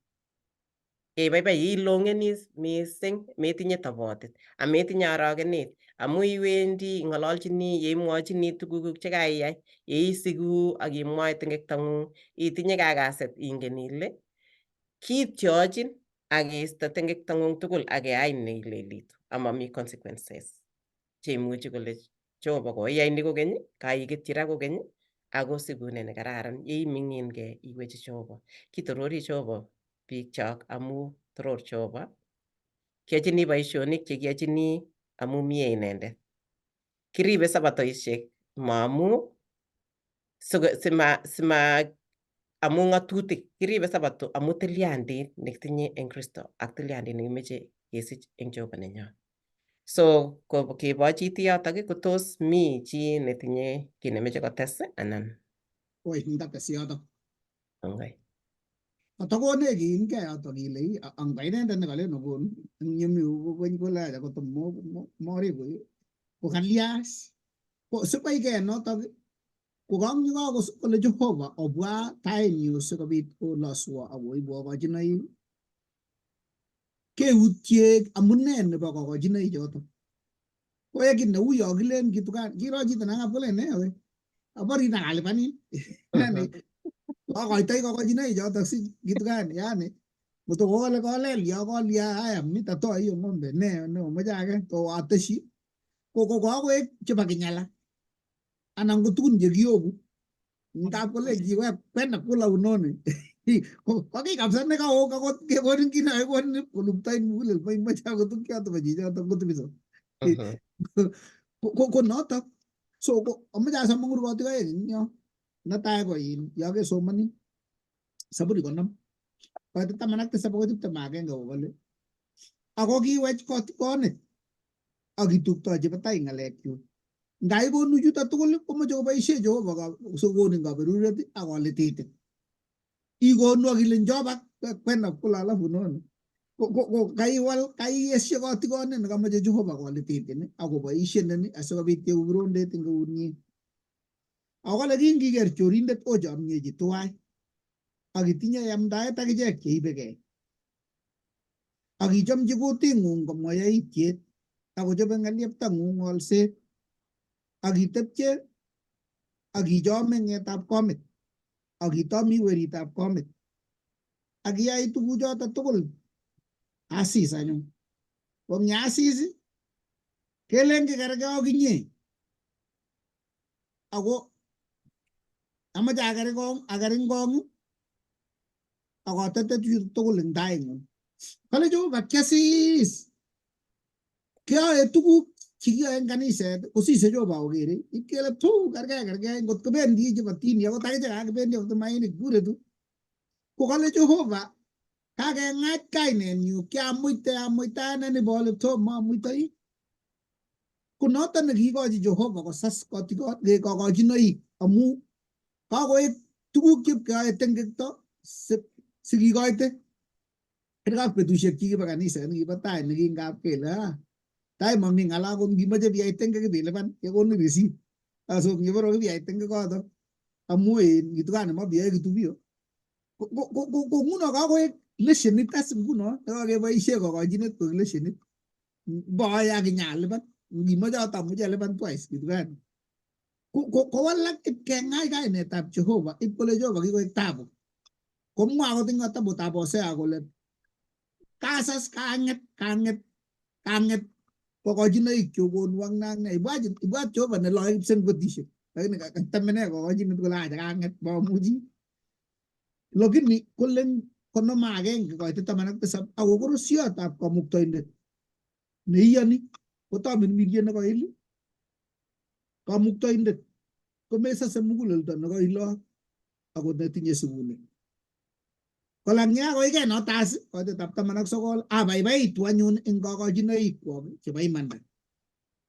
E: Kebaibai, ilong'eni mising, metinye tobotet ametinye orogenet amu iwendi ing'ololchini, yeimwochini tugukuk chekaiyai, yeisiku ak imwoe tengektong'ung, itinye kakaset, ingen ile kityochin ak keisto tengektong'ung tugul ak keyain neilelitu amami consequences cheimuchi kole Jehova koiyai ni kokeny, kaiketyi ra kokeny. Ako sigunet nekararan yeiming'inkei iwechi Jehova. Kitorori Jehova, biikchok, amu toror Jehova. Kiyochini boisionik chekiyochini amu mie inendet. Kiribe sabatoishek ma amu sima amu ng'atutik. Kiribe sabato amu tilyandit nekitinye eng Kristo ak tilyandit nekimeche kesich eng Jehova nenyon. So ko kebochiti yotok, ko tos mi chi netinye kiy nemeche kotes anan?
A: Oi, ndates yotok.
E: Kongoi.
A: Katakonech kiimgei yotok ile anga inendet nekalen okon eng yemi kole aja koto moriku ko kalias ko sibaike notok ko kang kole Jehova obwa tainyu sikobit koloswo ak koibwo kochinoik, keutye amune nebo kokochinoik chotok. Ko kit neu yo kilen kitukan kiro chito nangap kolen ne we aborin ak alipanin, yani akoitoi kokochinoik chotok si kitukan, yani motoko kole kolel yo kolya haya mitatoa hiyo ng'ombe ne ne omoche age to ateshi ko kokoek chebo kinyala anan ko tugun chekiyoku ngap kole kiwe kwenda kula unoni ko kiy kabisa nekaok akot kekonin kit nekakikonin koluktoin mugulel moimoche akot tukchoto bo chichotok kotebiso ko notok. So ko amoche asom kurgotik oeng eng yo. Netai ko in yo kesomoni Saburi 50 koit 17 akoi 21, kokole ako kiwech kotikonet ak kituptochi batai ng'alekyuk. Ngaikonu chuto tugul komoche koboisie Jehova sikokonin kaberuret ak kolititit. Ikonu ak ile njoo kwenda kula alafu unaona ko kaiwal kaiesio kotikonet nekamoche Jehova kolititin ak koboisienin asikobit keuu kirondet eng eunyin. Ako kole kingiker chorindet ochomyechi tuwai ak itinye yamdaet ak ichek cheibekei ak ichomchi kuting'ung komwa yaityet ak kochobe ng'elyeptang'ung ng'olset ak itepche ak ichome ng'etab komit ak itomi weritab komit ak iyai tuguchoto tugul asis anyun. Ko ngiasis kelen kikergei ak inye ako amache akerkong akeringkong ak atete tugul eng taing'ung. Kale Jehova kiasis kiyoe tuguk chekiyoe eng kaniset kosise Jehova kokere ipkele tu kergei kergei ngot kobendi chebo tini akot akichek kakibendi akot mayainik bure tu. Ko kale Jehova kakeng'ach kainenyu kiamuite amuita ane nebo ole tomo amuitoi. Ko noton nekiikochi Jehova kosas kokochinoik amu kakoek tuguk chepkeyoe tengekto sikikoite. Kerkei ak betusiek chikibo kaniset nekibo tai nekingap kele tai mami ng'ala akot ngimoche biyai tengek ipilipan kekonin receipt. So ngibore kipiyai tengek koto amu in kitu gani mobiyoe kitubio. Ko nguno kakoek leshenit as nguno nekakeboishe kokochinet koek leshenit. Boe ak inyalipan ngimoche ot amuche alipan twice kitu gani. Kowalak ipkeng'ach kainetab Jehova ip kole Jehova kikoek tabu. Komwa akot eng kitabutab Hosea kole kasas kang'et kang'et kang'et kokochinoik chu konwok ak ne ibwat ibwat Jehova neloe kipsengwetishek lakini katemene kokochinet kole acha kang'et mamuchi lakini kole 51 koite 17 ako korosyotab kamuktoindet neiyoni kotamirmiriet nekoil kamuktoindet komesose muguleldo nekoilot akot netinye sikunet. Kolang'ya koike notas koitetab 19 abaibaitu anyun eng kokochinoikwok chebo imanda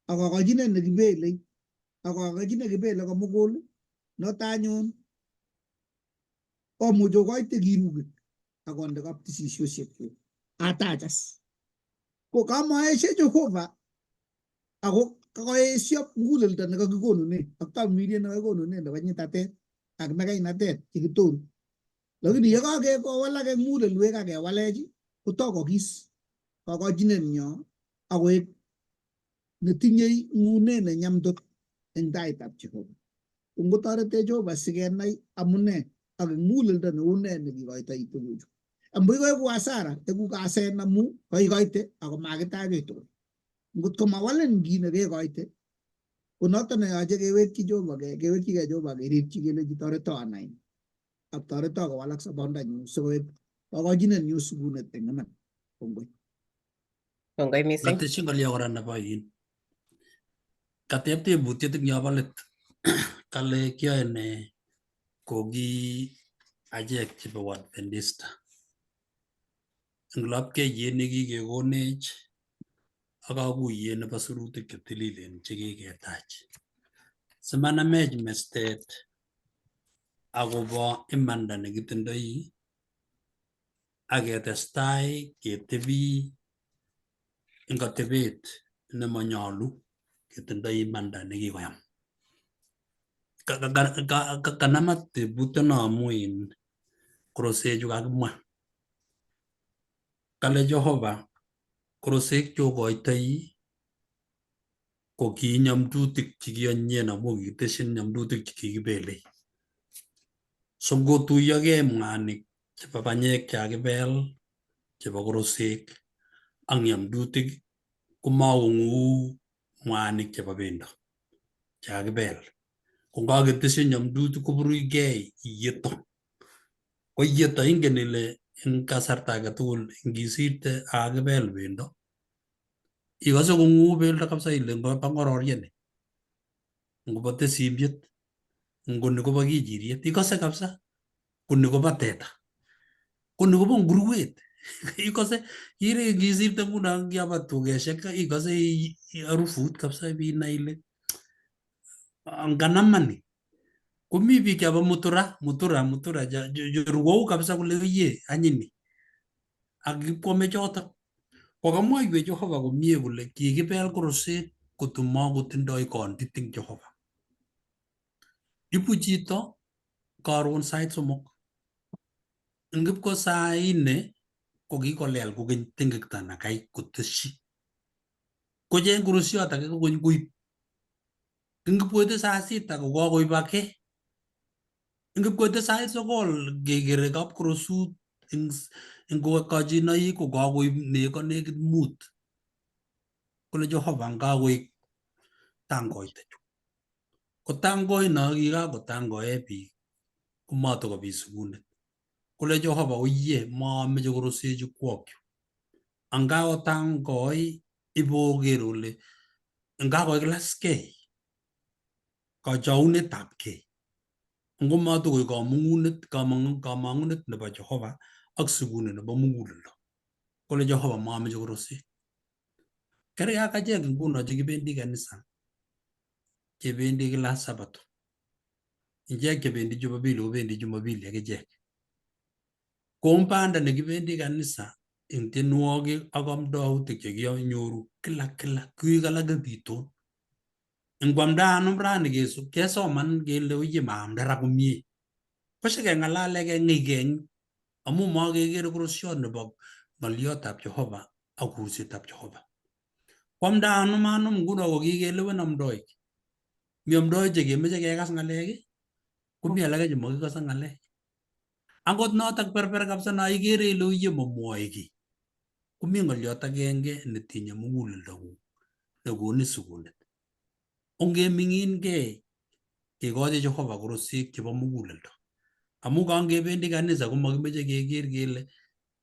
A: ak kokochinet nekibelei ak kokochinet kibele komugul noto anyun omuch okoite kirukik ak onde kaptisisiosiekyuk atachas. Ko kamaeshe Jehova ako kakoesio muguleldo nekakikonune ak tamirmiriet nekakikonune nebo nyitatet ak mekainatet chekitoru. Lakini yekakewalak eng mugulelwek ak kewalech kotokokis kokochinet nyo akoek netinyei ng'unet nenyamtot eng taitab Jehova. Ngotoretech Jehova sikenai amune ak eng muguleldo neu ne nekikoitoi tuguchu. Amu koeku hasara, eku kasen amu koikoite ako makitachech tugul. Ngot ko mawalin kit nekekoite ko noton neyoche kewekyi Jehova kewekyigei Jehova keribchi kelechi toreto anai ak toreto kowalak sobondanyun sikoek kokochinet nyu sikunet eng iman. Kongoi.
E: Kongoi mising.
B: Katesyi ng'olyo kora nebo in kateb tebutiet eng yobo let kale kiyoe ne koki achek chebo Waadventista eng lapkeiyet nekikekonech ak kakuyet nebo sirutik chetililen chekiketach simanamech mestet akobo imanda nekitindoi ak ketestai ketebi eng atebet nemanyolu ketindoi imanda nekikoyam. Kanama tebutiono amu in korosechu kakimwa. Kale Jehova korosek chokoitoi ko ki nyamdutik chekiyonyen amu kikiteshin nyamdutik chekikibelei. So ngotuyokei mwanik chebo banyek chekakibel chebo korosek ak nyamdutik komakong'uu mwanik chebo bendo chekakibel. Ko ngaketesyi nyamdutik koburugei iyeto. Ko iyeto ingen ile eng kasarta age tugul ngisirte ak kakibel bendo ikose kong'uu bendo kabisa ile ngobo ng'ororiet ni, ngobo tesimbiet, ngoni kobo kichiriet, ikose kabisa koni kobo teta, koni kobo nguruwet ikose kire ngisirte nguno ngiaba tukeshek ikose harufut kabisa inai ile nganama ni. Komi biik chebo mutura mutura mutura cheruou kabisa kole iye anyiny ni ak kipkwome chotok. Kokamwoiwech Jehova komie kole kikibel korosek kotumakotindoi kondit eng Jehova. Ibu chito karon sait 3 ngipko saa 4 ko kikolel kokeny tengekto nakai kotesyi kocheng korosiot ake kokeny koib ngipkoite saa 6 ko kakoib ake ngipkoite sait 9 kekere kapkorosut eng kochinoik ko kakoib neko nekit 5. Kole Jehova ngakoik tangoita chu. Ko tangoi no kikakotangoe biik komatokobit sukunet. Kole Jehova oye mameche korosechu kwokyu. Angakotangoi iboker ole ngakoikilaskei kachaunetabkei ngomatokoik kamung'unet kamang'unet nebo Jehova ak sikunet nebo muguleldo. Kole Jehova mameche korosek. Kergei ak achek nguno chekibendi kanisa, chebendi kila Sabato. Ichek chebendi Jumapili kobendi Jumapili akichek. Ko eng banda nekibendi kanisa eng tienwogik ak amdautik chekinyoru kila kila kiik alake biton. Ngwamda anum rani kesoman kele oye maamda ra komie. Koshikeng'alale keng'eikeng amu makekere korosiot nebo ng'oliotab Jehova ak kursetab Jehova. Kwamda anum anum nguno ko kikelewen amdoik. Mi amdoik chekemeche kekas ng'alek, komi alake chemakikose ng'alek. Angot notok berber kabisa no ikere ile uye mamwoe kiy. Komi ng'oliot agenge netinye muguleldong'ung nekonin sukunet. Ongeming'inkei kekochi Jehova korosek chebo muguleldo. Amu kangebendi kanisa komakimeche keker kele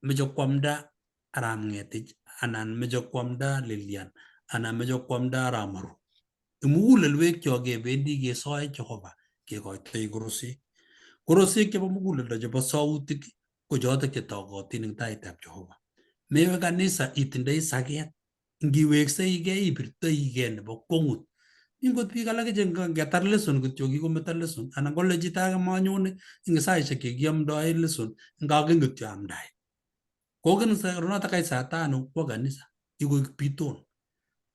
B: meche kwamda arap Ng'etich anan meche kwamda Lilian anan meche kwamda arap Maru. Eng mugulelwekchok kebendi kesoe Jehova kekoitoi korosek. Korosek chebo muguleldo chebo sautik ko chotok chetogotin eng taitab Jehova. Mewe kanisa itindoi saket, ngiwekseigei ibirtoigei nebo kwongut. Mi ngot biik alake che ngetar lesson kityo kikometo lesson anan kole chito age manyone eng saishek chekiamdoe lesson ngaken kityo amdaet. Koken notok kai saa tano kwo kanisa ikoik biton.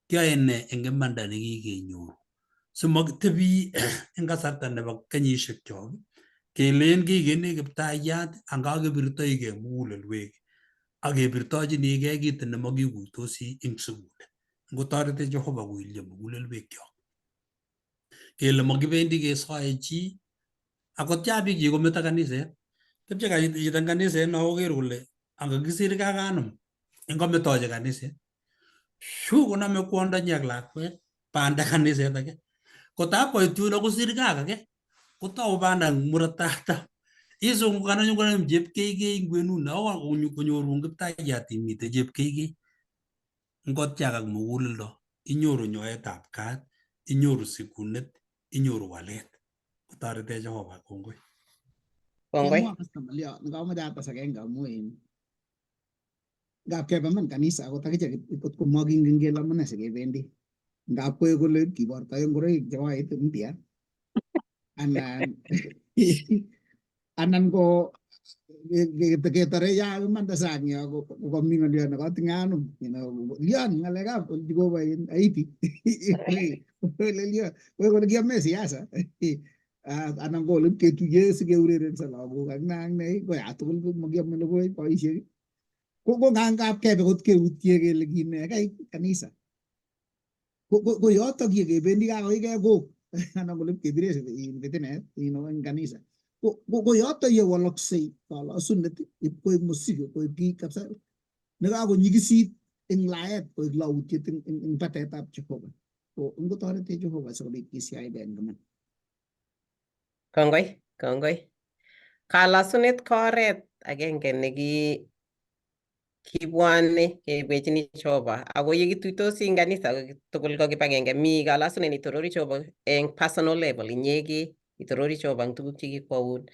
B: Kiyoe ne eng imanda nekikenyoru simakitebi eng kasarta nebo kenyishek chok kelen kikeni kiptayat angakibirtoigei mugulelwek ak kebirtochinigei kit nemakikuitosi eng sukulit. Ngotoretech Jehova koilyo mugulelwekyok. Kele makibendi kesoe chi akot ya biik chikometo kaniset tepche chito eng kaniset no koker kole angakisir kakanum ingametochi kaniset shu koname kwondonyi ak lakwet banda kaniset age kotab koit yuno kosir kak age kotou banda eng murot katam isungukan anyun konam chepkeikei eng kwenut akoi konyorun kiptayat imite chepkeikei ngotyak ak muguleldo inyoru nyoetab kat inyoru sikunet inyoru walet kotoretech Jehova kongoi.
E: Kongoi.
A: Kiamwa Pastor ng'olio nekamoche ates agenge amu in ngap kebe iman kanisa akot akichek kot ko makingen kele amune sikebendi ngap koek kole kibortoi ngoroik che white mpya anan anan ko ketore ya imanda sang yo ko komi ng'olio nekatinye anum lion ng'alekab Jehova in Haiti ole lion koek kole kiame siasa anan ko ole ketuye sikeurerenso lagok ak ne ak ne ko ya tugul ko makiame logoi boisiek ko ngap kebe kot keutye kele kine kai kanisa ko yotok ye kebendi kakoikei kok anan kole kebire pitinet eng kanisa ko yotok ye waloksei kalosunet ip koib mosigo koib kiy kabisa nekakonyikisit eng laet koik lautiet eng batetab Jehova ko ngotoretech Jehova sikobit kisiaige eng iman.
E: Kongoi, kongoi. Kalasunet ko oret agenge neki kibwone keibwechini Jehova ako yekituitosi eng kanisa tugul ko kibagenge mi kalasunet nitorori Jehova eng personal level inyegei itorori Jehova eng tuguk chekikwoun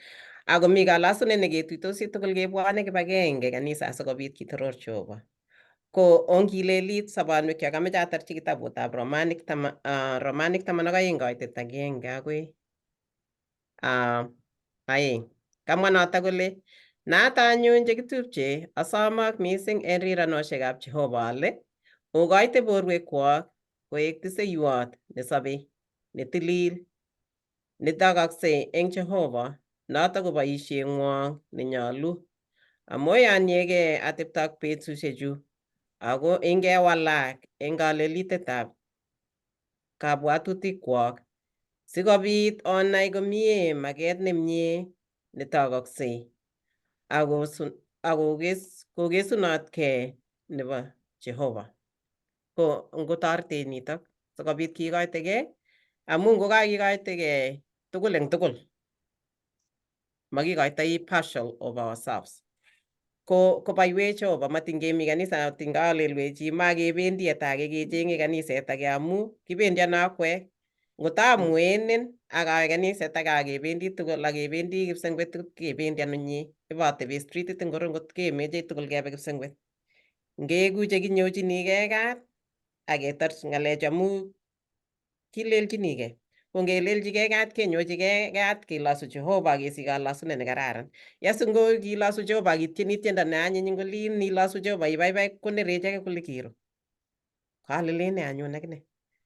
E: ako mi kalasunet neketuitosi tugul kebwone kibagenge kanisa asikobit kitoror Jehova ko ongilelit sobonwekyok ameche atarchi kitabutab Romanik taman Romanik 12 koitet 1 akoi 2. Kamwa noto kole nato anyun chekitupche asomok mising en riranoshekab Jehova ale okoite borwekwok koek tiseiwot nesobei netilil nitokoksei eng Jehova noto ko boisieng'wong nenyolu amoyoniegei atepto ak betusiechu ako ingewalak eng kalelitetab kabwatutikwok sikobit onai komie maket nemie netokoksei ako kokesunotkei nebo Jehova. Ko ngotoretech nitok sikobit kikoitegei amu ngokakikoitegei tugul eng tugul makikoitoi partial of ourselves ko kobaiwech Jehova matin kemi kanisa matin kalelwech chi makebendi age kechenge kaniset age amu kibendi ano akwek ngotamwenin ak awe kaniset age akebendi tugul akebendi Kipsengwet kebendi ano nye ibotebi streetit ngoro ngot kemeche tugul kebe Kipsengwet ngeeku chekinyochinigei kat aketar ng'alechu amu kilelchinigei ko ngelelchigei kat kenyochigei kat kelosu Jehova kesich kalasunet nekararan yes ngo kilosu Jehova kitieni tiendo neanyiny eng olin ilosu Jehova ibaibai konerech ake kole kiro kalelen nee anyun akine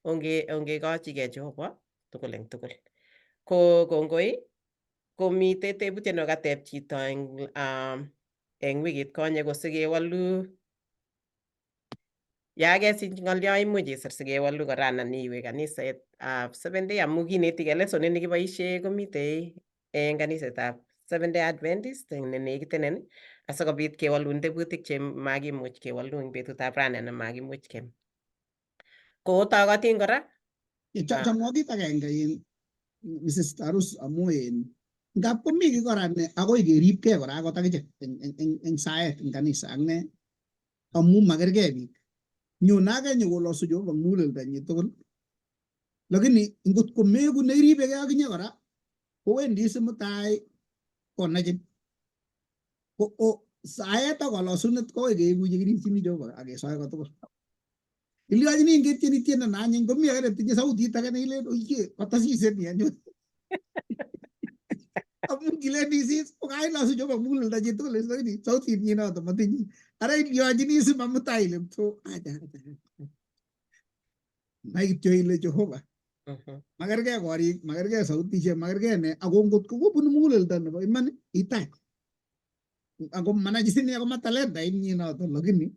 E: ongekochigei Jehova tugul eng tugul ko kongoi komitei tebutiet nekateb chito eng wikit konye ko sikewolu ya kesich ng'olyo imuch isir sikewolu kora anan iwe kaniset ab Seventh Day amu kinetigei lesonit nekiboisie komitei eng kanisetab Seventh Day Adventist eng nenekitenen asikobit kewolun tebutik che makimuch kewolu eng betutab rani anan makimuch ke ko tokotin kora.
A: Chamwa kit agenge in Mrs. Tarus amu in ngap komi kiy kora ne akoi keribkei kora akot akichek eng saet eng kanisa ak ne amu makergei biik. Nyone ake nyokolosu Jehova muguleldonyi tugul lakini ngot ko meku neiribegei akinye kora kowendi simutai konachin ko saet ak kolosunet ko akoi keeku chekiripchini Jehova ak kesoe kotugul. Ilyochini ngetieni tiendo neanyiny komi ake netinye sautit ake neilen oiye kotasisen ni anyun amun kilen isis kokailosu Jehova muguleldo chitugul lakini sautit nyi noto matinye ara ilyochini simamutai ile to acha acha nai kityo ile Jehova makergei korik makergei sautishek makergei ne ako ngot ko kobunu muguleldo nebo iman itach ako manajisini ako matalenta inyi noto lakini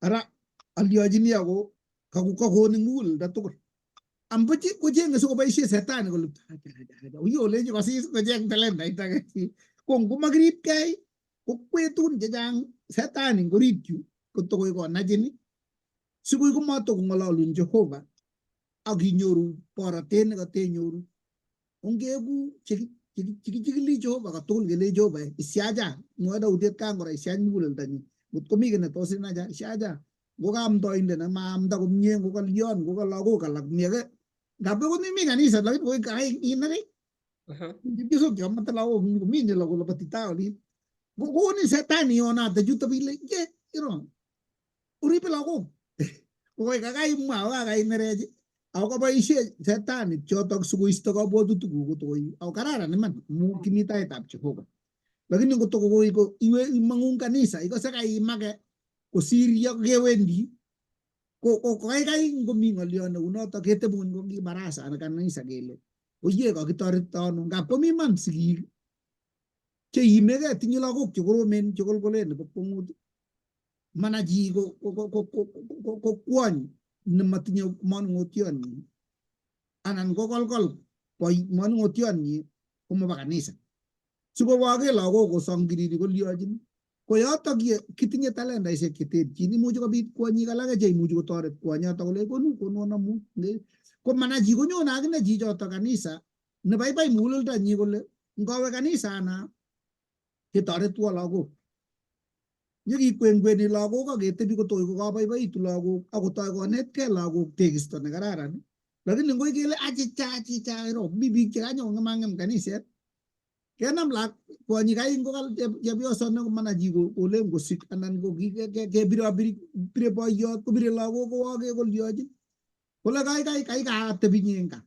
A: ara alyochini ako kakonin muguleldo tugul ambuch kochenge sikoboisie setani kole uyo olechi kosis kocheng talentait age ko ngomakiripkei kokwee tugun chechang setani ngorit yu kotokoi konachin sikoi komatokong'ololun Jehova ak inyoru borotet nekotenyoru ongeku chekichikili Jehova kotugul kelei Jehova isiacha mwoe Daudet kan kora isiach muguleldonyu ngot komi kiy netos inacha isiacha ngo ka amdoindet nemaamda komie ngo kalyon ngo ka lagok alak mi age ngap akot imi kanisa lakini koi inere chepyosok chomete lagok komi koloboti tai olin kokonin setani yonate chuto ile ye iro oribe lagok kokoi kakaimwa ako kakainerech ako kaboisie setani chotok sikoisto kabwatutikuk kotokoi ako kararan iman amu kimi taitab Jehova lakini ngotokokoi ko iwe imang'u kanisa ikose kaimake kosir yo kewendi ko kaikai ngomi ng'olyo neunoto ketebun ko ki barasa anan kanisa kele oye kakitoretito ano ngap komi iman sigik cheimegei tinye lagok chekoromen chekolkolen nebo kwong'ut mana chi ko kwony nematinye manung'otionyi anan kokolkol manung'otionyi komoba kanisa sikowoke lagok kosongiriri kolyochin ko yotok ye kitinye talentaishek cheterchin imuchi kobit kwonyik alake cheimuchi kotoret kwonyoto kole konu konon amu ko mana chi konyone akine chichoto kanisa nebaibai muguleldonyi kole ngowe kanisa ana ketoretwo lagok nyekikwenkweni lagok ak ketebi kotoi kokabaibaitu lagok akotoi konetkei lagok tekisto nekararan lakini ngoi kele achicha achicha iro mi biik chekanyokong'emang'em kaniset kenam lak kwonyik aeng kokal chepyoso nekomana chi kolen kosik anan ko kebirobiri bire boiyot kobire lagok kowoke kolyochin kole kaikai kaikatebi inye eng kaa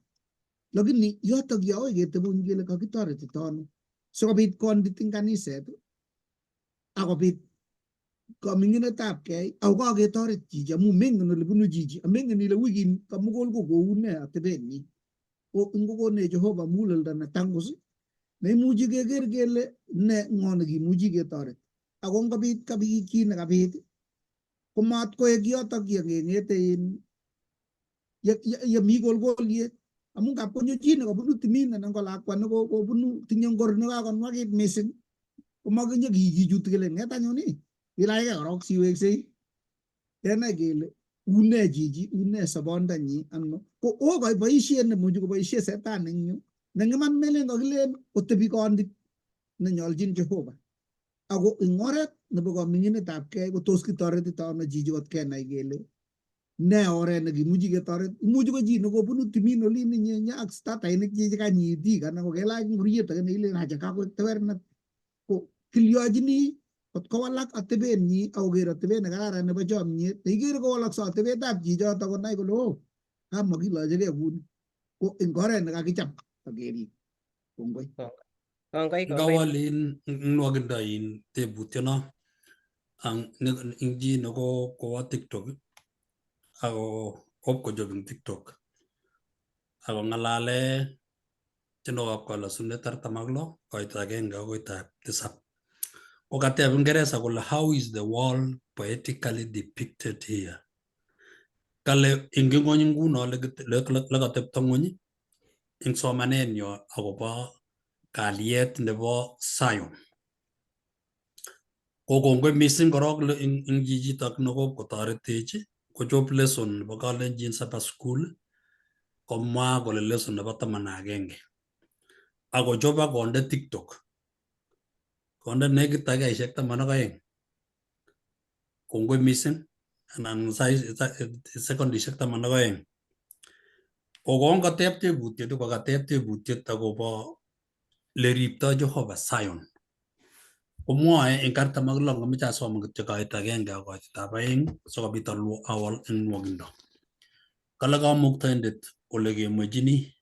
A: lakini yotok yo akoi ketebun kele kakitoretito ano sikobit kondit eng kaniset akobit kaming'inetab kei ako kaketoret chichi amu mengen ole bunu chichi amengen ile wikini komugul ko kou ne atebenyi ko ngokonech Jehova muguleldo netangus neimuchi keker kele ne ng'o nekimuchi ketoret ako ngobit kabit kit nekabit komat koek yotok ye ngeng'ete in yemi kolkoliet amu ngap konyo chi nekabunu timin anan ko lakwa nekobunu tinye ngor nekakonwakit missing komakinye kichuti kele ng'et anyun ii ilachkei korok siweksei kenai kele Une chichi, une sobondanyi ano. Ko oo boisiet nemuchi koboisie setan eng yu. Neng iman melen kakilen kotebi kondit nenyoljin Jehova. Ako eng oret nebo kaming'inetabkei ko tos kitoretito ano chichi kot kenai kele ne oret nekimuchi ketoret. Imuchi ko chi nekobunu timin olin inyenye ak statainik chi chekanyitik anan ko kelach ngoriet age neilen acha kakoek tewernat. Ko kilyochini kot kowalak atebenyi ak koker atebet nekararan nebo chomyet neikere kowalakse atebetab chichoto konai kole oh kamakilochekei kuni ko eng oret nekakicham ak kerib. Kongoi.
E: Kongoi, kongoi.
B: Ngawal in nwokindo in tebutyono ang ing chi neko kowo TikTok ako kopkochob ing TikTok ako ng'alale tienwokikab kalosunet 46 koito agenge akoi 7. Ko kateb Ingeresa kole how is the world poetically depicted here? Kale ing ng'ony nguno lekatepto ng'ony eng somanenyo akobo kalyet nebo Zion. Ko kongoi mising korok ing chichitok nekokotoretech kochob lesson nebo Kalenjin Sabbath School komwa kole lesson nebo 11 akochob akonde TikTok konde nekit dakikaishek 12. Kongoi mising anan sekondishek 12. Ko kateb tebutiet ko kateb tebutiet akobo leripto Jehova Zion. Komwoe eng 46 ngameche asoman kityo koit agenge ak koitetab aeng sikobit awol eng nwokindo. Kale kamuktaindet ole kemwechini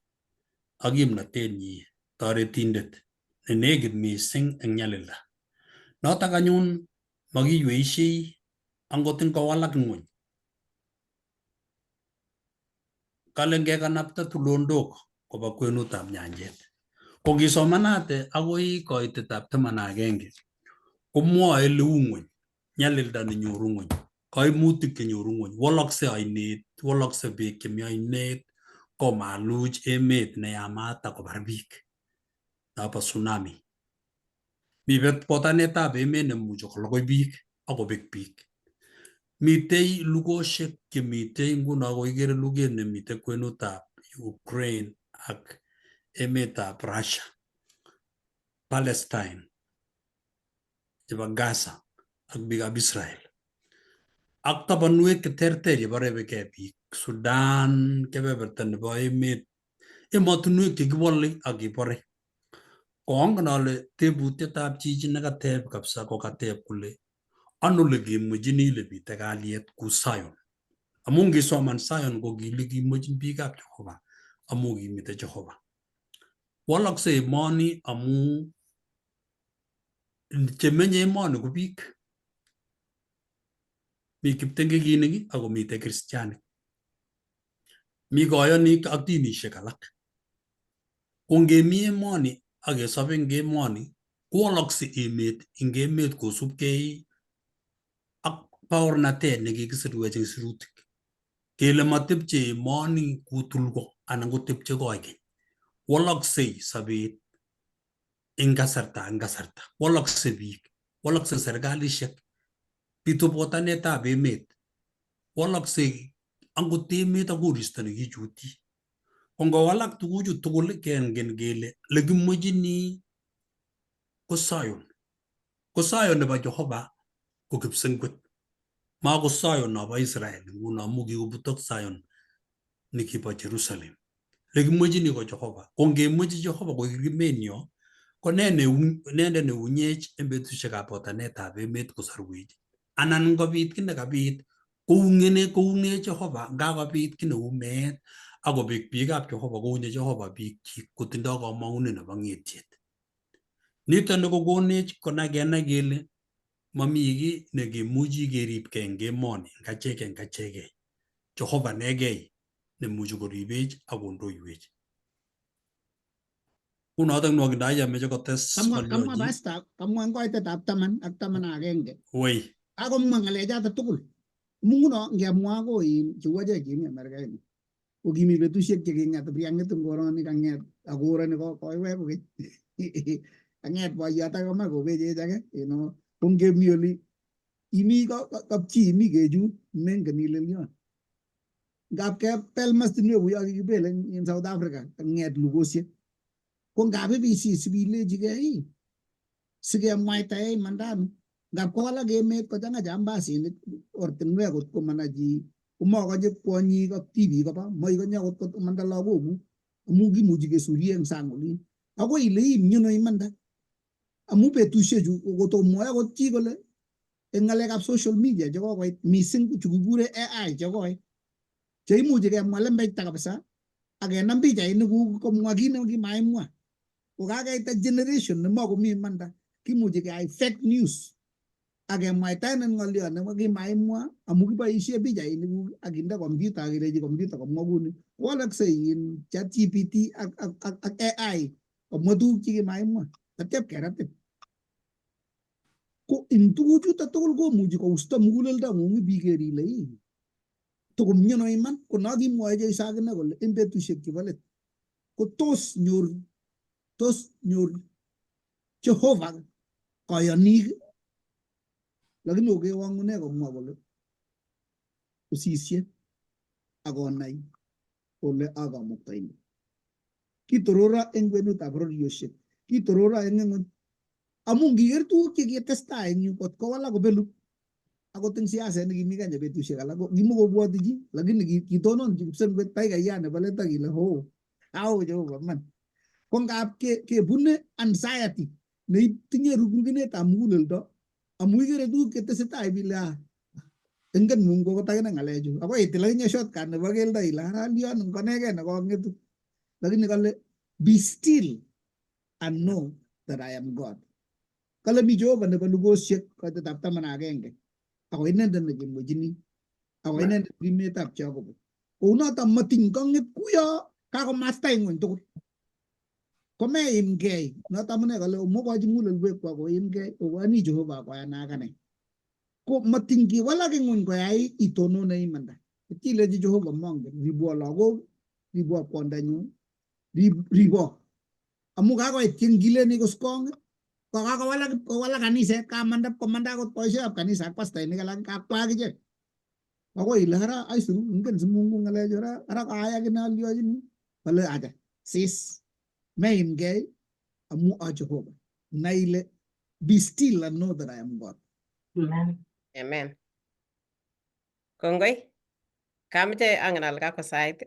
B: ak kimnatenyi toretindet ne nekit mising eng nyalilda. Notok anyun makiyweisyei angot ngowalak ng'wony. Kale ngekanapta tulondok koba kwenutab nyanjet. Ko ngisomanate akoi koitetab 11 komwoe leu ng'wony, nyalilda nenyoru ng'wony, kaimutik chenyoru ng'wony, walakse ainet, walakse beek chemi ainet, komaluch emet neyamat akobar biik nobo tsunami. Mi botanetab emet nemuchi kolokoi biik akobek biik. Mitei lugoshek chemitei nguno koikere luget nemitei kwenutab Ukraine ak emetab Russia, Palestine, chebo Gaza ak biikab Israel. Ak tabanwek cheterter cheborebekei biik, Sudan, kebeberta nebo emet, emotinwek chekiwole ak kebore. Ko angen ale tebutietab chichi nekateb kabisa ko kateb kole ano lekemwechini lemite kalyet ku Zion. Amu ngisoman Zion ko kile kimwechin biikab Jehova amu kimite Jehova. Walakse emoni amu chemenye emoni ko biik. Mi kiptengekinik ako mitei kristianik. Mi koyonik ak dinishek alak. Ko ngemi emoni ak kesobe eng emoni kowalakse emet eng emet kosubkei ak baornatet nekikisirwech eng sirutik. Kele matepche emoni kutulko anan kotepche koikeny. Walaksei sobet eng kasarta eng kasarta. Walakse biik, walakse serikalishek, bitu botanetab emet, walakse angot emet ak koristo nekichuti. Ko ngowalak tuguchu tugul kengen kele lekimwechini ko Zion. Ko Zion nebo Jehova ko kipsengwet. Mako Zion nobo Israel nguno amu kikobutok Zion nekibo Jerusalem. Lekimwechini ko Jehova. Ko ngemwechi Jehova koik kimenyo ko nende neunyech eng betusiekab botanetab emet kosarwech. Anan ngobit kiy nekabit koungene kounge Jehova ngakobit kiy neu meet akobek biikab Jehova kounye Jehova biikchik kotindoi komong'unet nebo ng'etiet. Niton ni kokonech konai kenai kele mami kiy nekemuchi keribkei eng emoni eng achek eng achekei. Jehova inegei nemuchi koribech ak kondoiwech. Unotok nwokindo ameche kotes
A: Kamwa
B: ng'olyochi.
A: pasta, kamwa eng koitetab 10 ak 11.
B: Woi,
A: Kakomwa ng'alechoto tugul. Nguno ngemwa ko in cheu achek chemi Amerika ini. Ko kimi betusiek cheking'et priang'et eng koroni kang'et akoroni koiwek kokeny. Kang'et boiyot ake komach kobechech ake, ko ngemi oli imi kapchi imi kechut mengen ile lion. Ngap kepel mastinwek kuyo kikibel en South Africa nget lugosiek. Ko ngap ibisis sibilechigei sikemwaitae imandanu. Ngap kowalak emet kochang'a jambasinik ortinwek kot komanai chi komokonye kwonyik ak tibik koba moikonye akot komanda lagokuk amu kimuchi kesurie eng sang olin akoi ile imyono imanda amu betusiechu kotomwoe akot chi kole eng ng'alekab social media chekokoit mising chu kikure AI chekoit cheimuchi kemwa lembeita kabisa ak kenam pichainikuk komwa kit nekimaimwa kokakeita generation nemakomi imanda kimuchi keyai fake news ak kemwaitaenen ng'olyo nekimaimwa amu kiboisie pichainikuk ak kinde kompyuta ak kelechi kompyuta komwa kuni kowalaksei in ChatGPT ak AI komwa tuguk chekimaimwa atya keratin ko in tuguchuto tugul komuchi kousto muguleldong'ung ibiker ile ii tokomyono iman ko no kimwoe Jeiso akine kole en betusiek chebo let ko tos nyor Jehova koyonik lakini okewong'une komwa kole osisie akonai kole a Kamuktaindet. Kitororo eng kwenutab bororiosiek, kitororo eng ng'wony amu ngiker tuguk chekitestai eng yu kot kowalak kobelu akot eng siaset nekimi Kenya betusiek alak ko kimokobwoti chi lakini kitonon kipsengwet taikaiyan nebo let ak ile ho au Jehova man ko ngap kebune anxiety neitinye rukrukinetab muguleldo amu ikere tuguk chetesetai bile ah ingen Mungu akot akine ng'alechu akoi itil akinye shortcut nebo keldo ile ara lion konekee nekong'etu lakini kale be still and know that I am God. Kale mi Jehova nebo lugosiek koitetab 11 ako inendet nekemwechini ako inendet rimetab Jacob. Kounoton matiny kong'et kuyo kakomastai ng'wony tugul. Komeimgei noto amune kale omokochi mugulelwekwak koimgei okoyoni Jehova koyana akane. Ko matiny kiwalak ng'wony koyai itonone imanda. Ilechi Jehova mongen ribwo lagok, ribwo kwondanyun, ribo. Amu kakoit ngileni koskong ko kakowalak kowalak kaniset kamanda komanda akot boisiekab kanisa ak pastainik alak kakwak ichek. Akoi ile ara aisiru ingen si Mungu ng'alechu ara ara kaai akine alyochini kale acha sis meimgei amu a Jehova. Nai ile be still and know that I am God.
D: Amen.
E: Amen. Kongoi. Kameche ang'alal kakwa sait.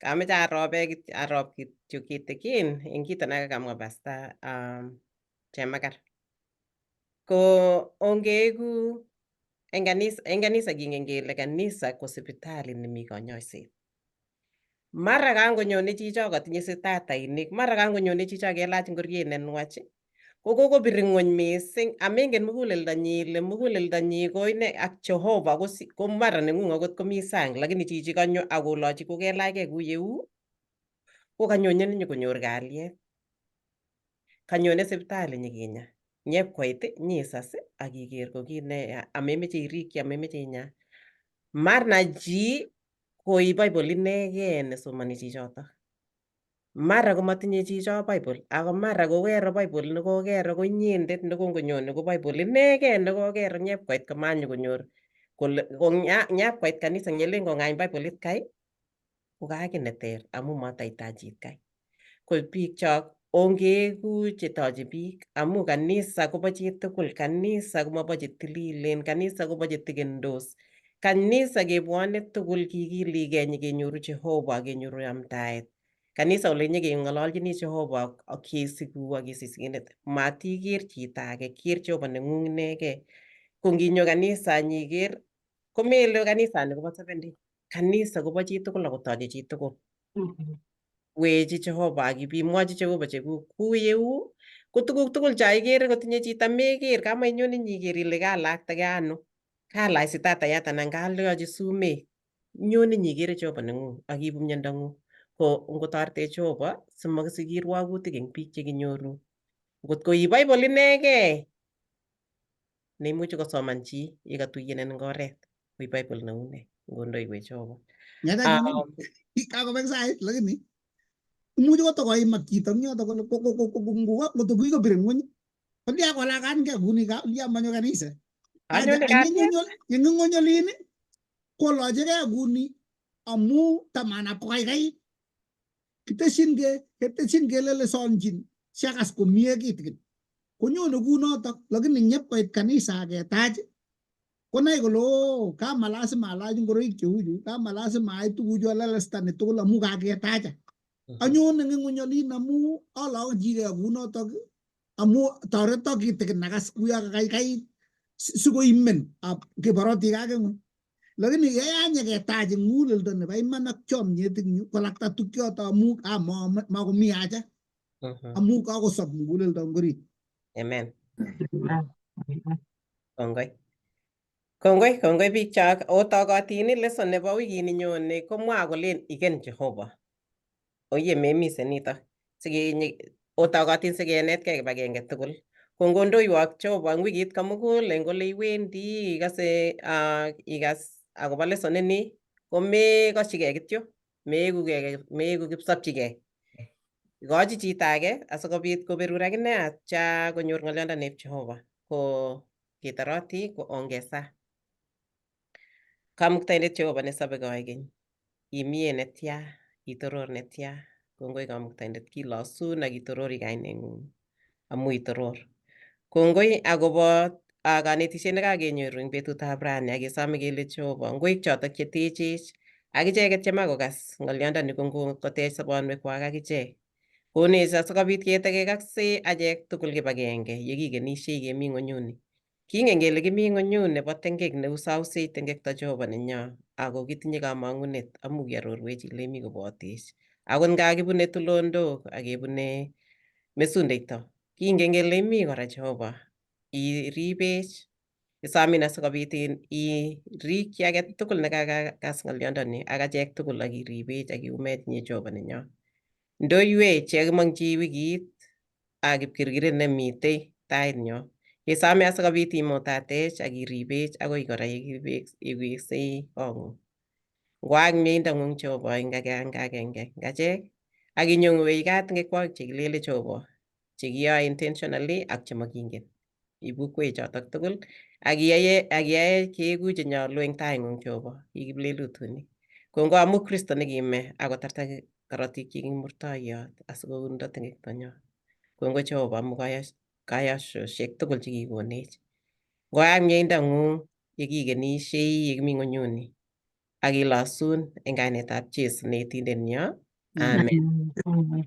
E: Kameche arobe arop kityo kitikin eng kito nekakamwa Pastor Chemakar. Ko ongeeku eng kanisa kingen kele kanisa ko sipitali nemi konyoiset. Mara kangonyone chicho katinye sitatainik, mara kangonyone chicho kelach ngoriet nenwach, ko kokobir ng'wony mising amengen muguleldonyi ile muguleldonyi ko ine ak Jehova ko mara neng'ung akot komi sang lakini chichi kanyo akolochi kokelachkei kou yeu ko kanyone nyokonyor kalyet. Kanyone sipitali nyikinya nyepkoit nyisas ak iker ko kit neya amemeche irikyi amemeche inya. Mara chi koi Bible inegei nesomoni chichotok. Mara komatinye chicho Bible ako mara kokero Bible nekokero ko inyendet nekongonyone ko Bible inegei nekokero nyepkoit komanyokonyor kole ko nyapkoit kanisa nyelen kong'any Bible kai ko kaki neter amu mataitachit kai. Ko biikchok ongeeku chetoche biik amu kanisa kobo chitugul, kanisa komobo chetililen, kanisa kobo chetigendos. Kanisa kebwone tugul kikiligei nyikenyoru Jehova kenyoru yamtaet. Kanisa ole nyekeng'ololchini Jehova ak kesiku ak kesisikinet. Matiker chito age, ker Jehova neng'ung inegei. Ko nginyo kanisa nyiker komele kanisani kobo Seventh. Kanisa kobo chitugul akotoche chitugul. Wechi Jehova ak ibimwochi Jehova chekuk kou yeu ko tuguk tugul cha ikere kotinye chito meker kama inyone nyiker ile kalaktake ano kalach sitatayat anan kalochi sumek inyone nyikere Jehova neng'ung ak ibu miondong'ung ko ngotoretech Jehova simakisich kirwokutik eng biik chekinyoru ngot ko i Bible inegei neimuchi kosoman chi yekatuyenin eng oret koi Bible neu ne ngondoiwech Jehova.
A: Ng'et anyun kakobek sait lakini imuchi kotokoimak chito eng yoto kole koto kikobir ng'wony kolia kolakankei kuni lia manyo kanisa.
E: Anyone kalyet
A: Eng ng'wony olin kolochekei kuni. Amu tamanap kokaikait. Kiteshin ke keteshin kelelesonjin siakas komie kitikin. Konyone kunotok lakini nyep koit kanisa ketach konai kole oo kama lazima alach ngoroik cheuchu, kama lazima ayai tuguchu alelesta ni tugul amu kaketacha. Anyone eng ng'weny olin amu alokchigei kunotok amu toreto kitikin akas kuyo kakaikait sikoimen kiborotik ake ng'weny. Lakini yeyanyeketach eng muguleldo nebo iman ak chomyet eng yu kolakta tukyoto amu makomi haja amu kakosob muguleldo eng orit.
E: Amen. Kongoi. Kongoi, kongoi biikchok. Otokotin lesson nebo wikini nyone komwa kolen igen Jehova. Oye memise nitok. Sikenye otokotin sikenetkei kibagenge tugul. Kongondoiwok Jehova eng wikit komugul eng ole iwendi ikase ikas akobo lesson ini komekoshigei kityo, meeku kipsopchigei. Ikochi chito age asikobit koberur akine atya konyor ng'olyondoneb Jehova. Ko ketoroti ko ongesa. Kamuktaindet Jehova nesobe koikeny. Imie netya, itoror netya. Kongoi Kamuktaindet kilosun ak itorori kaineng'ung amu itoror. Kongoi akobo kanetisiet nekakenyoru eng betutab rani ak kesome kele Jehova ngoik chotok chetechech ak icheket chemakokas ng'olyondoni ko kotech sobonwekwak ak ichek. Konech asikobit ketekekakse achek tugul kibagenge yekikenishei kemi ng'onyuni. Kingen kele kimi ng'onyut nebo tengek neu sausej tengekto Jehova nenyo ako kitinye kamang'unet amu kiarorwech ile imi kobotech. Akot nga kibune tulondok ak kebune mesundeito, kingen kele imi kora Jehova iribech. Isomin asikobit irikyi age tugul nekakas ng'olyondoni ak achek tugul ak iribech ak iumech inye Jehova nenyo. Ndoiwech yekimong'chi wikit ak kipkirkiret nemitei tait nyo. Kesome asikobit imutatech ak iribech akoi kora yekiweksei kong'ung. Ngwaak mieindang'ung Jehova eng agenge agenge eng achek ak inyong'wech kat eng ikwogik chekilele Jehova chekiyoe intentionally ak chemakingen. Ibukwech chotok tugul ak iyae keeku chenyolu eng taing'ung Jehova kikiplelutuni. Kongoi amu Kristo nekime akotarta korotikyik eng murtoiyot asikoundo tengektonyo. Kongoi Jehova amu kayosiosiek tugul chekikonech. Ngoak mieindang'ung yekikenishei yekimi ng'onyuni ak ilosun eng kainetab Jesu neetindet nyo. Amen.
D: Amen.